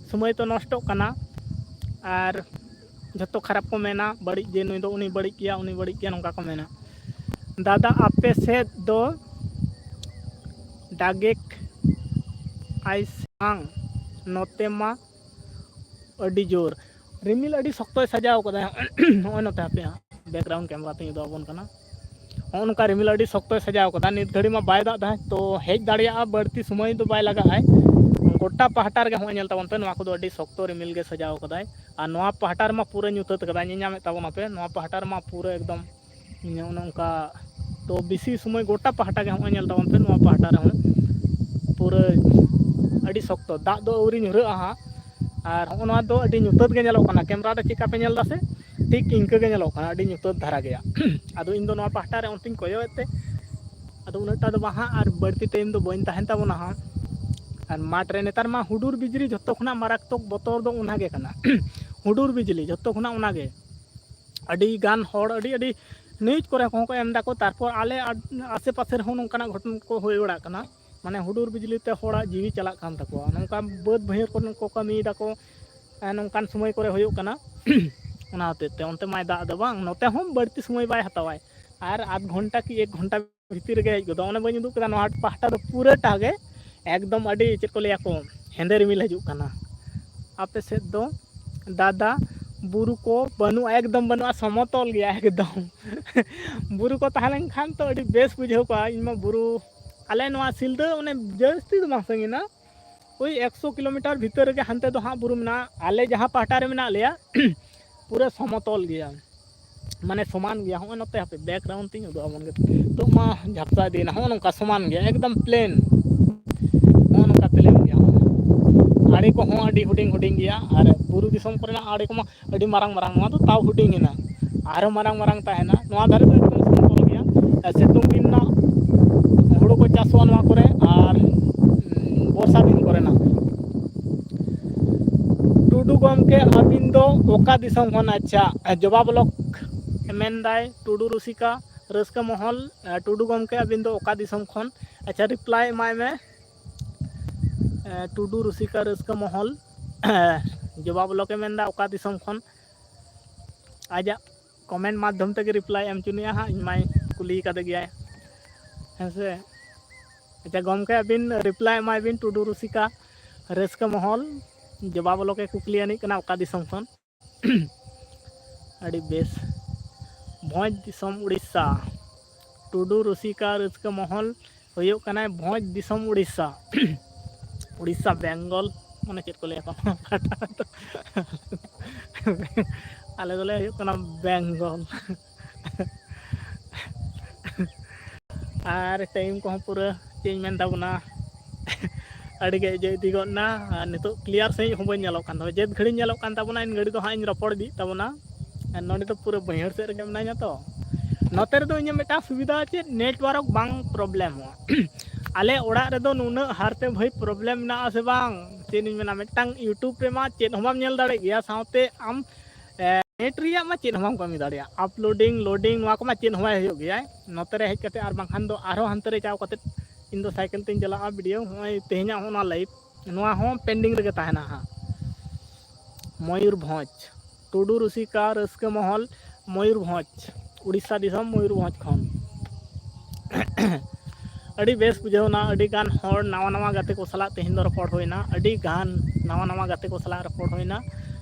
ᱥᱚᱢᱚᱭ ᱛᱚ ᱱᱚᱥᱴᱚᱜ ᱠᱟᱱᱟ, ᱟᱨ ᱡᱷᱚᱛᱚ ᱠᱷᱟᱨᱟᱯ ᱠᱚ ᱢᱮᱱᱟ, ᱵᱟᱹᱲᱤᱡ ᱡᱮ ᱱᱩᱭ ᱫᱚ ᱩᱱᱤ ᱵᱟᱹᱲᱤᱡ ᱜᱮᱭᱟ, ᱩᱱᱤ ᱵᱟᱹᱲᱤᱡ ᱜᱮᱭᱟ, ᱱᱚᱝᱠᱟ ᱠᱚ ᱢᱮᱱᱟ᱾ ᱫᱟᱫᱟ, ᱟᱯᱮ ᱥᱮᱫ ᱫᱚ ᱫᱟᱜᱮᱠ ᱟᱭ ᱥᱮ ᱵᱟᱝ? ᱱᱚᱛᱮ ᱢᱟ ᱟᱹᱰᱤ ᱡᱳᱨ ᱨᱤᱢᱤᱞ ᱟᱹᱰᱤ ᱥᱚᱠᱛᱚᱭ ᱥᱟᱡᱟᱣ ᱠᱟᱫᱟ᱾ ᱱᱚᱜᱼᱚᱭ ᱱᱚᱛᱮ ᱦᱟᱯᱮ ᱦᱟᱸᱜ, background camera ᱛᱤᱧ ᱩᱫᱩᱜ ᱟᱵᱚᱱ ᱠᱟᱱᱟ᱾ ᱱᱚᱜᱼᱚ ᱱᱚᱝᱠᱟ ᱨᱤᱢᱤᱞ ᱟᱹᱰᱤ ᱥᱚᱠᱛᱚᱭ ᱥᱟᱡᱟᱣ ᱠᱟᱫᱟ᱾ ᱱᱤᱛ ᱜᱷᱟᱹᱲᱤᱡ ᱢᱟ ᱵᱟᱭ ᱫᱟᱜ ᱮᱫᱟ, ᱛᱚ ᱦᱮᱡ ᱫᱟᱲᱮᱭᱟᱜᱼᱟ, ᱵᱟᱹᱲᱛᱤ ᱥᱚᱢᱚᱭ ᱫᱚ ᱵᱟᱭ ᱞᱟᱜᱟᱜᱼᱟᱭ᱾ ᱜᱚᱴᱟ ᱯᱟᱦᱴᱟ ᱨᱮᱜᱮ ᱦᱚᱸᱜᱼᱚᱭ ᱧᱮᱞ ᱛᱟᱵᱚᱱ ᱯᱮ, ᱱᱚᱣᱟ ᱠᱚᱫᱚ ᱟᱹᱰᱤ ᱥᱚᱠᱛᱚ ᱨᱤᱢᱤᱞ ᱜᱮ ᱥᱟᱡᱟᱣ ᱠᱟᱫᱟᱭ᱾ ᱟᱨ ᱱᱚᱣᱟ ᱯᱟᱦᱴᱟ ᱨᱮᱢᱟ ᱯᱩᱨᱟᱹ ᱧᱩᱛᱟᱹᱛ ᱠᱟᱫᱟᱭ, ᱧᱮᱞ ᱧᱟᱢᱮᱫ ᱛᱟᱵᱚᱱᱟᱯᱮ, ᱱᱚᱣᱟ ᱯᱟᱦᱴᱟ ᱨᱮᱢᱟ ᱯᱩᱨᱟᱹ ᱮᱠᱫᱚᱢ ᱚᱱᱮ ᱚᱱᱠᱟ᱾ ᱛᱚ ᱵᱮᱥᱤ ᱥᱚᱢᱚᱭ ᱜᱚᱴᱟ ᱯᱟᱦᱴᱟ ᱜᱮ ᱦᱚᱸᱜᱼᱚᱭ ᱧᱮᱞ ᱛᱟᱵᱚᱱ ᱯᱮ, ᱱᱚᱣᱟ ᱯᱟᱦᱴᱟ ᱨᱮᱦᱚᱸ ᱯᱩᱨᱟᱹ ᱟᱹᱰᱤ ᱥᱚᱠᱛᱚ ᱫᱟᱜ ᱫᱚ ᱟᱹᱣᱨᱤ ᱧᱩᱨᱦᱟᱹᱜᱼᱟ ᱦᱟᱸᱜ᱾ ᱟᱨ ᱦᱚᱸᱜᱼᱚ ᱱᱚᱣᱟ ᱫᱚ ᱟᱹᱰᱤ ᱧᱩᱛᱟᱹᱛ ᱜᱮ ᱧᱮᱞᱚᱜ ᱠᱟᱱᱟ, camera ᱨᱮ ᱪᱮᱫ ᱞᱮᱠᱟ ᱯᱮ ᱧᱮᱞ ᱫᱟ ᱥᱮ, ᱴᱷᱤᱠ ᱤᱱᱠᱟᱹ ᱜᱮ ᱧᱮᱞᱚᱜ ᱠᱟᱱᱟ, ᱟᱹᱰᱤ ᱧᱩᱛᱟᱹᱛ ᱫᱷᱟᱨᱟ ᱜᱮᱭᱟ᱾ ᱟᱫᱚ ᱤᱧ ᱫᱚ ᱱᱚᱣᱟ ᱯᱟᱦᱴᱟ ᱨᱮ ᱚᱱᱛᱮᱧ ᱠᱚᱭᱚᱜ ᱮᱫ ᱛᱮ ᱟᱫᱚ ᱩᱱᱟᱹᱜ ᱴᱟ ᱫᱚ ᱵᱟᱝ ᱦᱟᱸᱜ, ᱟᱨ ᱵᱟᱹᱲᱛᱤ time ᱫᱚ ᱵᱟᱹᱧ ᱛᱟᱦᱮᱱ ᱛᱟᱵᱚᱱᱟ ᱦᱟᱸᱜ᱾ ᱟᱨ ᱢᱟᱴᱷ ᱨᱮ ᱱᱮᱛᱟᱨ ᱢᱟ ᱦᱩᱰᱩᱨ ᱵᱤᱡᱽᱞᱤ ᱡᱷᱚᱛᱚ ᱠᱷᱚᱱᱟᱜ ᱢᱟᱨᱟᱠᱛᱚᱠ ᱵᱚᱛᱚᱨ ᱫᱚ ᱚᱱᱟ ᱜᱮ ᱠᱟᱱᱟ᱾ ᱦᱩᱰᱩᱨ ᱵᱤᱡᱽᱞᱤ ᱡᱷᱚᱛᱚ ᱠᱷᱚᱱᱟᱜ ᱚᱱᱟ ᱜᱮ᱾ ᱟᱹᱰᱤ ᱜᱟᱱ ᱦᱚᱲ ᱟᱹᱰᱤ ᱟᱹᱰᱤ ᱱᱤᱭᱩᱡᱽ ᱠᱚᱨᱮ ᱠᱚᱦᱚᱸ ᱠᱚ ᱮᱢ ᱫᱟᱠᱚ᱾ ᱛᱟᱨᱯᱚᱨ ᱟᱞᱮ ᱟᱰ- ᱟᱥᱮ ᱯᱟᱥᱮ ᱨᱮᱦᱚᱸ ᱱᱚᱝᱠᱟᱱᱟᱜ ᱜᱷᱚᱴᱚᱱᱟ ᱠᱚ ᱦᱩᱭ ᱵᱟᱲᱟᱜ ᱠᱟᱱᱟ, ᱢᱟᱱᱮ ᱦᱩᱰᱩᱨ ᱵᱤᱡᱽᱞᱤ ᱛᱮ ᱦᱚᱲᱟᱜ ᱡᱤᱣᱤ ᱪᱟᱞᱟᱜ ᱠᱟᱱ ᱛᱟᱠᱚᱣᱟ᱾ ᱱᱚᱝᱠᱟ ᱵᱟᱹᱫᱽ ᱵᱟᱹᱭᱦᱟᱹᱲ ᱠᱚᱨᱮ ᱠᱚ ᱠᱟᱹᱢᱤᱭ ᱫᱟᱠᱚ, ᱮ, ᱱᱚᱝᱠᱟᱱ ᱥᱚᱢᱚᱭ ᱠᱚᱨᱮ ᱦᱩᱭᱩᱜ ᱠᱟᱱᱟ᱾ ᱚᱱᱟ ᱦᱚᱛᱮᱡ ᱛᱮ ᱚᱱᱛᱮ ᱢᱟᱭ ᱫᱟᱜ ᱫᱚ ᱵᱟᱝ, ᱱᱚᱛᱮ ᱦᱚᱸ ᱵᱟᱹᱲᱛᱤ ᱥᱚᱢᱚᱭ ᱵᱟᱭ ᱦᱟᱛᱟᱣᱟᱭ, ᱟᱨ ᱟᱫᱷ ᱜᱷᱚᱱᱴᱟ ᱠᱤ ᱮᱠ ᱜᱷᱚᱱᱴᱟ ᱵᱷᱤᱛᱤᱨ ᱨᱮᱜᱮ ᱦᱮᱡ ᱜᱚᱫᱚᱜ᱾ ᱚᱱᱮ ᱵᱟᱹᱧ ᱩᱫᱩᱜ ᱠᱮᱫᱟ, ᱱᱚᱣᱟ ᱯᱟᱦᱴᱟ ᱫᱚ ᱯᱩᱨᱟᱹᱴᱟ ᱜᱮ ᱮᱠᱫᱚᱢ ᱟᱹᱰᱤ, ᱪᱮᱫ ᱠᱚ ᱞᱟᱹᱭᱟ ᱠᱚ, ᱦᱮᱸᱫᱮ ᱨᱤᱢᱤᱞ ᱦᱤᱡᱩᱜ ᱠᱟᱱᱟ᱾ ᱟᱯᱮ ᱥᱮᱫ ᱫᱚ ᱫᱟᱫᱟ ᱵᱩᱨᱩ ᱠᱚ ᱵᱟᱹᱱᱩᱜᱼᱟ, ᱮᱠᱫᱚᱢ ᱵᱟᱹᱱᱩᱜᱼᱟ, ᱥᱚᱢᱚᱛᱚᱞ ᱜᱮᱭᱟ ᱮᱠᱫᱚᱢ᱾ ᱵᱩᱨᱩ ᱠᱚ ᱛᱟᱦᱮᱸ ᱞᱮᱱᱠᱷᱟᱱ ᱛᱚ ᱟᱹᱰᱤ ᱵᱮᱥ ᱵᱩᱡᱷᱟᱹᱣ ᱠᱚᱜᱼᱟ᱾ ᱤᱧ ᱢᱟ ᱵᱩᱨᱩ, ᱟᱞᱮ ᱱᱚᱣᱟ ᱥᱤᱞᱫᱟᱹ ᱚᱱᱮ ᱡᱟᱹᱥᱛᱤ ᱫᱚ ᱵᱟᱝ ᱥᱟᱺᱜᱤᱧᱟ, ᱳᱭ ᱮᱠᱥᱚ ᱠᱤᱞᱳᱢᱤᱴᱟᱨ ᱵᱷᱤᱛᱟᱹᱨ ᱨᱮᱜᱮ ᱦᱟᱱᱛᱮ ᱫᱚ ᱦᱟᱸᱜ ᱵᱩᱨᱩ ᱢᱮᱱᱟᱜᱼᱟ᱾ ᱟᱞᱮ ᱡᱟᱦᱟᱸ ᱯᱟᱦᱴᱟ ᱨᱮ ᱢᱮᱱᱟᱜ ᱞᱮᱭᱟ ᱯᱩᱨᱟᱹ ᱥᱚᱢᱚᱛᱚᱞ ᱜᱮᱭᱟ, ᱢᱟᱱᱮ ᱥᱚᱢᱟᱱ ᱜᱮᱭᱟ᱾ ᱦᱚᱸᱜᱼᱚᱭ ᱱᱚᱛᱮ ᱦᱟᱯᱮ ᱵᱮᱠᱜᱨᱟᱣᱩᱱᱰ ᱛᱤᱧ ᱩᱫᱩᱜ ᱟᱵᱚᱱ ᱜᱮ, ᱱᱤᱛᱚᱜ ᱢᱟ ᱡᱷᱟᱯᱥᱟ ᱤᱫᱤᱭᱮᱱᱟ᱾ ᱦᱚᱸᱜᱼᱚ ᱱᱚᱝᱠᱟ ᱥᱚᱢᱟᱱ ᱜᱮᱭᱟ, ᱮᱠᱫᱚᱢ ᱯᱞᱮᱱ, ᱦᱚᱸᱜᱼᱚ ᱱᱚᱝᱠᱟ ᱯᱞᱮᱱ ᱜᱮᱭᱟ᱾ ᱟᱲᱮ ᱠᱚᱦᱚᱸ ᱟᱹᱰᱤ ᱦᱩᱰᱤᱧ ᱦᱩᱰᱤᱧ ᱜᱮᱭᱟ, ᱟᱨ ᱵᱩᱨᱩ ᱫᱤᱥᱚᱢ ᱠᱚᱨᱮᱱᱟᱜ ᱟᱲᱮ ᱠᱚᱢᱟ ᱟᱹᱰᱤ ᱢᱟᱨᱟᱝ ᱢᱟᱨᱟᱝ, ᱱᱚᱣᱟ ᱫᱚ ᱛᱟᱣ ᱦᱩᱰᱤᱧ ᱮᱱᱟ, ᱟᱨᱦᱚᱸ ᱢᱟᱨᱟᱝ ᱢᱟᱨᱟᱝ ᱛᱟᱦᱮᱱᱟ᱾ ᱱᱚᱣᱟ ᱫᱷᱟᱨᱮ ᱫᱚ ᱮᱠᱫᱚᱢ ᱥᱚᱢᱚᱛᱚᱞ ᱜᱮᱭᱟ᱾ ᱟᱨ ᱥᱤᱛᱩᱝ ᱫᱤᱱ ᱨᱮᱱᱟᱜ ᱦᱩᱲᱩ ᱠᱚ ᱪᱟᱥᱚᱜᱼᱟ ᱱᱚᱣᱟ ᱠᱚᱨᱮ, ᱟᱨ, ᱩᱸ, ᱵᱚᱨᱥᱟ ᱫᱤᱱ ᱠᱚᱨᱮᱱᱟᱜ᱾ ᱴᱩᱰᱩ ᱜᱚᱢᱠᱮ, ᱟᱹᱵᱤᱱ ᱫᱚ ᱚᱠᱟ ᱫᱤᱥᱚᱢ ᱠᱷᱚᱱ? ᱟᱪᱪᱷᱟ, ᱡᱚᱵᱟ ᱵᱞᱚᱠ ᱢᱮᱱᱫᱟᱭ, ᱴᱩᱰᱩ ᱨᱩᱥᱤᱠᱟ ᱨᱟᱹᱥᱠᱟᱹ ᱢᱚᱦᱚᱞ, ᱴᱩᱰᱩ ᱜᱚᱢᱠᱮ, ᱟᱹᱵᱤᱱ ᱫᱚ ᱚᱠᱟ ᱫᱤᱥᱚᱢ ᱠᱷᱚᱱ? ᱟᱪᱪᱷᱟ, ᱨᱤᱯᱞᱟᱭ ᱮᱢᱟᱭ ᱢᱮ᱾ ᱴᱩᱰᱩ ᱨᱩᱥᱤᱠᱟ ᱨᱟᱹᱥᱠᱟᱹ ᱢᱚᱦᱚᱞ, ᱡᱚᱵᱟ ᱵᱞᱚᱠᱮ ᱢᱮᱱᱫᱟ ᱚᱠᱟ ᱫᱤᱥᱚᱢ ᱠᱷᱚᱱ? ᱟᱡᱟᱜ ᱠᱚᱢᱮᱱᱴ ᱢᱟᱫᱽᱫᱷᱚᱢ ᱛᱮᱜᱮ ᱨᱤᱯᱞᱟᱭ ᱮᱢ ᱦᱚᱪᱚᱱᱤᱡᱼᱟ ᱦᱟᱸᱜ, ᱤᱧ ᱢᱟᱭ ᱠᱩᱞᱤ ᱠᱟᱫᱮ ᱜᱮᱭᱟᱭ, ᱦᱮᱸ ᱥᱮ? ᱟᱪᱪᱷᱟ ᱜᱚᱢᱠᱮ, ᱟᱹᱵᱤᱱ ᱨᱤᱯᱞᱟᱭ ᱮᱢᱟᱭ ᱵᱤᱱ, ᱴᱩᱰᱩ ᱨᱩᱥᱤᱠᱟ ᱨᱟᱹᱥᱠᱟᱹ ᱢᱚᱦᱚᱞ, ᱡᱚᱵᱟ ᱵᱞᱚᱠᱮ ᱠᱩᱠᱞᱤ ᱟᱹᱱᱤᱡ ᱠᱟᱱᱟ ᱚᱠᱟ ᱫᱤᱥᱚᱢ ᱠᱷᱚᱱ? ᱟᱹᱰᱤ ᱵᱮᱥ, ᱵᱷᱚᱸᱡᱽ ᱫᱤᱥᱚᱢ ᱩᱲᱤᱥᱥᱟ᱾ ᱴᱩᱰᱩ ᱨᱩᱥᱤᱠᱟ ᱨᱟᱹᱥᱠᱟᱹ ᱢᱚᱦᱚᱞ ᱦᱩᱭᱩᱜ ᱠᱟᱱᱟᱭ ᱵᱷᱚᱸᱡᱽ ᱫᱤᱥᱚᱢ ᱩᱲᱤᱥᱥᱟ᱾ ᱩᱲᱤᱥᱥᱟ, ᱵᱮᱝᱜᱚᱞ, ᱢᱟᱱᱮ ᱪᱮᱫ ᱠᱚ ᱞᱟᱹᱭᱟ ᱠᱚ? ᱟᱞᱮ ᱫᱚᱞᱮ ᱦᱩᱭᱩᱜ ᱠᱟᱱᱟ ᱵᱮᱝᱜᱚᱞ᱾ ᱟᱨ ᱴᱟᱭᱤᱢ ᱠᱚᱦᱚᱸ ᱯᱩᱨᱟᱹ, ᱪᱮᱫ ᱤᱧ ᱢᱮᱱ ᱛᱟᱵᱚᱱᱟ, ᱟᱹᱰᱤ ᱜᱮ ᱤᱭᱟᱹ ᱤᱫᱤ ᱜᱚᱫ ᱮᱱᱟ᱾ ᱟᱨ ᱱᱤᱛᱚᱜ ᱠᱞᱤᱭᱟᱨ ᱥᱟᱺᱦᱤᱡ ᱦᱚᱸ ᱵᱟᱹᱧ ᱧᱮᱞᱚᱜ ᱠᱟᱱ ᱛᱟᱵᱚᱱᱟ᱾ ᱪᱮᱫ ᱜᱷᱟᱹᱲᱤᱡ ᱧᱮᱞᱚᱜ ᱠᱟᱱ ᱛᱟᱵᱚᱱᱟ, ᱤᱱ ᱜᱷᱟᱹᱲᱤᱡ ᱫᱚ ᱦᱟᱸᱜ ᱤᱧ ᱨᱚᱯᱚᱲ ᱤᱫᱤᱭᱮᱫ ᱛᱟᱵᱚᱱᱟ᱾ ᱟᱨ ᱱᱚᱰᱮ ᱫᱚ ᱯᱩᱨᱟᱹ ᱵᱟᱹᱭᱦᱟᱹᱲ ᱥᱮᱫ ᱨᱮᱜᱮ ᱢᱮᱱᱟᱧᱟ ᱛᱚ᱾ ᱱᱚᱛᱮ ᱨᱮᱫᱚ ᱤᱧᱟᱹᱜ ᱢᱤᱫᱴᱟᱝ ᱥᱩᱵᱤᱫᱷᱟ ᱪᱮᱫ, ᱱᱮᱴᱣᱟᱨᱠ ᱵᱟᱝ ᱯᱨᱚᱵᱞᱮᱢᱚᱜᱼᱟ᱾ ᱟᱞᱮ ᱚᱲᱟᱜ ᱨᱮᱫᱚ ᱱᱩᱱᱟᱹᱜ ᱦᱟᱨᱛᱮ ᱵᱷᱟᱹᱭ ᱯᱨᱚᱵᱞᱮᱢ ᱢᱮᱱᱟᱜᱼᱟ ᱥᱮ ᱵᱟᱝ, ᱪᱮᱫ ᱤᱧ ᱢᱮᱱᱟ, ᱢᱤᱫᱴᱟᱝ YouTube ᱨᱮᱢᱟ ᱪᱮᱫ ᱦᱚᱸ ᱵᱟᱢ ᱧᱮᱞ ᱫᱟᱲᱮᱭᱟᱜ ᱜᱮᱭᱟ, ᱥᱟᱶᱛᱮ ᱟᱢ, ᱮ, ᱱᱮᱴ ᱨᱮᱭᱟᱜ ᱢᱟ ᱪᱮᱫ ᱦᱚᱸ ᱵᱟᱢ ᱠᱟᱹᱢᱤ ᱫᱟᱲᱮᱭᱟᱜᱼᱟ, ᱟᱯᱞᱳᱰᱤᱝ ᱞᱳᱰᱤᱝ ᱱᱚᱣᱟ ᱠᱚᱢᱟ ᱪᱮᱫ ᱦᱚᱸ ᱵᱟᱭ ᱦᱩᱭᱩᱜ ᱜᱮᱭᱟ᱾ ᱱᱚᱛᱮ ᱨᱮ ᱦᱮᱡ ᱠᱟᱛᱮ ᱟᱨ ᱵᱟᱝᱠᱷᱟᱱ ᱫᱚ ᱟᱨᱦᱚᱸ ᱦᱟᱱᱛᱮ ᱨᱮ ᱪᱟᱣ ᱠᱟᱛᱮ ᱤᱧ ᱫᱚ ᱥᱟᱭᱠᱮᱞ ᱛᱮᱧ ᱪᱟᱞᱟᱜᱼᱟ ᱵᱷᱤᱰᱤᱭᱳ᱾ ᱱᱚᱜᱼᱚᱭ ᱛᱮᱦᱮᱧᱟᱜ ᱦᱚᱸ ᱚᱱᱟ ᱞᱟᱭᱤᱵᱷ, ᱱᱚᱣᱟ ᱦᱚᱸ ᱯᱮᱱᱰᱤᱝ ᱨᱮᱜᱮ ᱛᱟᱦᱮᱱᱟ ᱦᱟᱸᱜ᱾ ᱢᱚᱭᱩᱨᱵᱷᱚᱸᱡᱽ, ᱴᱩᱰᱩ ᱨᱩᱥᱤᱠᱟ ᱨᱟᱹᱥᱠᱟᱹ ᱢᱚᱦᱚᱞ, ᱢᱚᱭᱩᱨᱵᱷᱚᱸᱡᱽ, ᱩᱲᱤᱥᱥᱟ ᱫᱤᱥᱚᱢ ᱢᱚᱭᱩᱨᱵᱷᱚᱸᱡᱽ ᱠᱷᱚᱱ᱾ ᱟᱹᱰᱤ ᱵᱮᱥ ᱵᱩᱡᱷᱟᱹᱣᱱᱟ, ᱟᱹᱰᱤ ᱜᱟᱱ ᱦᱚᱲ ᱱᱟᱣᱟ ᱱᱟᱣᱟ ᱜᱟᱛᱮ ᱠᱚ ᱥᱟᱞᱟᱜ ᱛᱮᱦᱮᱧ ᱫᱚ ᱨᱚᱯᱚᱲ ᱦᱩᱭᱱᱟ, ᱟᱹᱰᱤ ᱜᱟᱱ ᱱᱟᱣᱟ ᱱᱟᱣᱟ ᱜᱟᱛᱮ ᱠᱚ ᱥᱟᱞᱟᱜ ᱨᱚᱯᱚᱲ ᱦᱩᱭᱱᱟ᱾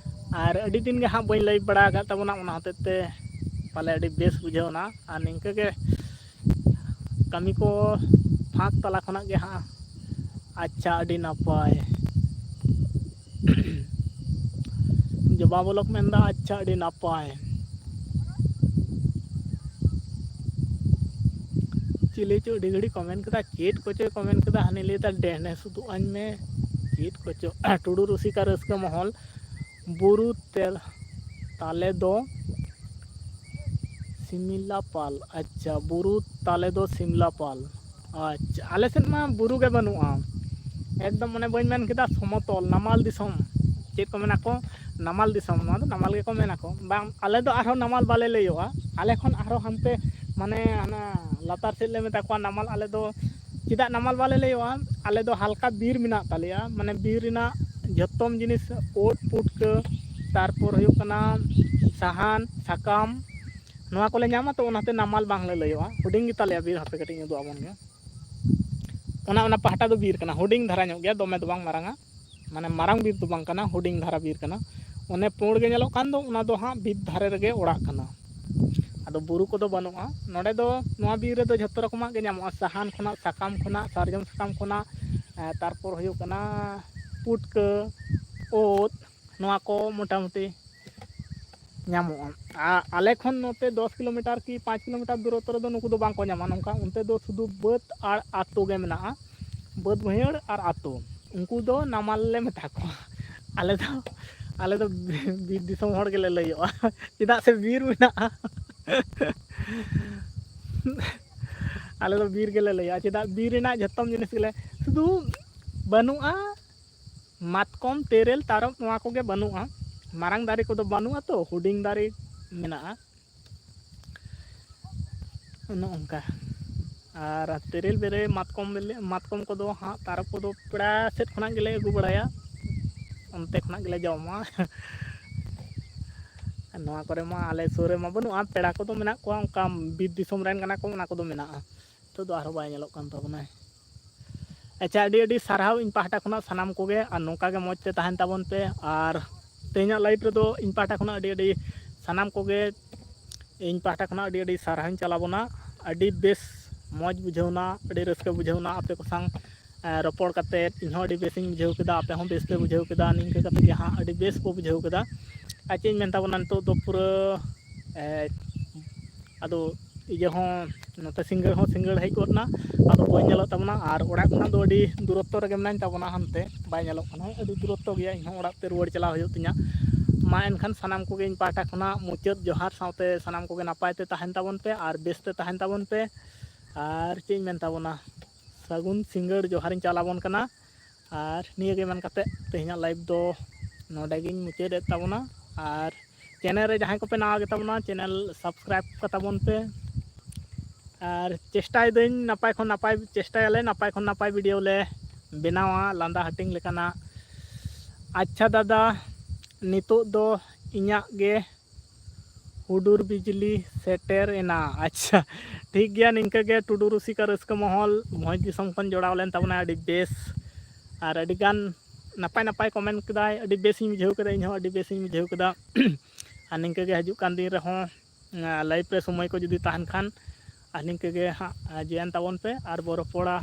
ᱟᱨ ᱟᱹᱰᱤ ᱫᱤᱱ ᱜᱮ ᱦᱟᱸᱜ ᱵᱟᱹᱧ ᱞᱟᱭᱤᱵᱷ ᱵᱟᱲᱟ ᱟᱠᱟᱫ ᱛᱟᱵᱚᱱᱟ, ᱚᱱᱟ ᱦᱚᱛᱮᱡ ᱛᱮ ᱯᱟᱞᱮ ᱟᱹᱰᱤ ᱵᱮᱥ ᱵᱩᱡᱷᱟᱹᱣᱱᱟ᱾ ᱟᱨ ᱱᱤᱝᱠᱟᱹ ᱜᱮ ᱠᱟᱹᱢᱤ ᱠᱚ ᱯᱷᱟᱸᱠ ᱛᱟᱞᱟ ᱠᱷᱚᱱᱟᱜ ᱜᱮ ᱦᱟᱸᱜ᱾ ᱟᱪᱪᱷᱟ, ᱟᱹᱰᱤ ᱱᱟᱯᱟᱭ᱾ ᱡᱚᱵᱟᱵ ᱚᱞᱚᱜ ᱢᱮᱱᱫᱟ, ᱟᱪᱪᱷᱟ, ᱟᱹᱰᱤ ᱱᱟᱯᱟᱭ᱾ ᱪᱤᱞᱤ ᱪᱚ ᱟᱹᱰᱤ ᱜᱷᱟᱹᱲᱤᱡ ᱠᱚᱢᱮᱱᱴ ᱠᱮᱫᱟ, ᱪᱮᱫ ᱠᱚᱪᱚᱭ ᱠᱚᱢᱮᱱᱴ ᱠᱮᱫᱟ, ᱦᱟᱹᱱᱤ ᱞᱟᱹᱭᱫᱟ ᱰᱮᱦᱱᱮ ᱥᱩᱫᱩᱜ ᱟᱹᱧ ᱢᱮ, ᱪᱮᱫ ᱠᱚᱪᱚ᱾ ᱴᱩᱰᱩ ᱨᱩᱥᱤᱠᱟ ᱨᱟᱹᱥᱠᱟᱹ ᱢᱚᱦᱚᱞ, ᱵᱩᱨᱩ ᱛᱮ ᱛᱟᱞᱮ ᱫᱚ ᱥᱤᱢᱞᱟᱯᱟᱞ᱾ ᱟᱪᱪᱷᱟ, ᱵᱩᱨᱩ ᱛᱟᱞᱮ ᱫᱚ ᱥᱤᱢᱞᱟᱯᱟᱞ᱾ ᱟᱪᱪᱷᱟ, ᱟᱞᱮ ᱥᱮᱫ ᱢᱟ ᱵᱩᱨᱩ ᱜᱮ ᱵᱟᱹᱱᱩᱜᱼᱟ, ᱮᱠᱫᱚᱢ ᱢᱟᱱᱮ ᱵᱟᱹᱧ ᱢᱮᱱ ᱠᱮᱫᱟ ᱥᱚᱢᱚᱛᱚᱞ, ᱱᱟᱢᱟᱞ ᱫᱤᱥᱚᱢ᱾ ᱪᱮᱫ ᱠᱚ ᱢᱮᱱᱟ ᱠᱚ? ᱱᱟᱢᱟᱞ ᱫᱤᱥᱚᱢ, ᱱᱚᱣᱟ ᱫᱚ ᱱᱟᱢᱟᱞ ᱜᱮᱠᱚ ᱢᱮᱱᱟ ᱠᱚ᱾ ᱵᱟᱝ, ᱟᱞᱮ ᱫᱚ ᱟᱨᱦᱚᱸ ᱱᱟᱢᱟᱞ ᱵᱟᱞᱮ ᱞᱟᱹᱭᱚᱜᱼᱟ, ᱟᱞᱮ ᱠᱷᱚᱱ ᱟᱨᱦᱚᱸ ᱦᱟᱱᱛᱮ ᱢᱟᱱᱮ ᱦᱟᱱᱟ ᱞᱟᱛᱟᱨ ᱥᱮᱫ ᱞᱮ ᱢᱮᱛᱟ ᱠᱚᱣᱟ ᱱᱟᱢᱟᱞ᱾ ᱟᱞᱮ ᱫᱚ ᱪᱮᱫᱟᱜ ᱱᱟᱢᱟᱞ ᱵᱟᱞᱮ ᱞᱟᱹᱭᱚᱜᱼᱟ? ᱟᱞᱮ ᱫᱚ ᱦᱟᱞᱠᱟ ᱵᱤᱨ ᱢᱮᱱᱟᱜ ᱛᱟᱞᱮᱭᱟ, ᱢᱟᱱᱮ ᱵᱤᱨ ᱨᱮᱱᱟᱜ ᱡᱷᱚᱛᱚᱢ ᱡᱤᱱᱤᱥ, ᱳᱫ ᱯᱩᱴᱠᱟᱹ, ᱛᱟᱨᱯᱚᱨ ᱦᱩᱭᱩᱜ ᱠᱟᱱᱟ ᱥᱟᱦᱟᱱ ᱥᱟᱠᱟᱢ, ᱱᱚᱣᱟ ᱠᱚᱞᱮ ᱧᱟᱢᱟ, ᱛᱚ ᱚᱱᱟᱛᱮ ᱱᱟᱢᱟᱞ ᱵᱟᱝᱞᱮ ᱞᱟᱹᱭᱚᱜᱼᱟ᱾ ᱦᱩᱰᱤᱧ ᱜᱮᱛᱟᱞᱮᱭᱟ ᱵᱤᱨ, ᱦᱟᱯᱮ ᱠᱟᱹᱴᱤᱡ ᱤᱧ ᱩᱫᱩᱜ ᱟᱵᱚᱱ ᱜᱮ᱾ ᱚᱱᱟ, ᱚᱱᱟ ᱯᱟᱦᱴᱟ ᱫᱚ ᱵᱤᱨ ᱠᱟᱱᱟ, ᱦᱩᱰᱤᱧ ᱫᱷᱟᱨᱟ ᱧᱚᱜ ᱜᱮᱭᱟ, ᱫᱚᱢᱮ ᱫᱚ ᱵᱟᱝ ᱢᱟᱨᱟᱝᱟ, ᱢᱟᱱᱮ ᱢᱟᱨᱟᱝ ᱵᱤᱨ ᱫᱚ ᱵᱟᱝ ᱠᱟᱱᱟ, ᱦᱩᱰᱤᱧ ᱫᱷᱟᱨᱟ ᱵᱤᱨ ᱠᱟᱱᱟ᱾ ᱚᱱᱮ ᱯᱩᱸᱰ ᱜᱮ ᱧᱮᱞᱚᱜ ᱠᱟᱱ ᱫᱚ, ᱚᱱᱟ ᱫᱚ ᱦᱟᱸᱜ ᱵᱤᱨ ᱫᱷᱟᱨᱮ ᱨᱮᱜᱮ ᱚᱲᱟᱜ ᱠᱟᱱᱟ᱾ ᱟᱫᱚ ᱵᱩᱨᱩ ᱠᱚᱫᱚ ᱵᱟᱹᱱᱩᱜᱼᱟ ᱱᱚᱰᱮ ᱫᱚ᱾ ᱱᱚᱣᱟ ᱵᱤᱨ ᱨᱮᱫᱚ ᱡᱷᱚᱛᱚ ᱨᱚᱠᱚᱢᱟᱜ ᱜᱮ ᱧᱟᱢᱚᱜᱼᱟ, ᱥᱟᱦᱟᱱ ᱠᱷᱚᱱᱟᱜ, ᱥᱟᱠᱟᱢ ᱠᱷᱚᱱᱟᱜ, ᱥᱟᱨᱡᱚᱢ ᱥᱟᱠᱟᱢ ᱠᱷᱚᱱᱟᱜ, ᱮ, ᱛᱟᱨᱯᱚᱨ ᱦᱩᱭᱩᱜ ᱠᱟᱱᱟ ᱯᱩᱴᱠᱟᱹ, ᱳᱫ, ᱱᱚᱣᱟ ᱠᱚ ᱢᱚᱴᱟᱢᱩᱴᱤ ᱧᱟᱢᱚᱜᱼᱟ᱾ ᱟ-, ᱟᱞᱮ ᱠᱷᱚᱱ ᱱᱚᱛᱮ ᱫᱚᱥ ᱠᱤᱞᱳᱢᱤᱴᱟᱨ ᱠᱤ ᱯᱟᱸᱪ ᱠᱤᱞᱳᱢᱤᱴᱟᱨ ᱫᱩᱨᱚᱛᱛᱚ ᱨᱮᱫᱚ ᱱᱩᱠᱩ ᱫᱚ ᱵᱟᱝ ᱠᱚ ᱧᱟᱢᱟ᱾ ᱱᱚᱝᱠᱟ ᱚᱱᱛᱮ ᱫᱚ ᱥᱩᱫᱷᱩ ᱵᱟᱹᱫᱽ ᱟᱨ ᱟᱛᱳ ᱜᱮ ᱢᱮᱱᱟᱜᱼᱟ, ᱵᱟᱹᱫᱽ ᱵᱟᱹᱭᱦᱟᱹᱲ ᱟᱨ ᱟᱛᱳ᱾ ᱩᱱᱠᱩ ᱫᱚ ᱱᱟᱢᱟᱞ ᱞᱮ ᱢᱮᱛᱟ ᱠᱚᱣᱟ᱾ ᱟᱞᱮ ᱫᱚ, ᱟᱞᱮ ᱫᱚ ᱵᱤᱨ ᱫᱤᱥᱚᱢ ᱦᱚᱲ ᱜᱮᱞᱮ ᱞᱟᱹᱭᱚᱜᱼᱟ, ᱪᱮᱫᱟᱜ ᱥᱮ ᱵᱤᱨ ᱢᱮᱱᱟᱜᱼᱟ᱾ ᱟᱞᱮ ᱫᱚ ᱵᱤᱨ ᱜᱮᱞᱮ ᱞᱟᱹᱭᱟ, ᱪᱮᱫᱟᱜ ᱵᱤᱨ ᱨᱮᱱᱟᱜ ᱡᱷᱚᱛᱚᱢ ᱡᱤᱱᱤᱥ ᱜᱮᱞᱮ, ᱥᱩᱫᱷᱩ ᱵᱟᱹᱱᱩᱜᱼᱟ ᱢᱟᱛᱠᱚᱢ, ᱛᱮᱨᱮᱞ, ᱛᱟᱨᱚᱵ, ᱱᱚᱣᱟ ᱠᱚᱜᱮ ᱵᱟᱹᱱᱩᱜᱼᱟ᱾ ᱢᱟᱨᱟᱝ ᱫᱟᱨᱮ ᱠᱚᱫᱚ ᱵᱟᱹᱱᱩᱜᱼᱟ ᱛᱚ, ᱦᱩᱰᱤᱧ ᱫᱟᱨᱮ ᱢᱮᱱᱟᱜᱼᱟ᱾ ᱚᱱᱮ ᱚᱱᱠᱟ᱾ ᱟᱨ ᱛᱮᱨᱮᱞ ᱵᱮᱨᱮ ᱢᱟᱛᱠᱚᱢ ᱵᱮᱞᱮ, ᱢᱟᱛᱠᱚᱢ ᱠᱚᱫᱚ ᱦᱟᱸᱜ ᱛᱟᱨᱚᱵ ᱠᱚᱫᱚ ᱯᱮᱲᱟ ᱥᱮᱫ ᱠᱷᱚᱱᱟᱜ ᱜᱮᱞᱮ ᱟᱹᱜᱩ ᱵᱟᱲᱟᱭᱟ, ᱚᱱᱛᱮ ᱠᱷᱚᱱᱟᱜ ᱜᱮᱞᱮ ᱡᱚᱢᱟ᱾ ᱱᱚᱣᱟ ᱠᱚᱨᱮ ᱢᱟ ᱟᱞᱮ ᱥᱩᱨ ᱨᱮᱢᱟ ᱵᱟᱹᱱᱩᱜᱼᱟ, ᱯᱮᱲᱟ ᱠᱚᱫᱚ ᱢᱮᱱᱟᱜ ᱠᱚᱣᱟ ᱚᱱᱠᱟ ᱵᱤᱨ ᱫᱤᱥᱚᱢ ᱨᱮᱱ ᱠᱟᱱᱟ ᱠᱚ, ᱚᱱᱟ ᱠᱚᱫᱚ ᱢᱮᱱᱟᱜᱼᱟ᱾ ᱱᱤᱛᱚᱜ ᱫᱚ ᱟᱨᱦᱚᱸ ᱵᱟᱭ ᱧᱮᱞᱚᱜ ᱠᱟᱱ ᱛᱟᱵᱚᱱᱟᱭ᱾ ᱟᱪᱪᱷᱟ, ᱟᱹᱰᱤ ᱟᱹᱰᱤ ᱥᱟᱨᱦᱟᱣ ᱤᱧ ᱯᱟᱦᱴᱟ ᱠᱷᱚᱱᱟᱜ ᱥᱟᱱᱟᱢ ᱠᱚᱜᱮ, ᱟᱨ ᱱᱚᱝᱠᱟ ᱜᱮ ᱢᱚᱡᱽ ᱛᱮ ᱛᱟᱦᱮᱱ ᱛᱟᱵᱚᱱ ᱯᱮ᱾ ᱟᱨ ᱛᱮᱦᱮᱧᱟᱜ live ᱨᱮᱫᱚ ᱤᱧ ᱯᱟᱦᱴᱟ ᱠᱷᱚᱱᱟᱜ ᱟᱹᱰᱤ ᱟᱹᱰᱤ ᱥᱟᱱᱟᱢ ᱠᱚᱜᱮ, ᱤᱧ ᱯᱟᱦᱴᱟ ᱠᱷᱚᱱᱟᱜ ᱟᱹᱰᱤ ᱟᱹᱰᱤ ᱥᱟᱨᱦᱟᱣᱤᱧ ᱪᱟᱞ ᱟᱵᱚᱱᱟ᱾ ᱟᱹᱰᱤ ᱵᱮᱥ, ᱢᱚᱡᱽ ᱵᱩᱡᱷᱟᱹᱣᱱᱟ, ᱟᱹᱰᱤ ᱨᱟᱹᱥᱠᱟᱹ ᱵᱩᱡᱷᱟᱹᱣᱱᱟ ᱟᱯᱮ ᱠᱚ ᱥᱟᱶ, ᱮ, ᱨᱚᱯᱚᱲ ᱠᱟᱛᱮᱫ᱾ ᱤᱧᱦᱚᱸ ᱟᱹᱰᱤ ᱵᱮᱥᱤᱧ ᱵᱩᱡᱷᱟᱹᱣ ᱠᱮᱫᱟ, ᱟᱯᱮ ᱦᱚᱸ ᱵᱮᱥ ᱯᱮ ᱵᱩᱡᱷᱟᱹᱣ ᱠᱮᱫᱟ᱾ ᱱᱤᱝᱠᱟᱹ ᱠᱟᱛᱮᱫ ᱜᱮ ᱦᱟᱸᱜ ᱟᱹᱰᱤ ᱵᱮᱥ ᱵᱚ ᱵᱩᱡᱷᱟᱹᱣ ᱠᱮᱫᱟ᱾ ᱟᱨ ᱪᱮᱫ ᱤᱧ ᱢᱮᱱ ᱛᱟᱵᱚᱱᱟ, ᱱᱤᱛᱚᱜ ᱫᱚ ᱯᱩᱨᱟᱹ, ᱮ, ᱟᱫᱚ ᱤᱭᱟᱹ ᱦᱚᱸ, ᱱᱚᱛᱮ ᱥᱤᱸᱜᱟᱹᱲ ᱦᱚᱸ ᱥᱤᱸᱜᱟᱹᱲ ᱦᱮᱡ ᱜᱚᱫ ᱮᱱᱟ, ᱟᱫᱚ ᱵᱟᱹᱧ ᱧᱮᱞᱚᱜ ᱛᱟᱵᱚᱱᱟ᱾ ᱟᱨ ᱚᱲᱟᱜ ᱠᱷᱚᱱᱟᱜ ᱫᱚ ᱟᱹᱰᱤ ᱫᱩᱨᱚᱛᱛᱚ ᱨᱮᱜᱮ ᱢᱮᱱᱟᱧ ᱛᱟᱵᱚᱱᱟ, ᱦᱟᱱᱛᱮ ᱵᱟᱭ ᱧᱮᱞᱚᱜ ᱠᱟᱱᱟ, ᱟᱹᱰᱤ ᱫᱩᱨᱚᱛᱛᱚ ᱜᱮᱭᱟ᱾ ᱤᱧᱦᱚᱸ ᱚᱲᱟᱜ ᱛᱮ ᱨᱩᱣᱟᱹᱲ ᱪᱟᱞᱟᱣ ᱦᱩᱭᱩᱜ ᱛᱤᱧᱟ᱾ ᱢᱟ ᱮᱱᱠᱷᱟᱱ ᱥᱟᱱᱟᱢ ᱠᱚᱜᱮ ᱤᱧ ᱯᱟᱦᱴᱟ ᱠᱷᱚᱱᱟᱜ ᱢᱩᱪᱟᱹᱫ ᱡᱚᱦᱟᱨ ᱥᱟᱶᱛᱮ ᱥᱟᱱᱟᱢ ᱠᱚᱜᱮ ᱱᱟᱯᱟᱭ ᱛᱮ ᱛᱟᱦᱮᱱ ᱛᱟᱵᱚᱱ ᱯᱮ ᱟᱨ ᱵᱮᱥ ᱛᱮ ᱛᱟᱦᱮᱱ ᱛᱟᱵᱚᱱ ᱯᱮ᱾ ᱟᱨ ᱪᱮᱫ ᱤᱧ ᱢᱮᱱ ᱛᱟᱵᱚᱱᱟ, ᱥᱟᱹᱜᱩᱱ ᱥᱤᱸᱜᱟᱹᱲ ᱡᱚᱦᱟᱨᱤᱧ ᱪᱟᱞ ᱟᱵᱚᱱ ᱠᱟᱱᱟ᱾ ᱟᱨ ᱱᱤᱭᱟᱹ ᱜᱮ ᱢᱮᱱ ᱠᱟᱛᱮ ᱛᱮᱦᱮᱧᱟᱜ live ᱫᱚ ᱱᱚᱰᱮ ᱜᱤᱧ ᱢᱩᱪᱟᱹᱫᱮᱫ ᱛᱟᱵᱚᱱᱟ᱾ ᱟᱨ channel ᱨᱮ ᱡᱟᱦᱟᱸᱭ ᱠᱚᱯᱮ ᱱᱟᱣᱟ ᱜᱮᱛᱟ ᱵᱚᱱᱟ, channel subscribe ᱠᱟᱛᱟ ᱵᱚᱱ ᱯᱮ᱾ ᱟᱨ ᱪᱮᱥᱴᱟᱭᱮᱫᱟᱹᱧ ᱱᱟᱯᱟᱭ ᱠᱷᱚᱱ ᱱᱟᱯᱟᱭ, ᱪᱮᱥᱴᱟᱭᱟᱞᱮ ᱱᱟᱯᱟᱭ ᱠᱷᱚᱱ ᱱᱟᱯᱟᱭ video ᱞᱮ ᱵᱮᱱᱟᱣᱟ, ᱞᱟᱸᱫᱟ ᱦᱟᱹᱴᱤᱧ ᱞᱮᱠᱟᱱᱟᱜ᱾ ᱟᱪᱪᱷᱟ ᱫᱟᱫᱟ, ᱱᱤᱛᱚᱜ ᱫᱚ ᱤᱧᱟᱹᱜ ᱜᱮ ᱦᱩᱰᱩᱨ ᱵᱤᱡᱽᱞᱤ ᱥᱮᱴᱮᱨ ᱮᱱᱟ᱾ ᱟᱪᱪᱷᱟ, ᱴᱷᱤᱠ ᱜᱮᱭᱟ, ᱱᱤᱝᱠᱟᱹ ᱜᱮ ᱴᱩᱰᱩ ᱨᱩᱥᱤᱠᱟ ᱨᱟᱹᱥᱠᱟᱹ ᱢᱚᱦᱚᱞ ᱵᱷᱚᱸᱡᱽ ᱫᱤᱥᱚᱢ ᱠᱷᱚᱱ ᱡᱚᱲᱟᱣ ᱞᱮᱱ ᱛᱟᱵᱚᱱᱟ, ᱟᱹᱰᱤ ᱵᱮᱥ᱾ ᱟᱨ ᱟᱹᱰᱤ ᱜᱟᱱ ᱱᱟᱯᱟᱭ ᱱᱟᱯᱟᱭ comment ᱠᱮᱫᱟᱭ, ᱟᱹᱰᱤ ᱵᱮᱥᱤᱧ ᱵᱩᱡᱷᱟᱹᱣ ᱠᱮᱫᱟ, ᱤᱧᱦᱚᱸ ᱟᱹᱰᱤ ᱵᱮᱥᱤᱧ ᱵᱩᱡᱷᱟᱹᱣ ᱠᱮᱫᱟ᱾ ᱟᱨ ᱱᱤᱝᱠᱟᱹ ᱜᱮ ᱦᱤᱡᱩᱜ ᱠᱟᱱ ᱫᱤᱱ ᱨᱮᱦᱚᱸ, ᱟᱸ, live ᱨᱮ ᱥᱚᱢᱚᱭ ᱠᱚ ᱡᱩᱫᱤ ᱛᱟᱦᱮᱱ ᱠᱷᱟᱱ, ᱟᱨ ᱱᱤᱝᱠᱟᱹ ᱜᱮ ᱦᱟᱸᱜ, ᱟᱸ, join ᱛᱟᱵᱚᱱ ᱯᱮ ᱟᱨ ᱵᱚ ᱨᱚᱯᱚᱲᱟ᱾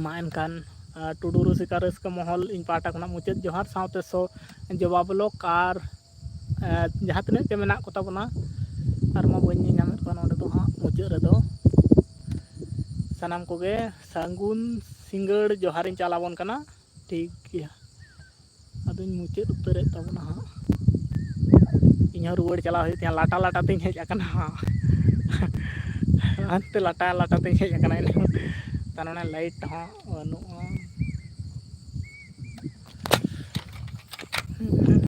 ᱢᱟ ᱮᱱᱠᱷᱟᱱ, ᱟᱸ, ᱴᱩᱰᱩ ᱨᱩᱥᱤᱠᱟ ᱨᱟᱹᱥᱠᱟᱹ ᱢᱚᱦᱚᱞ ᱤᱧ ᱯᱟᱦᱴᱟ ᱠᱷᱚᱱᱟᱜ ᱢᱩᱪᱟᱹᱫ ᱡᱚᱦᱟᱨ ᱥᱟᱶᱛᱮ ᱥᱚ ᱡᱚᱵᱟ vlog ᱟᱨ, ᱟᱸ, ᱡᱟᱦᱟᱸ ᱛᱤᱱᱟᱹᱜ ᱜᱮ ᱢᱮᱱᱟᱜ ᱠᱚ ᱛᱟᱵᱚᱱᱟ, ᱟᱨ ᱢᱟ ᱵᱟᱹᱧ ᱧᱮᱞ ᱧᱟᱢᱮᱫ ᱠᱚᱣᱟ ᱱᱚᱰᱮ ᱫᱚ ᱦᱟᱸᱜ ᱢᱩᱪᱟᱹᱫ ᱨᱮᱫᱚ᱾ ᱥᱟᱱᱟᱢ ᱠᱚᱜᱮ ᱥᱟᱹᱜᱩᱱ ᱥᱤᱸᱜᱟᱹᱲ ᱡᱚᱦᱟᱨᱤᱧ ᱪᱟᱞ ᱟᱵᱚᱱ ᱠᱟᱱᱟ᱾ ᱴᱷᱤᱠ ᱜᱮᱭᱟ, ᱟᱫᱚᱧ ᱢᱩᱪᱟᱹᱫ ᱩᱛᱟᱹᱨᱮᱫ ᱛᱟᱵᱚᱱᱟ ᱦᱟᱸᱜ᱾ ᱤᱧᱦᱚᱸ ᱨᱩᱣᱟᱹᱲ ᱪᱟᱞᱟᱣ ᱦᱩᱭᱩᱜ ᱛᱤᱧᱟᱹ, ᱞᱟᱴᱟ ᱞᱟᱴᱟ ᱛᱤᱧ ᱦᱮᱡ ᱟᱠᱟᱱᱟ ᱦᱟᱸᱜ᱾ ᱦᱟᱱᱛᱮ ᱞᱟᱴᱟ ᱞᱟᱴᱟ ᱛᱤᱧ ᱦᱮᱡ ᱟᱠᱟᱱᱟ ᱮᱱᱟᱝ᱾ ᱛᱟᱨ ᱢᱟᱱᱮ light ᱦᱚᱸ ᱵᱟᱹᱱᱩᱜᱼᱟ᱾